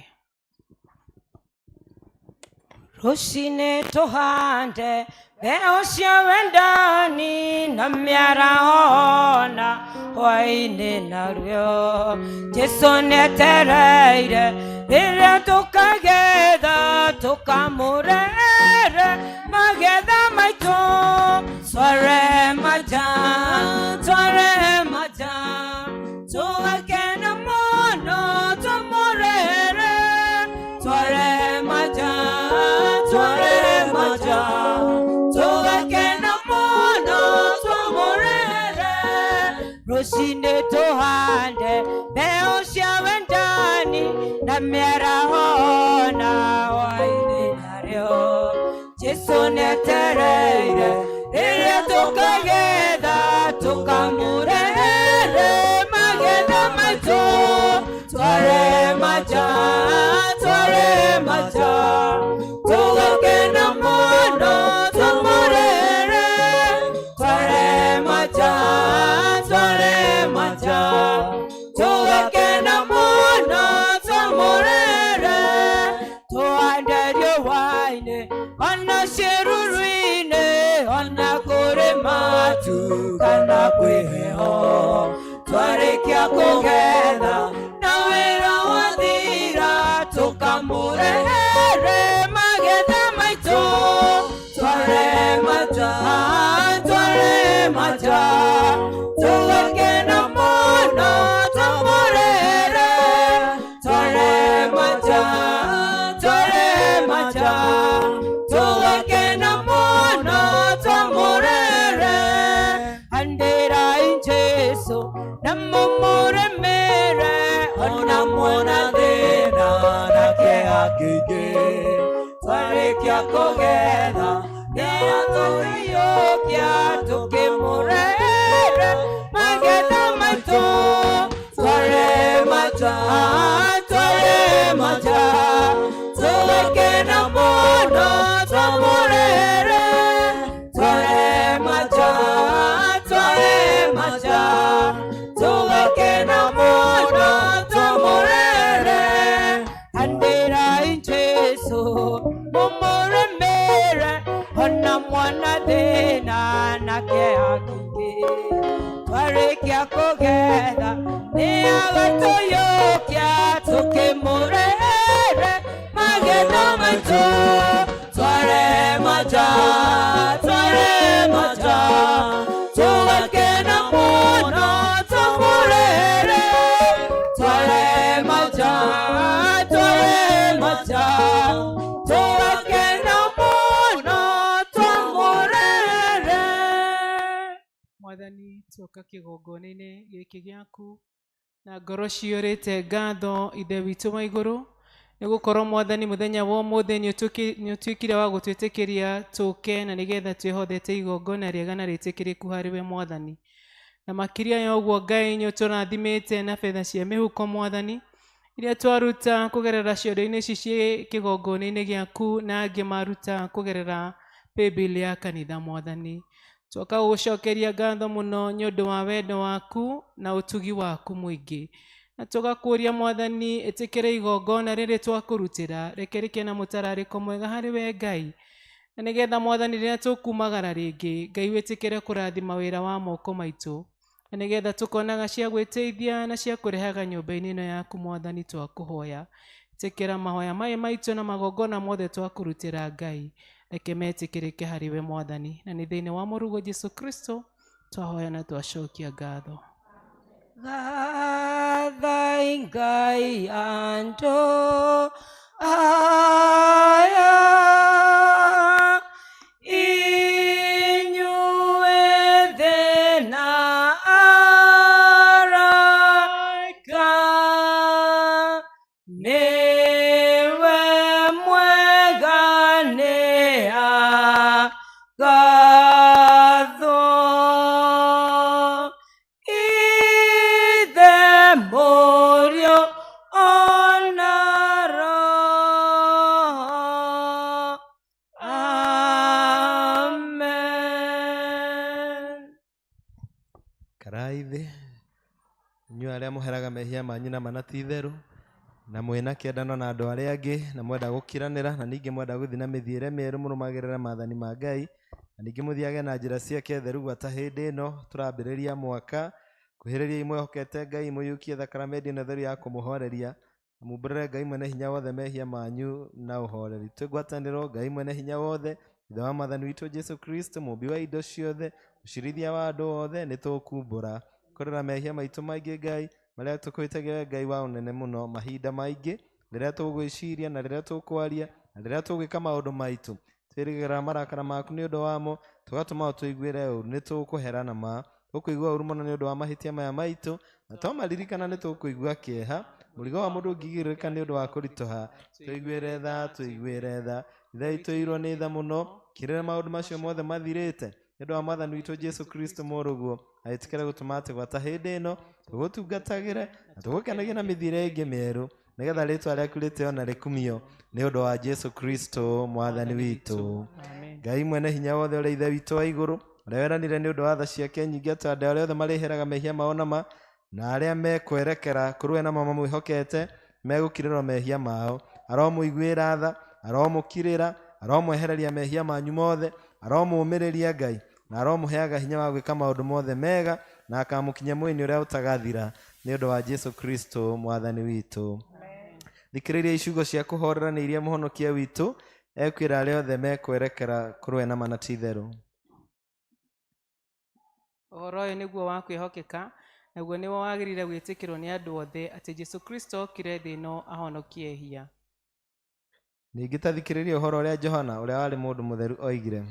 [SPEAKER 7] Rũcinĩ tũhande mbeũ cia wendani na mĩaraho na hwaĩ-inĩ naruo. Jesũ nĩetereire rĩrĩa tũkagetha, tũkamũrehere magetha maitũ. Tware maja, tware maja, tũgakena mũno tũmũrehere. Tware maja, tware maja, tũgakena mũno tũmũrehere. Rũcinĩ tũhande mbeũ cia wendani na mĩaraho na hwaĩ-inĩ narĩo. Jesũ nĩetereire rĩrĩa tũkagetha, tũkamũrehere magetha maitũ. Tware maja, tware maja, tũgakena mũno tũmũrehere. Tware maja, tware maja, tũgakena mũno tũmũrehere. Tũhande riũa-inĩ ona ciĩruru-inĩ, ona kũrĩ matu kana kwĩ heho. Twarĩkia kũgetha na wĩra wathira, tũkamũrehere magetha maitũ. Tware maja, tware maja, tũgakena mũno tũmũrehere. Tware maja, tware maja, tũgakena mũno tũmũrehere. Twarĩkia kũgetha nĩatũiyũkia tũkĩmũrehere magetha maitũ. Tware maja, tware maja, tũgakena mũno twamũrehere. Tware maja, tware maja, tũgakena mũno twamũrehere. Andĩrai Jesũ mũmũrĩmĩre ona mwana thĩna nake akĩingĩ. Twarĩkia kũgetha nĩagatũiyũkia tũkĩmũrehere magetha maitũ. Tware maja, tware maja, tũgakena mũno tũmũrehere. Tware maja, tware maja, tũgakena mũno tũmũrehere.
[SPEAKER 2] Mwathani, tuoka kĩgongona-inĩ gĩkĩ gĩaku na ngoro ciyũrĩte ngatho, Ithe witũ wa igũrũ, nĩ gũkorwo Mwathani, mũthenya wa ũmũthĩ nĩ ũtuĩkire wa gũtwĩtĩkĩria tũke na nĩgetha twĩhothete igongona rĩega na rĩtĩkĩrĩku harĩ we Mwathani. Na makĩria ya ũguo, Ngai, nĩ ũtũrathimĩte na betha cia mĩhuko, Mwathani, iria twaruta kũgerera ciondo-inĩ ici ciĩ kĩgongona-inĩ gĩaku, na angĩ maruta kũgerera paybill ya kanitha. Mwathani, twoka gũgũcokeria ngatho mũno nĩ ũndũ wa wendo waku na ũtugi waku mũingĩ, na tũgakũria, Mwathani, ĩtĩkĩre igongona rĩrĩ twakũrutĩra, reke rĩkĩe na mũtararĩko mwega harĩ we Ngai, na nĩgetha, Mwathani, rĩrĩa tũkumagara rĩngĩ, Ngai, wĩtĩkĩre kũrathima wĩra wa moko maitũ, na nĩgetha tũkonaga cia gwĩteithia na cia kũrehaga nyũmba-inĩ ĩno yaku. Mwathani, twakũhoya, ĩtĩkĩra mahoya maya maitũ na magongona mothe twakũrutĩra. Ngai, reke metĩkĩrĩke harĩ we Mwathani, na nĩ thĩinĩ wa mũrũguo Jesu Kristo twahoya na twacokia ngatho.
[SPEAKER 7] Gathai Ngai andũ aya, inyuĩ thĩ na araika, nĩwe mwega nĩ agathwo. Ithe, Mũriũ ona Roho. Amen.
[SPEAKER 3] Karai thĩ, inyuĩ arĩa mũheraga mehia manyu na mana ti itherũ, na mwĩna kĩendano na andũ arĩa angĩ, na mwenda gũkiranĩra, na ningĩ mwenda gũthiĩ na mĩthiĩre mĩerũ mũrũmagĩrĩre maathani ma Ngai, na ningĩ mũthiage na njĩra ciake theru gwata hĩndĩ ĩno tũrambĩrĩria mwaka. Kuhĩrĩriai mwĩhokete Ngai, mũiyũkie thakramenti ĩno theru ya kũmũhoreria, na mumbũrĩre Ngai mwene hinya wothe mehia manyu na ũhoreri. Twĩ ngwatanĩro, Ngai mwene hinya wothe, Ithe wa Mwathani witũ Jesu Kristo, mũmbi wa indo ciothe, mũcirithia wa andũ othe, nĩ tũkumbũra kũrera mehia maitũ maingĩ, Ngai, marĩa tũkwĩtagia we Ngai wa ũnene mũno mahinda maingĩ, rĩrĩa tũgwĩciria na rĩrĩa tũkwaria na rĩrĩa tũgwĩka maũndũ maitũ. Twĩrĩgĩrĩra marakara maku nĩ ũndũ wamo, tũgatũma ũtũiguĩre ũru. Nĩ tũkũhera na ma tũkũigua ũru mũno nĩ ũndũ wa mahĩtia maya maitũ, na twamaririkana nĩ tũkũigua kĩeha, mũrigo wa mũndũ ũngĩgirĩrĩka nĩ ũndũ wa kũritũha. Tũiguĩre tha, tũiguĩre tha, Ithe witũ, ĩirwo nĩ tha mũno. Kĩrĩra maũndũ macio mothe mathirĩte nĩ ũndũ wa Mwathani witũ Jesu Kristo mũrũguo, agĩtĩkĩra gũtũma atĩ gwata hĩndĩ ĩno tũgũtungatagĩre na tũgũkenagie na mĩthiĩre ĩngĩ mĩerũ, nĩgetha rĩtwa rĩaku rĩtĩo na rĩkumio nĩ ũndũ wa Jesu Kristo Mwathani witũ.
[SPEAKER 2] Amen.
[SPEAKER 3] Ngai mwene hinya wothe, ũrĩa Ithe witũ wa igũrũ, ũrĩa weranire nĩ ũndũ wa tha ciake nyingĩ atĩ andũ arĩa othe marĩheraga mehia mao na ma na arĩa mekwerekera kũrĩ we na mamwĩhokete megũkirĩrwo mehia mao, aromũiguĩra tha, aromũkirĩra, aromwehereria mehia manyu mothe, aromũũmĩrĩria Ngai, na aromũheaga hinya wa gwĩka maũndũ mothe mega, na akamũkinyia mwĩrĩ ũrĩa ũtagathira nĩ ũndũ wa Jesu Kristo Mwathani witũ. Thikĩrĩria iciugo cia kũhorera nĩ iria mũhonokia witũ ekwĩra arĩa othe mekwerekera kũrĩ we na ma na ti itherũ.
[SPEAKER 2] Ũhoro ũyũ nĩguo wa kwĩhokeka, naguo nĩguo wagĩrĩire gwĩtĩkĩrwo nĩ andũ othe, atĩ Jesu Kristo okire thĩ ĩno ahonokie ehia.
[SPEAKER 3] Ningĩ ta thikĩrĩria ũhoro ũrĩa Johana, ũrĩa warĩ mũndũ mũtheru, oigire.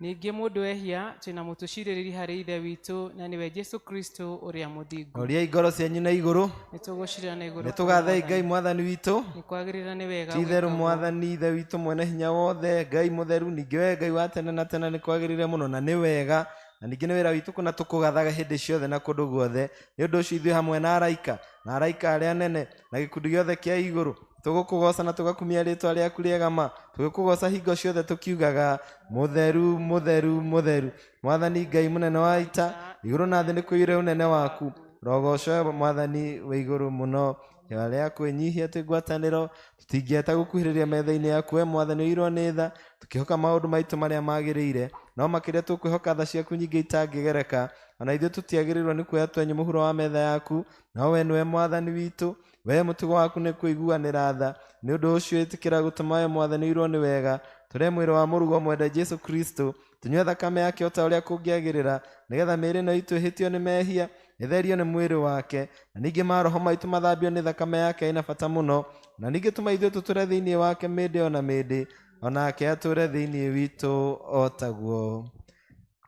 [SPEAKER 2] Ningĩ mũndũ ehia twĩna mũtũcirĩrĩri harĩ Ithe witũ na nĩwe Jesũ Kristo ũrĩa mũthingu.
[SPEAKER 3] Roriai ngoro cianyu na igũrũ.
[SPEAKER 2] Nĩtũgũcira na igũrũ.
[SPEAKER 3] Nĩ tũgathei Ngai mwathani witũ.
[SPEAKER 2] Nĩ kwagĩrĩra nĩ wega.
[SPEAKER 3] Ti itherũ mwathani Ithe witũ mwene hinya wothe, Ngai mũtheru, ningĩ we Ngai wa tene na tene, nĩ kwagĩrĩire mũno na nĩ wega, na ningĩ nĩ wĩra witũ kũna tũkũgathaga hĩndĩ ciothe na kũndũ guothe. Nĩ ũndũ ũcio ithuĩ hamwe na araika na araika arĩa anene na gĩkundi gĩothe kĩa igũrũ tũgũkũgoca na tũgakumia rĩtwa rĩaku rĩega ma, tũgĩkũgoca hingo ciothe tũkiugaga mũtheru mũtheru mũtheru, mwathani Ngai mũnene wa ita, igũrũ na thĩ nĩ kũiyũre ũnene waku. Rogocwo mwathani wĩ igũrũ mũno. Arĩa kwĩnyihia twĩ ngwatanĩro tũtingĩeta gũkuhĩrĩria metha-inĩ yaku we mwathani ũirwo nĩ tha, tũkĩhoka maũndũ maitũ marĩa magĩrĩire, no makĩria tũkwĩhoka tha ciaku nyingĩ itangĩgereka. Ona ithuĩ tũtiagĩrĩirwo nĩ kuoya twenyũ mũhuro wa metha yaku, no we nĩwe mwathani witũ. We mũtugo waku nĩ kũiguanĩra tha, nĩ ũndũ ũcio ĩtĩkĩra gũtũma we mwathani ũirwo nĩ wega tũrĩe mwĩrĩ wa mũrugo mwende Jesũ Kristo, tũnyue thakame yake o ta ũrĩa kũngĩagĩrĩra, nĩgetha mĩĩrĩ ĩno itũ ĩhĩtio nĩ mehia ĩtherio nĩ mwĩrĩ wake, na ningĩ maroho maitũ mathambio nĩ thakame yake ĩna bata mũno, na ningĩ tũma ithuĩ tũtũre thĩinĩ wake mĩndĩ o na mĩndĩ, onake atũre thĩinĩ witũ o taguo.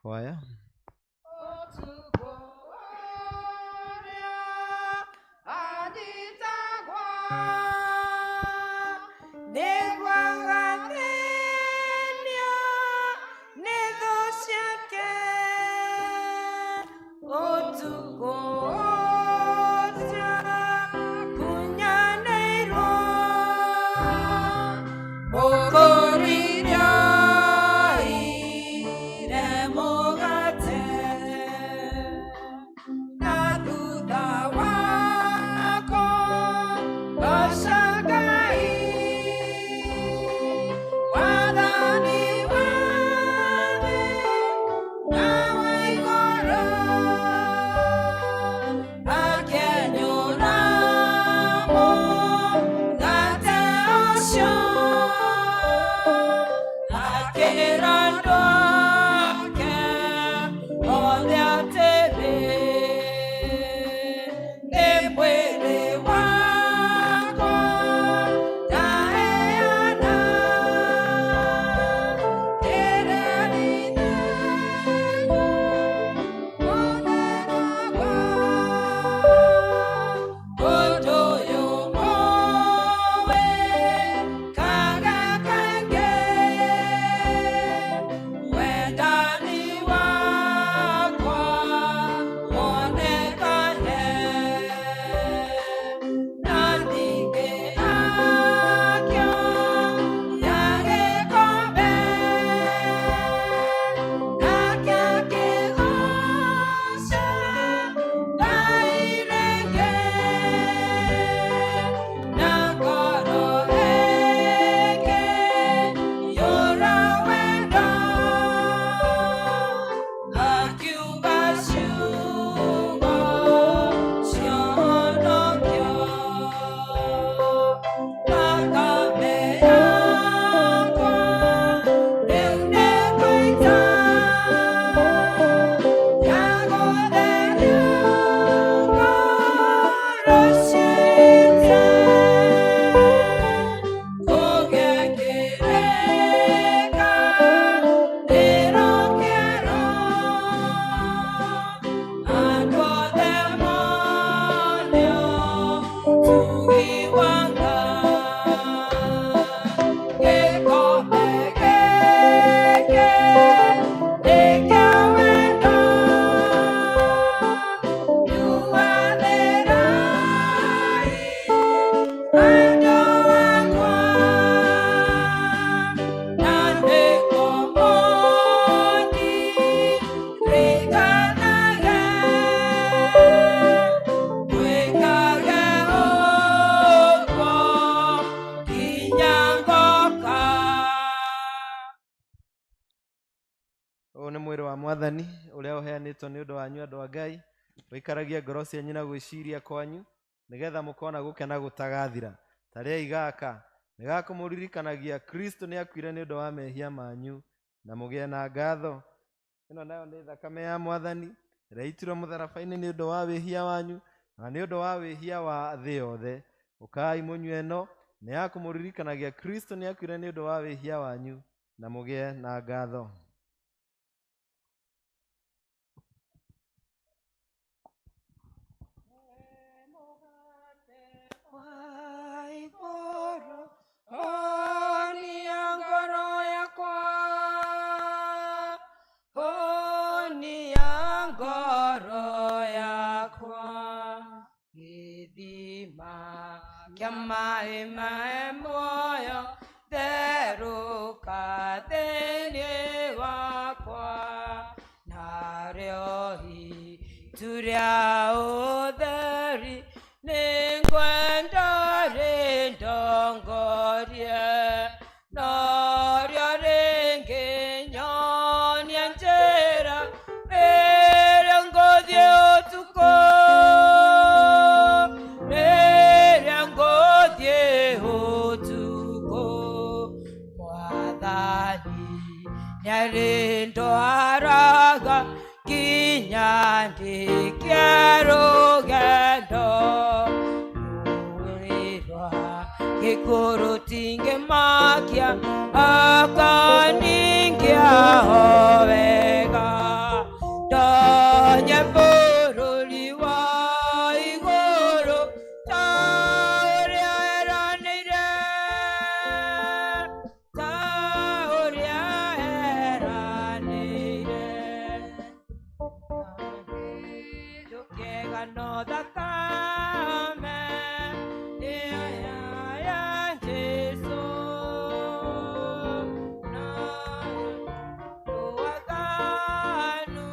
[SPEAKER 3] Kwaya. Mwathani ũrĩa ũheanĩtwo nĩ ũndũ wanyu andũ a Ngai, ũikaragie ngoro cianyu na gwĩciria kwanyu, nĩgetha mũkona gũkena gũtagathira. Tarĩai gaka nĩ gakũmũririkanagia Kristo nĩ akuire nĩ ũndũ wa mehia manyu, na mũgĩe na ngatho. Ĩno nayo nĩ thakame ya mwathani ĩrĩa ĩitirwo mũtharaba-inĩ nĩ ũndũ wa wĩhia wanyu na nĩ ũndũ wa wĩhia wa thĩ yothe. Ũkai mũnyue ĩno nĩ ya kũmũririkanagia Kristo nĩ akuire nĩ ũndũ wa wĩhia wanyu, na mũgĩe na ngatho.
[SPEAKER 7] Ngoro yakwa gĩthima kĩa maĩ mae muoyo therũka thĩinĩ wakwa narĩo itu rĩa ũtheri nĩngwenda rĩndongorie norĩo rĩngĩnyonia njĩra rĩrĩa ngũthiĩ ũtukũ rĩrĩa ngũthiĩ ũtukũ mwathani nĩarĩndwaraga nginya ndĩkie rũgendo rũĩ rwa gĩkũrũ tingĩmakia akaningia o wega ndonye bũrũri wa igũrũ ta ũrĩa eranĩire ta ũrĩa eranĩire kĩndũ kĩega no thakame ĩyo ya Jesũ na waganu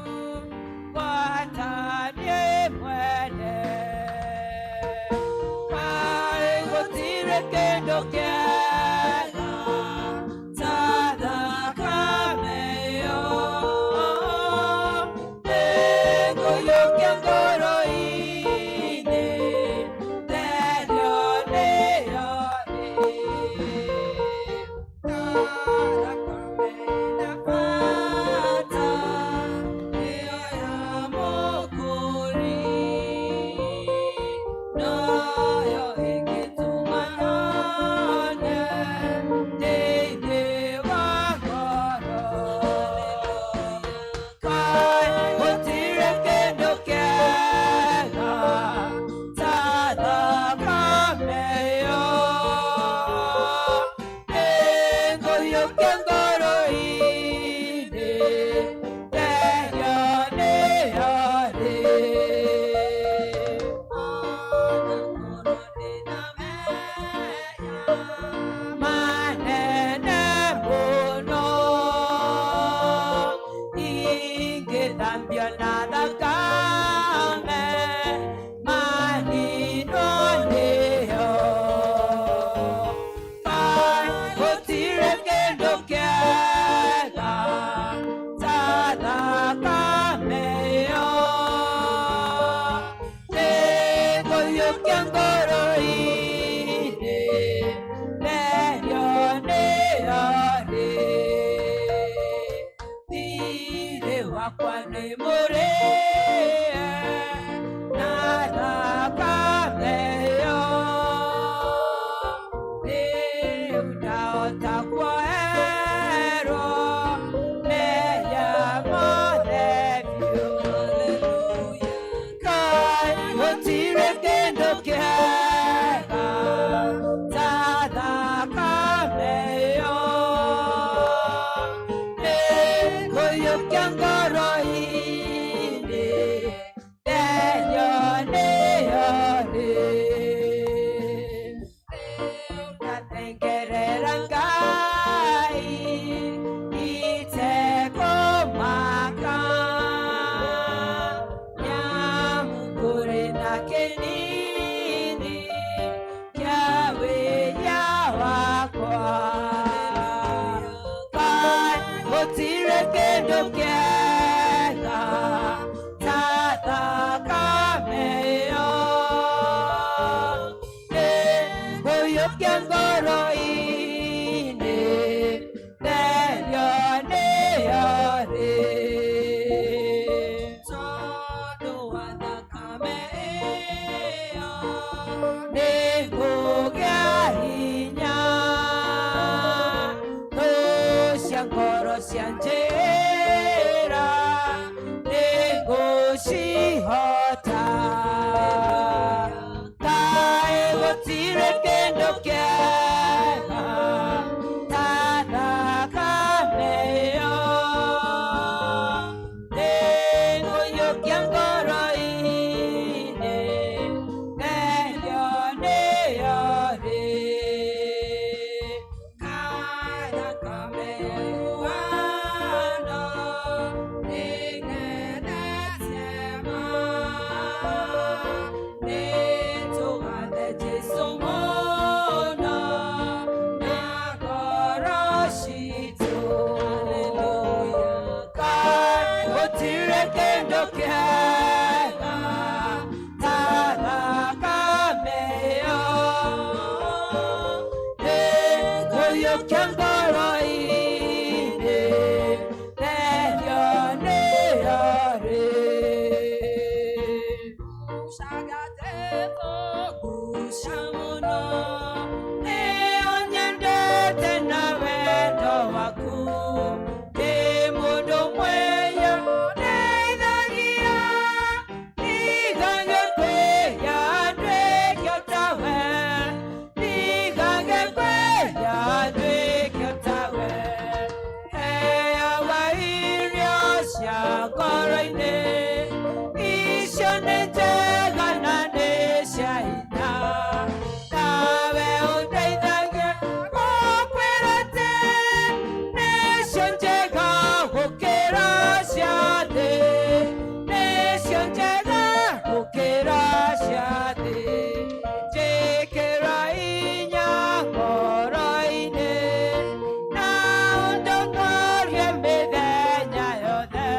[SPEAKER 7] gwatanie mwene kaĩ gũtirĩ kĩndũ kĩega ta thakame ĩyo nĩngũiyũkia ngoro-inĩ therio nĩyo rĩ thakame na bata ĩyo ya Mũkũũri noyo ĩngĩtũma nyone thĩinĩ wa ngoro kaĩ gũtirĩ kĩndũ kĩega ta thakame ĩyo nĩngũiyũkia ngoro-inĩ therio nĩyo rĩ manene mũno ingĩthambio na thakame maninwo nĩyo kaĩ gũtirĩ kĩndũ kĩega ta thakame ĩyo nĩngũiyũkia ngoro-inĩ therio nĩyo rĩ thirĩ wakwa nĩ mũrĩe na thakame ĩyo rĩu ndahota kuoherwo mehia mothe biũ kaĩ gũtirĩ kĩndũ kĩega ta thakame ĩyo nĩngũiyũkia ngoro-inĩ therio nĩyo rĩ ndathengerera Ngai itekũmaka nyamu kũrĩ na kĩnini kĩa wĩya wakwa kaĩ gũtirĩ kĩndũ kĩega ta thakame ĩyo nĩngũiyũkia ngoro-inĩ therio nĩyo rĩ tondũ wa thakame ĩyo nĩngũgĩa hinya thũ cia ngoro cia njĩra nĩngũcihota kaĩ gũtirĩ kĩndũ kĩega ta thakame ĩyo nĩngũiyũkia Ngũyũkia ngoro-inĩ, thengio nĩyo rĩ. Kathakame ĩhuano, nĩngenetie ma. Nĩtũgathe Jesũ mũno na ngoro citũ. Hallelujah. Kaĩ gũtirĩ kĩndũ kĩega ta thakame ĩyo. Nĩngũiyũkia ngoro-inĩ, thengio nĩyo rĩ. Guca mũno, nĩũnyendete na wendo waku. Ndĩ mũndũ mwĩya, ndeithagia, ndigage kwĩya nduĩke tawe, ndigage kwĩya nduĩke tawe. Heaga irio cia ngoro-inĩ, icio nĩ njega na nĩ cia hinya. Nawe ũndeithagie gũkwĩra atĩ nĩcio njega gũkĩra cia thĩ, nĩcio njega gũkĩra cia thĩ. Njĩkĩra hinya ngoro-inĩ, na ũndongorie mĩthenya yothe.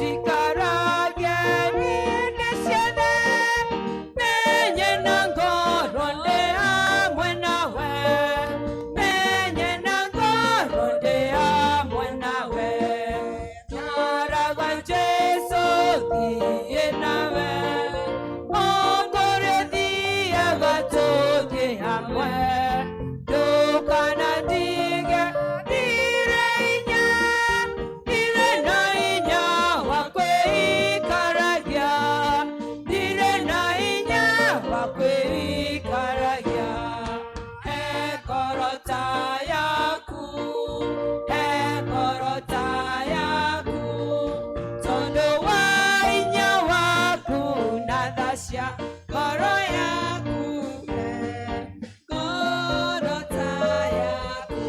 [SPEAKER 7] Ũnjikaragie hĩndĩ ciothe, menye na ngoro ndĩ hamwe nawe, menye na ngoro ndĩ hamwe nawe. Twaraga Jesũ thiĩ nawe, o kũrĩa thiaga tũthiĩ hamwe. Ndũkanandige, ndirĩ hinya, ndirĩ na hinya wa kwĩikaragia, ndirĩ na hinya wa kwĩikaragia. He ngoro ta yaku, he ngoro ta yaku, tondũ wa hinya waku na tha cia ngoro yaku. He ngoro ta yaku,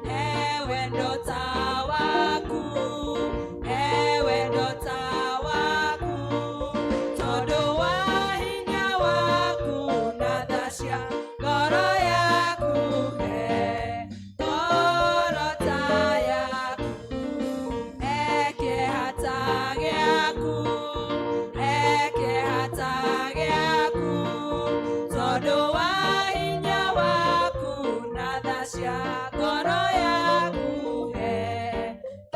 [SPEAKER 7] he wendo ta waku, he wendo ta waku, tondũ wa hinya waku na tha cia ngoro yaku. He ngoro ta yaku, he kĩeha ta gĩaku, he kĩeha ta gĩaku, tondũ wa hinya waku na tha cia ngoro yaku. He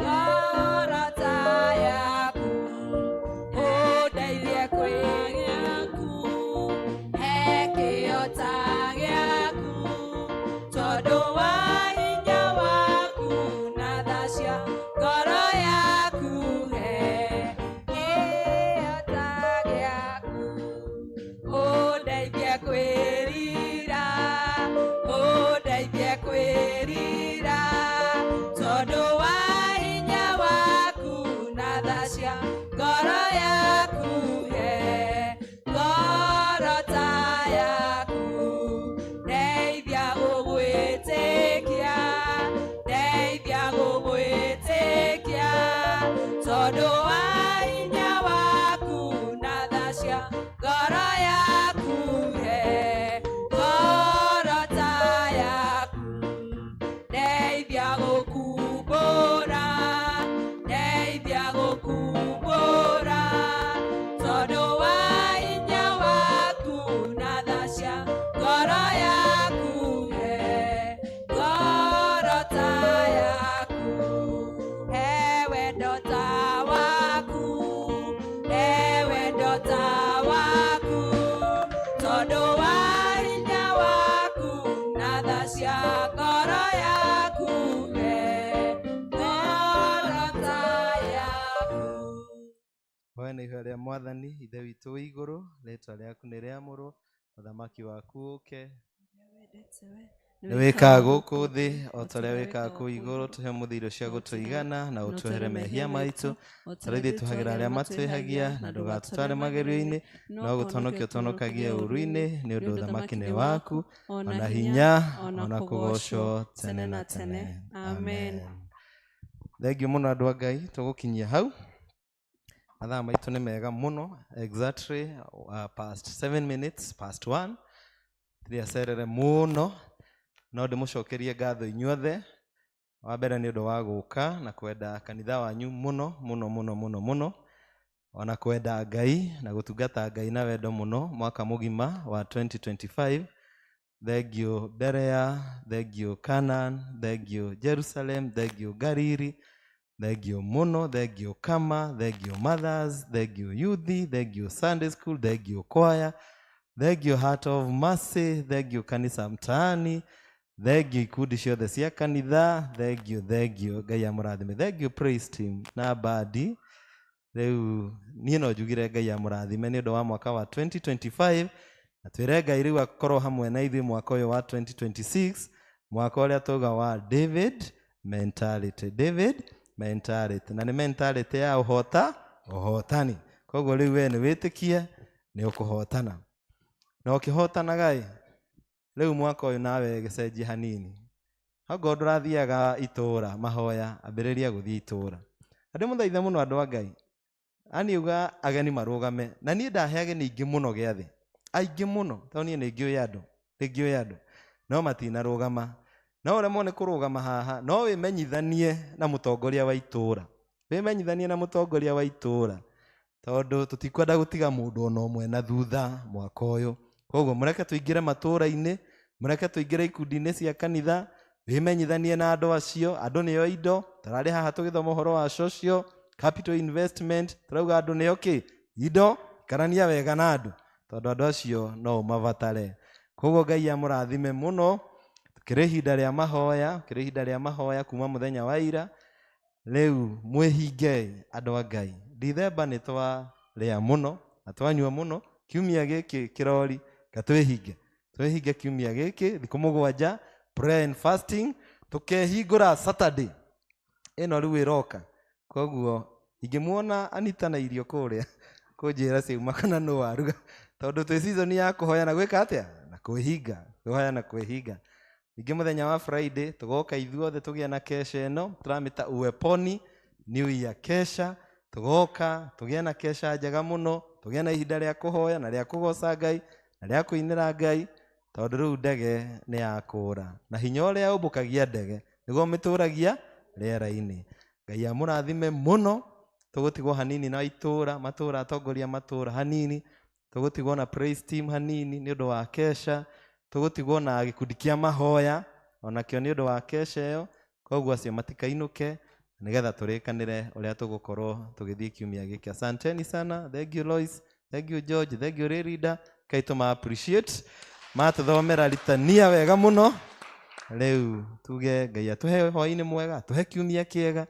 [SPEAKER 7] ngoro ta yaku, ũndeithie kwĩgĩaku, he kĩo ta gĩaku, tondũ wa hinya waku na tha cia ngoro yaku. He kĩo ta gĩaku, ũndeithie kwĩrira, ũndeithie kwĩrira, tondũ wa hinya waku na tha cia ngoro yaku. He ngoro ta yaku, ndeithia gũgwĩtĩkia, ndeithia gũgwĩtĩkia, tondũ wa hinya waku na tha cia ngoro yaku. He ngoro ta yaku, ndeithia gũkumbũra, ndeithia gũkumbũra, tondũ wa hinya waku na tha cia ngoro yaku. He ngoro ta yaku, he wendo ta waku, he wendo ta waku, tondũ wa hinya waku na tha cia ngoro yaku. He ngoro ta yaku.
[SPEAKER 3] Hoya na ihoya rĩa Mwathani. Ithe witũ wĩ igũrũ, rĩtwa rĩaku nĩ rĩamũrwo, ũthamaki waku ũke.
[SPEAKER 5] Wendete we.
[SPEAKER 3] Nĩ wĩkaga gũkũ thĩ o ta ũrĩa wĩkaga kũu igũrũ. Tũhe ũmũthĩ irio cia gũtũigana, na ũtũhere mehia maitũ ta ũrĩa ithuĩ tũhagĩra arĩa matwĩhagia, na ndũgatũtware magerio-inĩ, no gũtũhonokia ũtũhonokagie ũũru-inĩ, nĩ ũndũ ũthamaki nĩ waku, ona hinya, ona kũgoocwo tene na tene.
[SPEAKER 2] Amen.
[SPEAKER 3] Thengiũ mũno andũ a Ngai, tũgũkinyia hau. Mathaa maitũ nĩ mega mũno, exactly past 7 minutes past 1. Tũrĩ acerere mũno, no ndĩmũcokerie ngatho inyuothe. Wa mbere nĩ ũndũ wa gũka na kwenda kanitha wanyu mũno mũno mũno mũno mũno, ona kwenda Ngai na gũtungata Ngai na wendo mũno mwaka mũgima wa 2025. Thengiũ Berea, thengiũ Canaan, thengiũ Jerusalem, thengiũ Galili, thengiũ mũno, thengiũ Kama, thengiũ Mothers, thengiũ Youth, thengiũ Sunday School, thengiũ Choir, thengiũ Heart of Mercy, thengiũ Kanitha Mtaani, thengiũ ikundi ciothe cia kanitha, thengiũ, thengiũ, Ngai amũrathime, thengiũ praise team na bandi. Rĩu niĩ no njugire Ngai amũrathime nĩ ũndũ wa mwaka wa 2025, na twĩre Ngai rĩu akorwo hamwe na ithuĩ mwaka ũyũ wa 2026, mwaka ũrĩa tauga wa David mentality. David mentality, na nĩ mentality ya ũhota ũhotani. Koguo rĩu we nĩ wĩtĩkie nĩ ũkũhotana, na ũkĩhotanaga ĩ rĩu mwaka ũyũ nawe gĩcenjie hanini. Okorwo ndũrathiaga itũra mahoya, ambĩrĩria gũthiĩ itũra. Na ndĩmũthaithe mũno andũ a Ngai, ani uga ageni marũgame, na niĩ ndahe ageni aingĩ mũno gĩathĩ, aingĩ mũno, tondũ niĩ nĩ ngĩũĩ andũ, nĩ ngĩũĩ andũ, no matinarũgama. No ũremwo nĩ kũrũgama haha, no wĩmenyithanie na mũtongoria wa itũra, wĩmenyithanie na mũtongoria wa itũra, tondũ tũtikwenda gũtiga mũndũ ona ũmwe na thutha mwaka ũyũ. Koguo mũreke tũingĩre matũra-inĩ, mũreke tũingĩre ikundi-inĩ cia kanitha, wĩmenyithanie na andũ acio. Andũ nĩo indo. Tũrarĩ haha tũgĩthoma ũhoro wa social capital investment, tũrauga andũ nĩo kĩ indo. Ikarania wega na andũ, tondũ andũ acio no ũmabatare. Koguo Ngai amũrathime mũno. Tũkĩrĩ ihinda rĩa mahoya, kĩrĩ ihinda rĩa mahoya kuma mũthenya wa ira. Rĩu mwĩhingei andũ a Ngai, Dithemba nĩ twarĩa mũno na twanyua mũno. Kiumia gĩkĩ kĩrori ka twĩhinge, twĩhinge kiumia gĩkĩ thikũ 7, prayer and fasting. Tũkehingũra Saturday ĩno rĩu ĩroka. Koguo ingĩmuona Anita na irio kũrĩa kũnjĩra ciauma kana nũ waruga, tondũ twĩ season ya kũhoya na gwĩka atĩa na kwĩhinga, kwĩhoya na kwĩhinga. Ningĩ mũthenya wa Friday tũgoka ithuothe tũgĩe na kesha ĩno tũramĩta Uweponi New Year kesha. Tũgoka tũgĩe na kesha njega mũno, tũgĩe na ihinda rĩa kũhoya na rĩa kũgoca Ngai na rĩa kũinĩra Ngai, tondũ rĩu ndege nĩ ya kũra, na hinya ũrĩa ũmbũkagia ndege nĩguo mĩtũragia rĩera-inĩ. Ngai amũrathime mũno. Tũgũtigwo hanini na itũra matũra, atongoria matũra hanini, tũgũtigwo na praise team hanini nĩ ũndũ wa kesha, tũgũtigwo na gĩkundi kĩa mahoya onakĩo nĩ ũndũ wa kesha ĩyo. Koguo acio matikainũke, nĩgetha tũrĩkanĩre ũrĩa tũgũkorwo tũgĩthiĩ kiumia gĩkĩ. Asanteni sana, thank you Lois, thank you George, thank you Ririda. Kai tũma appreciate matũthomera litania wega mũno. Rĩu tuge Ngai atũhe hwaĩ-inĩ mwega, atũhe kiumia kĩega,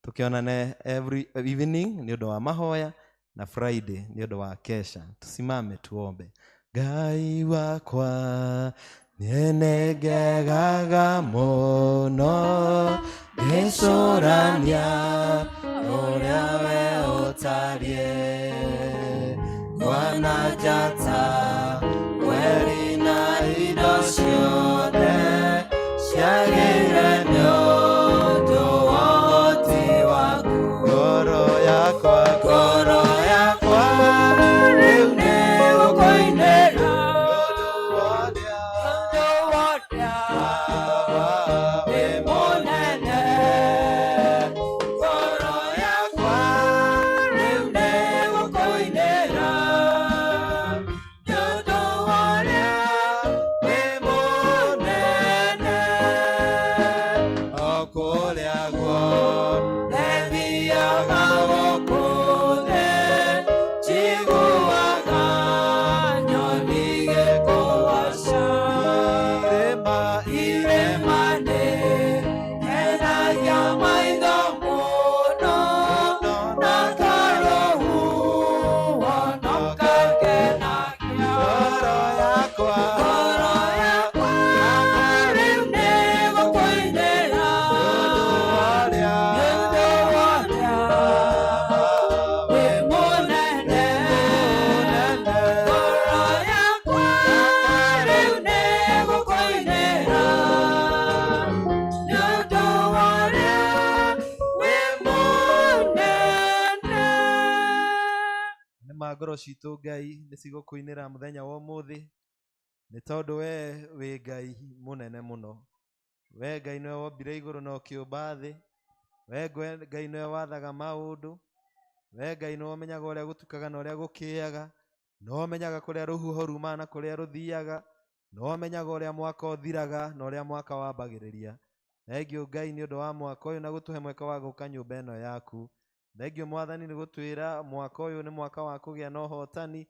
[SPEAKER 3] tukionane every evening nĩ ũndũ wa mahoya na Friday nĩ ũndũ wa kesha. Tusimame tuombe. Ngai wakwa, nĩngegaga mũno ngĩcũrania ũrĩa we ũtariĩ, ngona njata, mweri na indo ciothe ciagĩire nĩ ũndũ wa ũhoti waku. Ngoro yakwa, ngoro yakwa rĩu nĩ gũkũinĩra ũndũ wothe wĩ mũnene. Ngoro yakwa rĩu nĩ gũkũinĩra nĩ ũndũ ũrĩa wĩ mũnene. O kũrĩa guothe thiaga gũkũ thĩ. Nĩ ma ngoro citũ Ngai nĩ cigũkũinĩra mũthenya wa ũmũthĩ, nĩ tondũ we wĩ Ngai mũnene mũno. We Ngai nĩwe wombire igũrũ na ũkĩũmba thĩ. We Ngai nĩwe wathaga maũndũ. We Ngai nĩwe ũmenyaga ũrĩa gũtukaga na ũrĩa gũkĩaga. Nĩwe ũmenyaga kũrĩa rũhuho rumaga na kũrĩa rũthiaga. Nĩwe ũmenyaga ũrĩa mwaka ũthiraga na ũrĩa mwaka wambagĩrĩria. Thengiũ Ngai nĩ ũndũ wa mwaka ũyũ na gũtũhe mweke wa gũka nyũmba ĩno yaku. Thengiũ Mwathani nĩ gũtwĩra mwaka ũyũ nĩ mwaka wa kũgĩa na ũhotani,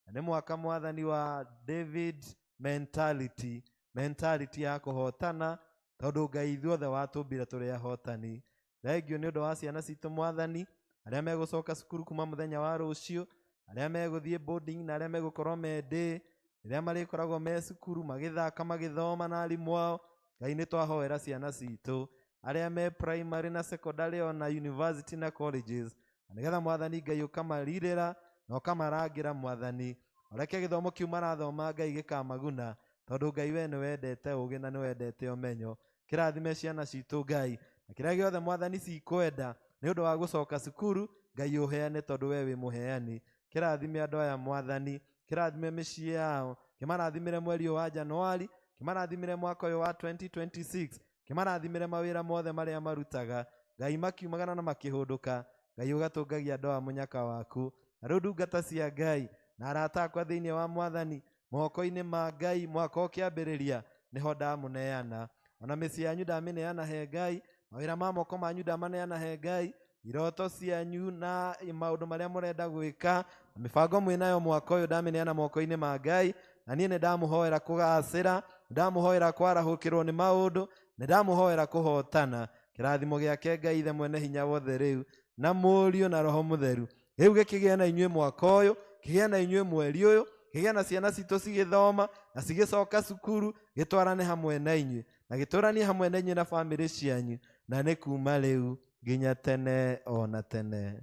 [SPEAKER 3] na nĩ mwaka Mwathani wa David mentality, mentality ya kũhotana, tondũ Ngai ithuothe watũmbire tũrĩ ahotani. Thengiũ nĩ ũndũ wa ciana citũ Mwathani, arĩa megũcoka cukuru kuma mũthenya wa rũciũ, arĩa megũthiĩ boarding na arĩa megũkorwo me day, rĩrĩa marĩkoragwo me cukuru magĩthaka magĩthoma na arimũ ao. Ngai nĩ twahoera ciana citũ arĩa me primary na secondary ona university na colleges, na nĩgetha Mwathani Ngai ũkamarirĩra na ũkamarangĩra Mwathani, ũreke gĩthomo kĩu marathoma Ngai gĩkamaguna, tondũ Ngai we nĩwendete ũgĩ na nĩwendete ũmenyo. Kĩrathime ciana citũ Ngai, na kĩrĩa gĩothe Mwathani cikwenda nĩ ũndũ wa gũcoka cukuru, Ngai ũheane tondũ we wĩ mũheani. Kĩrathime andũ aya Mwathani, kĩrathime mĩciĩ yao, kĩmarathimĩre mweri ũyũ wa Januari, kĩmarathimĩre mwaka ũyũ wa 2026, kĩmarathimĩre mawĩra mothe marĩa marutaga. Ngai makiumagana na makĩhũndũka, Ngai ũgatũngagia andũ a mũnyaka waku. Na rĩu ndungata cia Ngai na arata akwa thĩinĩ wa Mwathani, moko-inĩ ma Ngai mwaka ũkĩambĩrĩria nĩho ndamũneana. Ona mĩciĩ yanyu ndamĩneana he Ngai, mawĩra ma moko manyu ndamaneana he Ngai, iroto cianyu na maũndũ marĩa mũrenda gwĩka, na mĩbango mwĩnayo mwaka ũyũ ndamĩneana moko-inĩ ma Ngai. Na niĩ nĩ ndamũhoera kũgacĩra, nĩ ndamũhoera kwarahũkĩrwo nĩ maũndũ, nĩ ndamũhoera kũhotana. Kĩrathimo gĩake Ngai Ithe mwene hinya wothe rĩu, na Mũriũ na Roho Mũtheru, rĩu gĩkĩgĩe na inyuĩ mwaka ũyũ, kĩgĩe na inyuĩ mweri ũyũ, kĩgĩe na ciana citũ cigĩthoma na cigĩcoka cukuru, gĩtwarane hamwe na inyuĩ na gĩtũranie hamwe na inyuĩ na bamĩrĩ cianyu, na nĩ kuma rĩu nginya tene ona tene.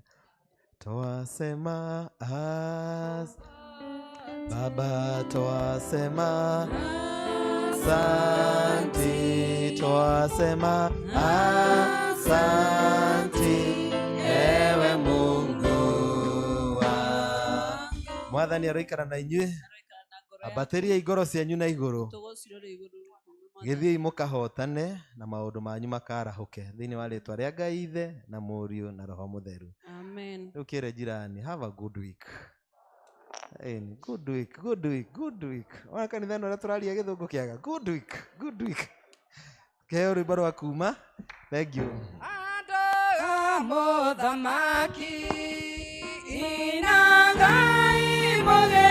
[SPEAKER 3] Twasema as Baba, twasema asanti, twasema asanti, ewe Mungu wa Mwathani aroikara na inyuĩ, ambatĩriai ngoro cianyu na igũrũ, gĩthiĩi mũkahotane na maũndũ manyu makarahũke thĩinĩ wa rĩtwa rĩa Ngai Ithe na Mũriũ na Roho Mũtheru.
[SPEAKER 2] Amen.
[SPEAKER 3] Rĩu kĩre jirani, have a good week. Hey, good week, good week, good week. Ona kanitha ĩno ũrĩa tũraria gĩthũngũ kĩaga. Good week, good week. Kĩheo rwĩmbo rwa kuma. Thank you.
[SPEAKER 7] Andũ a mũthamaki, inangai mũgĩ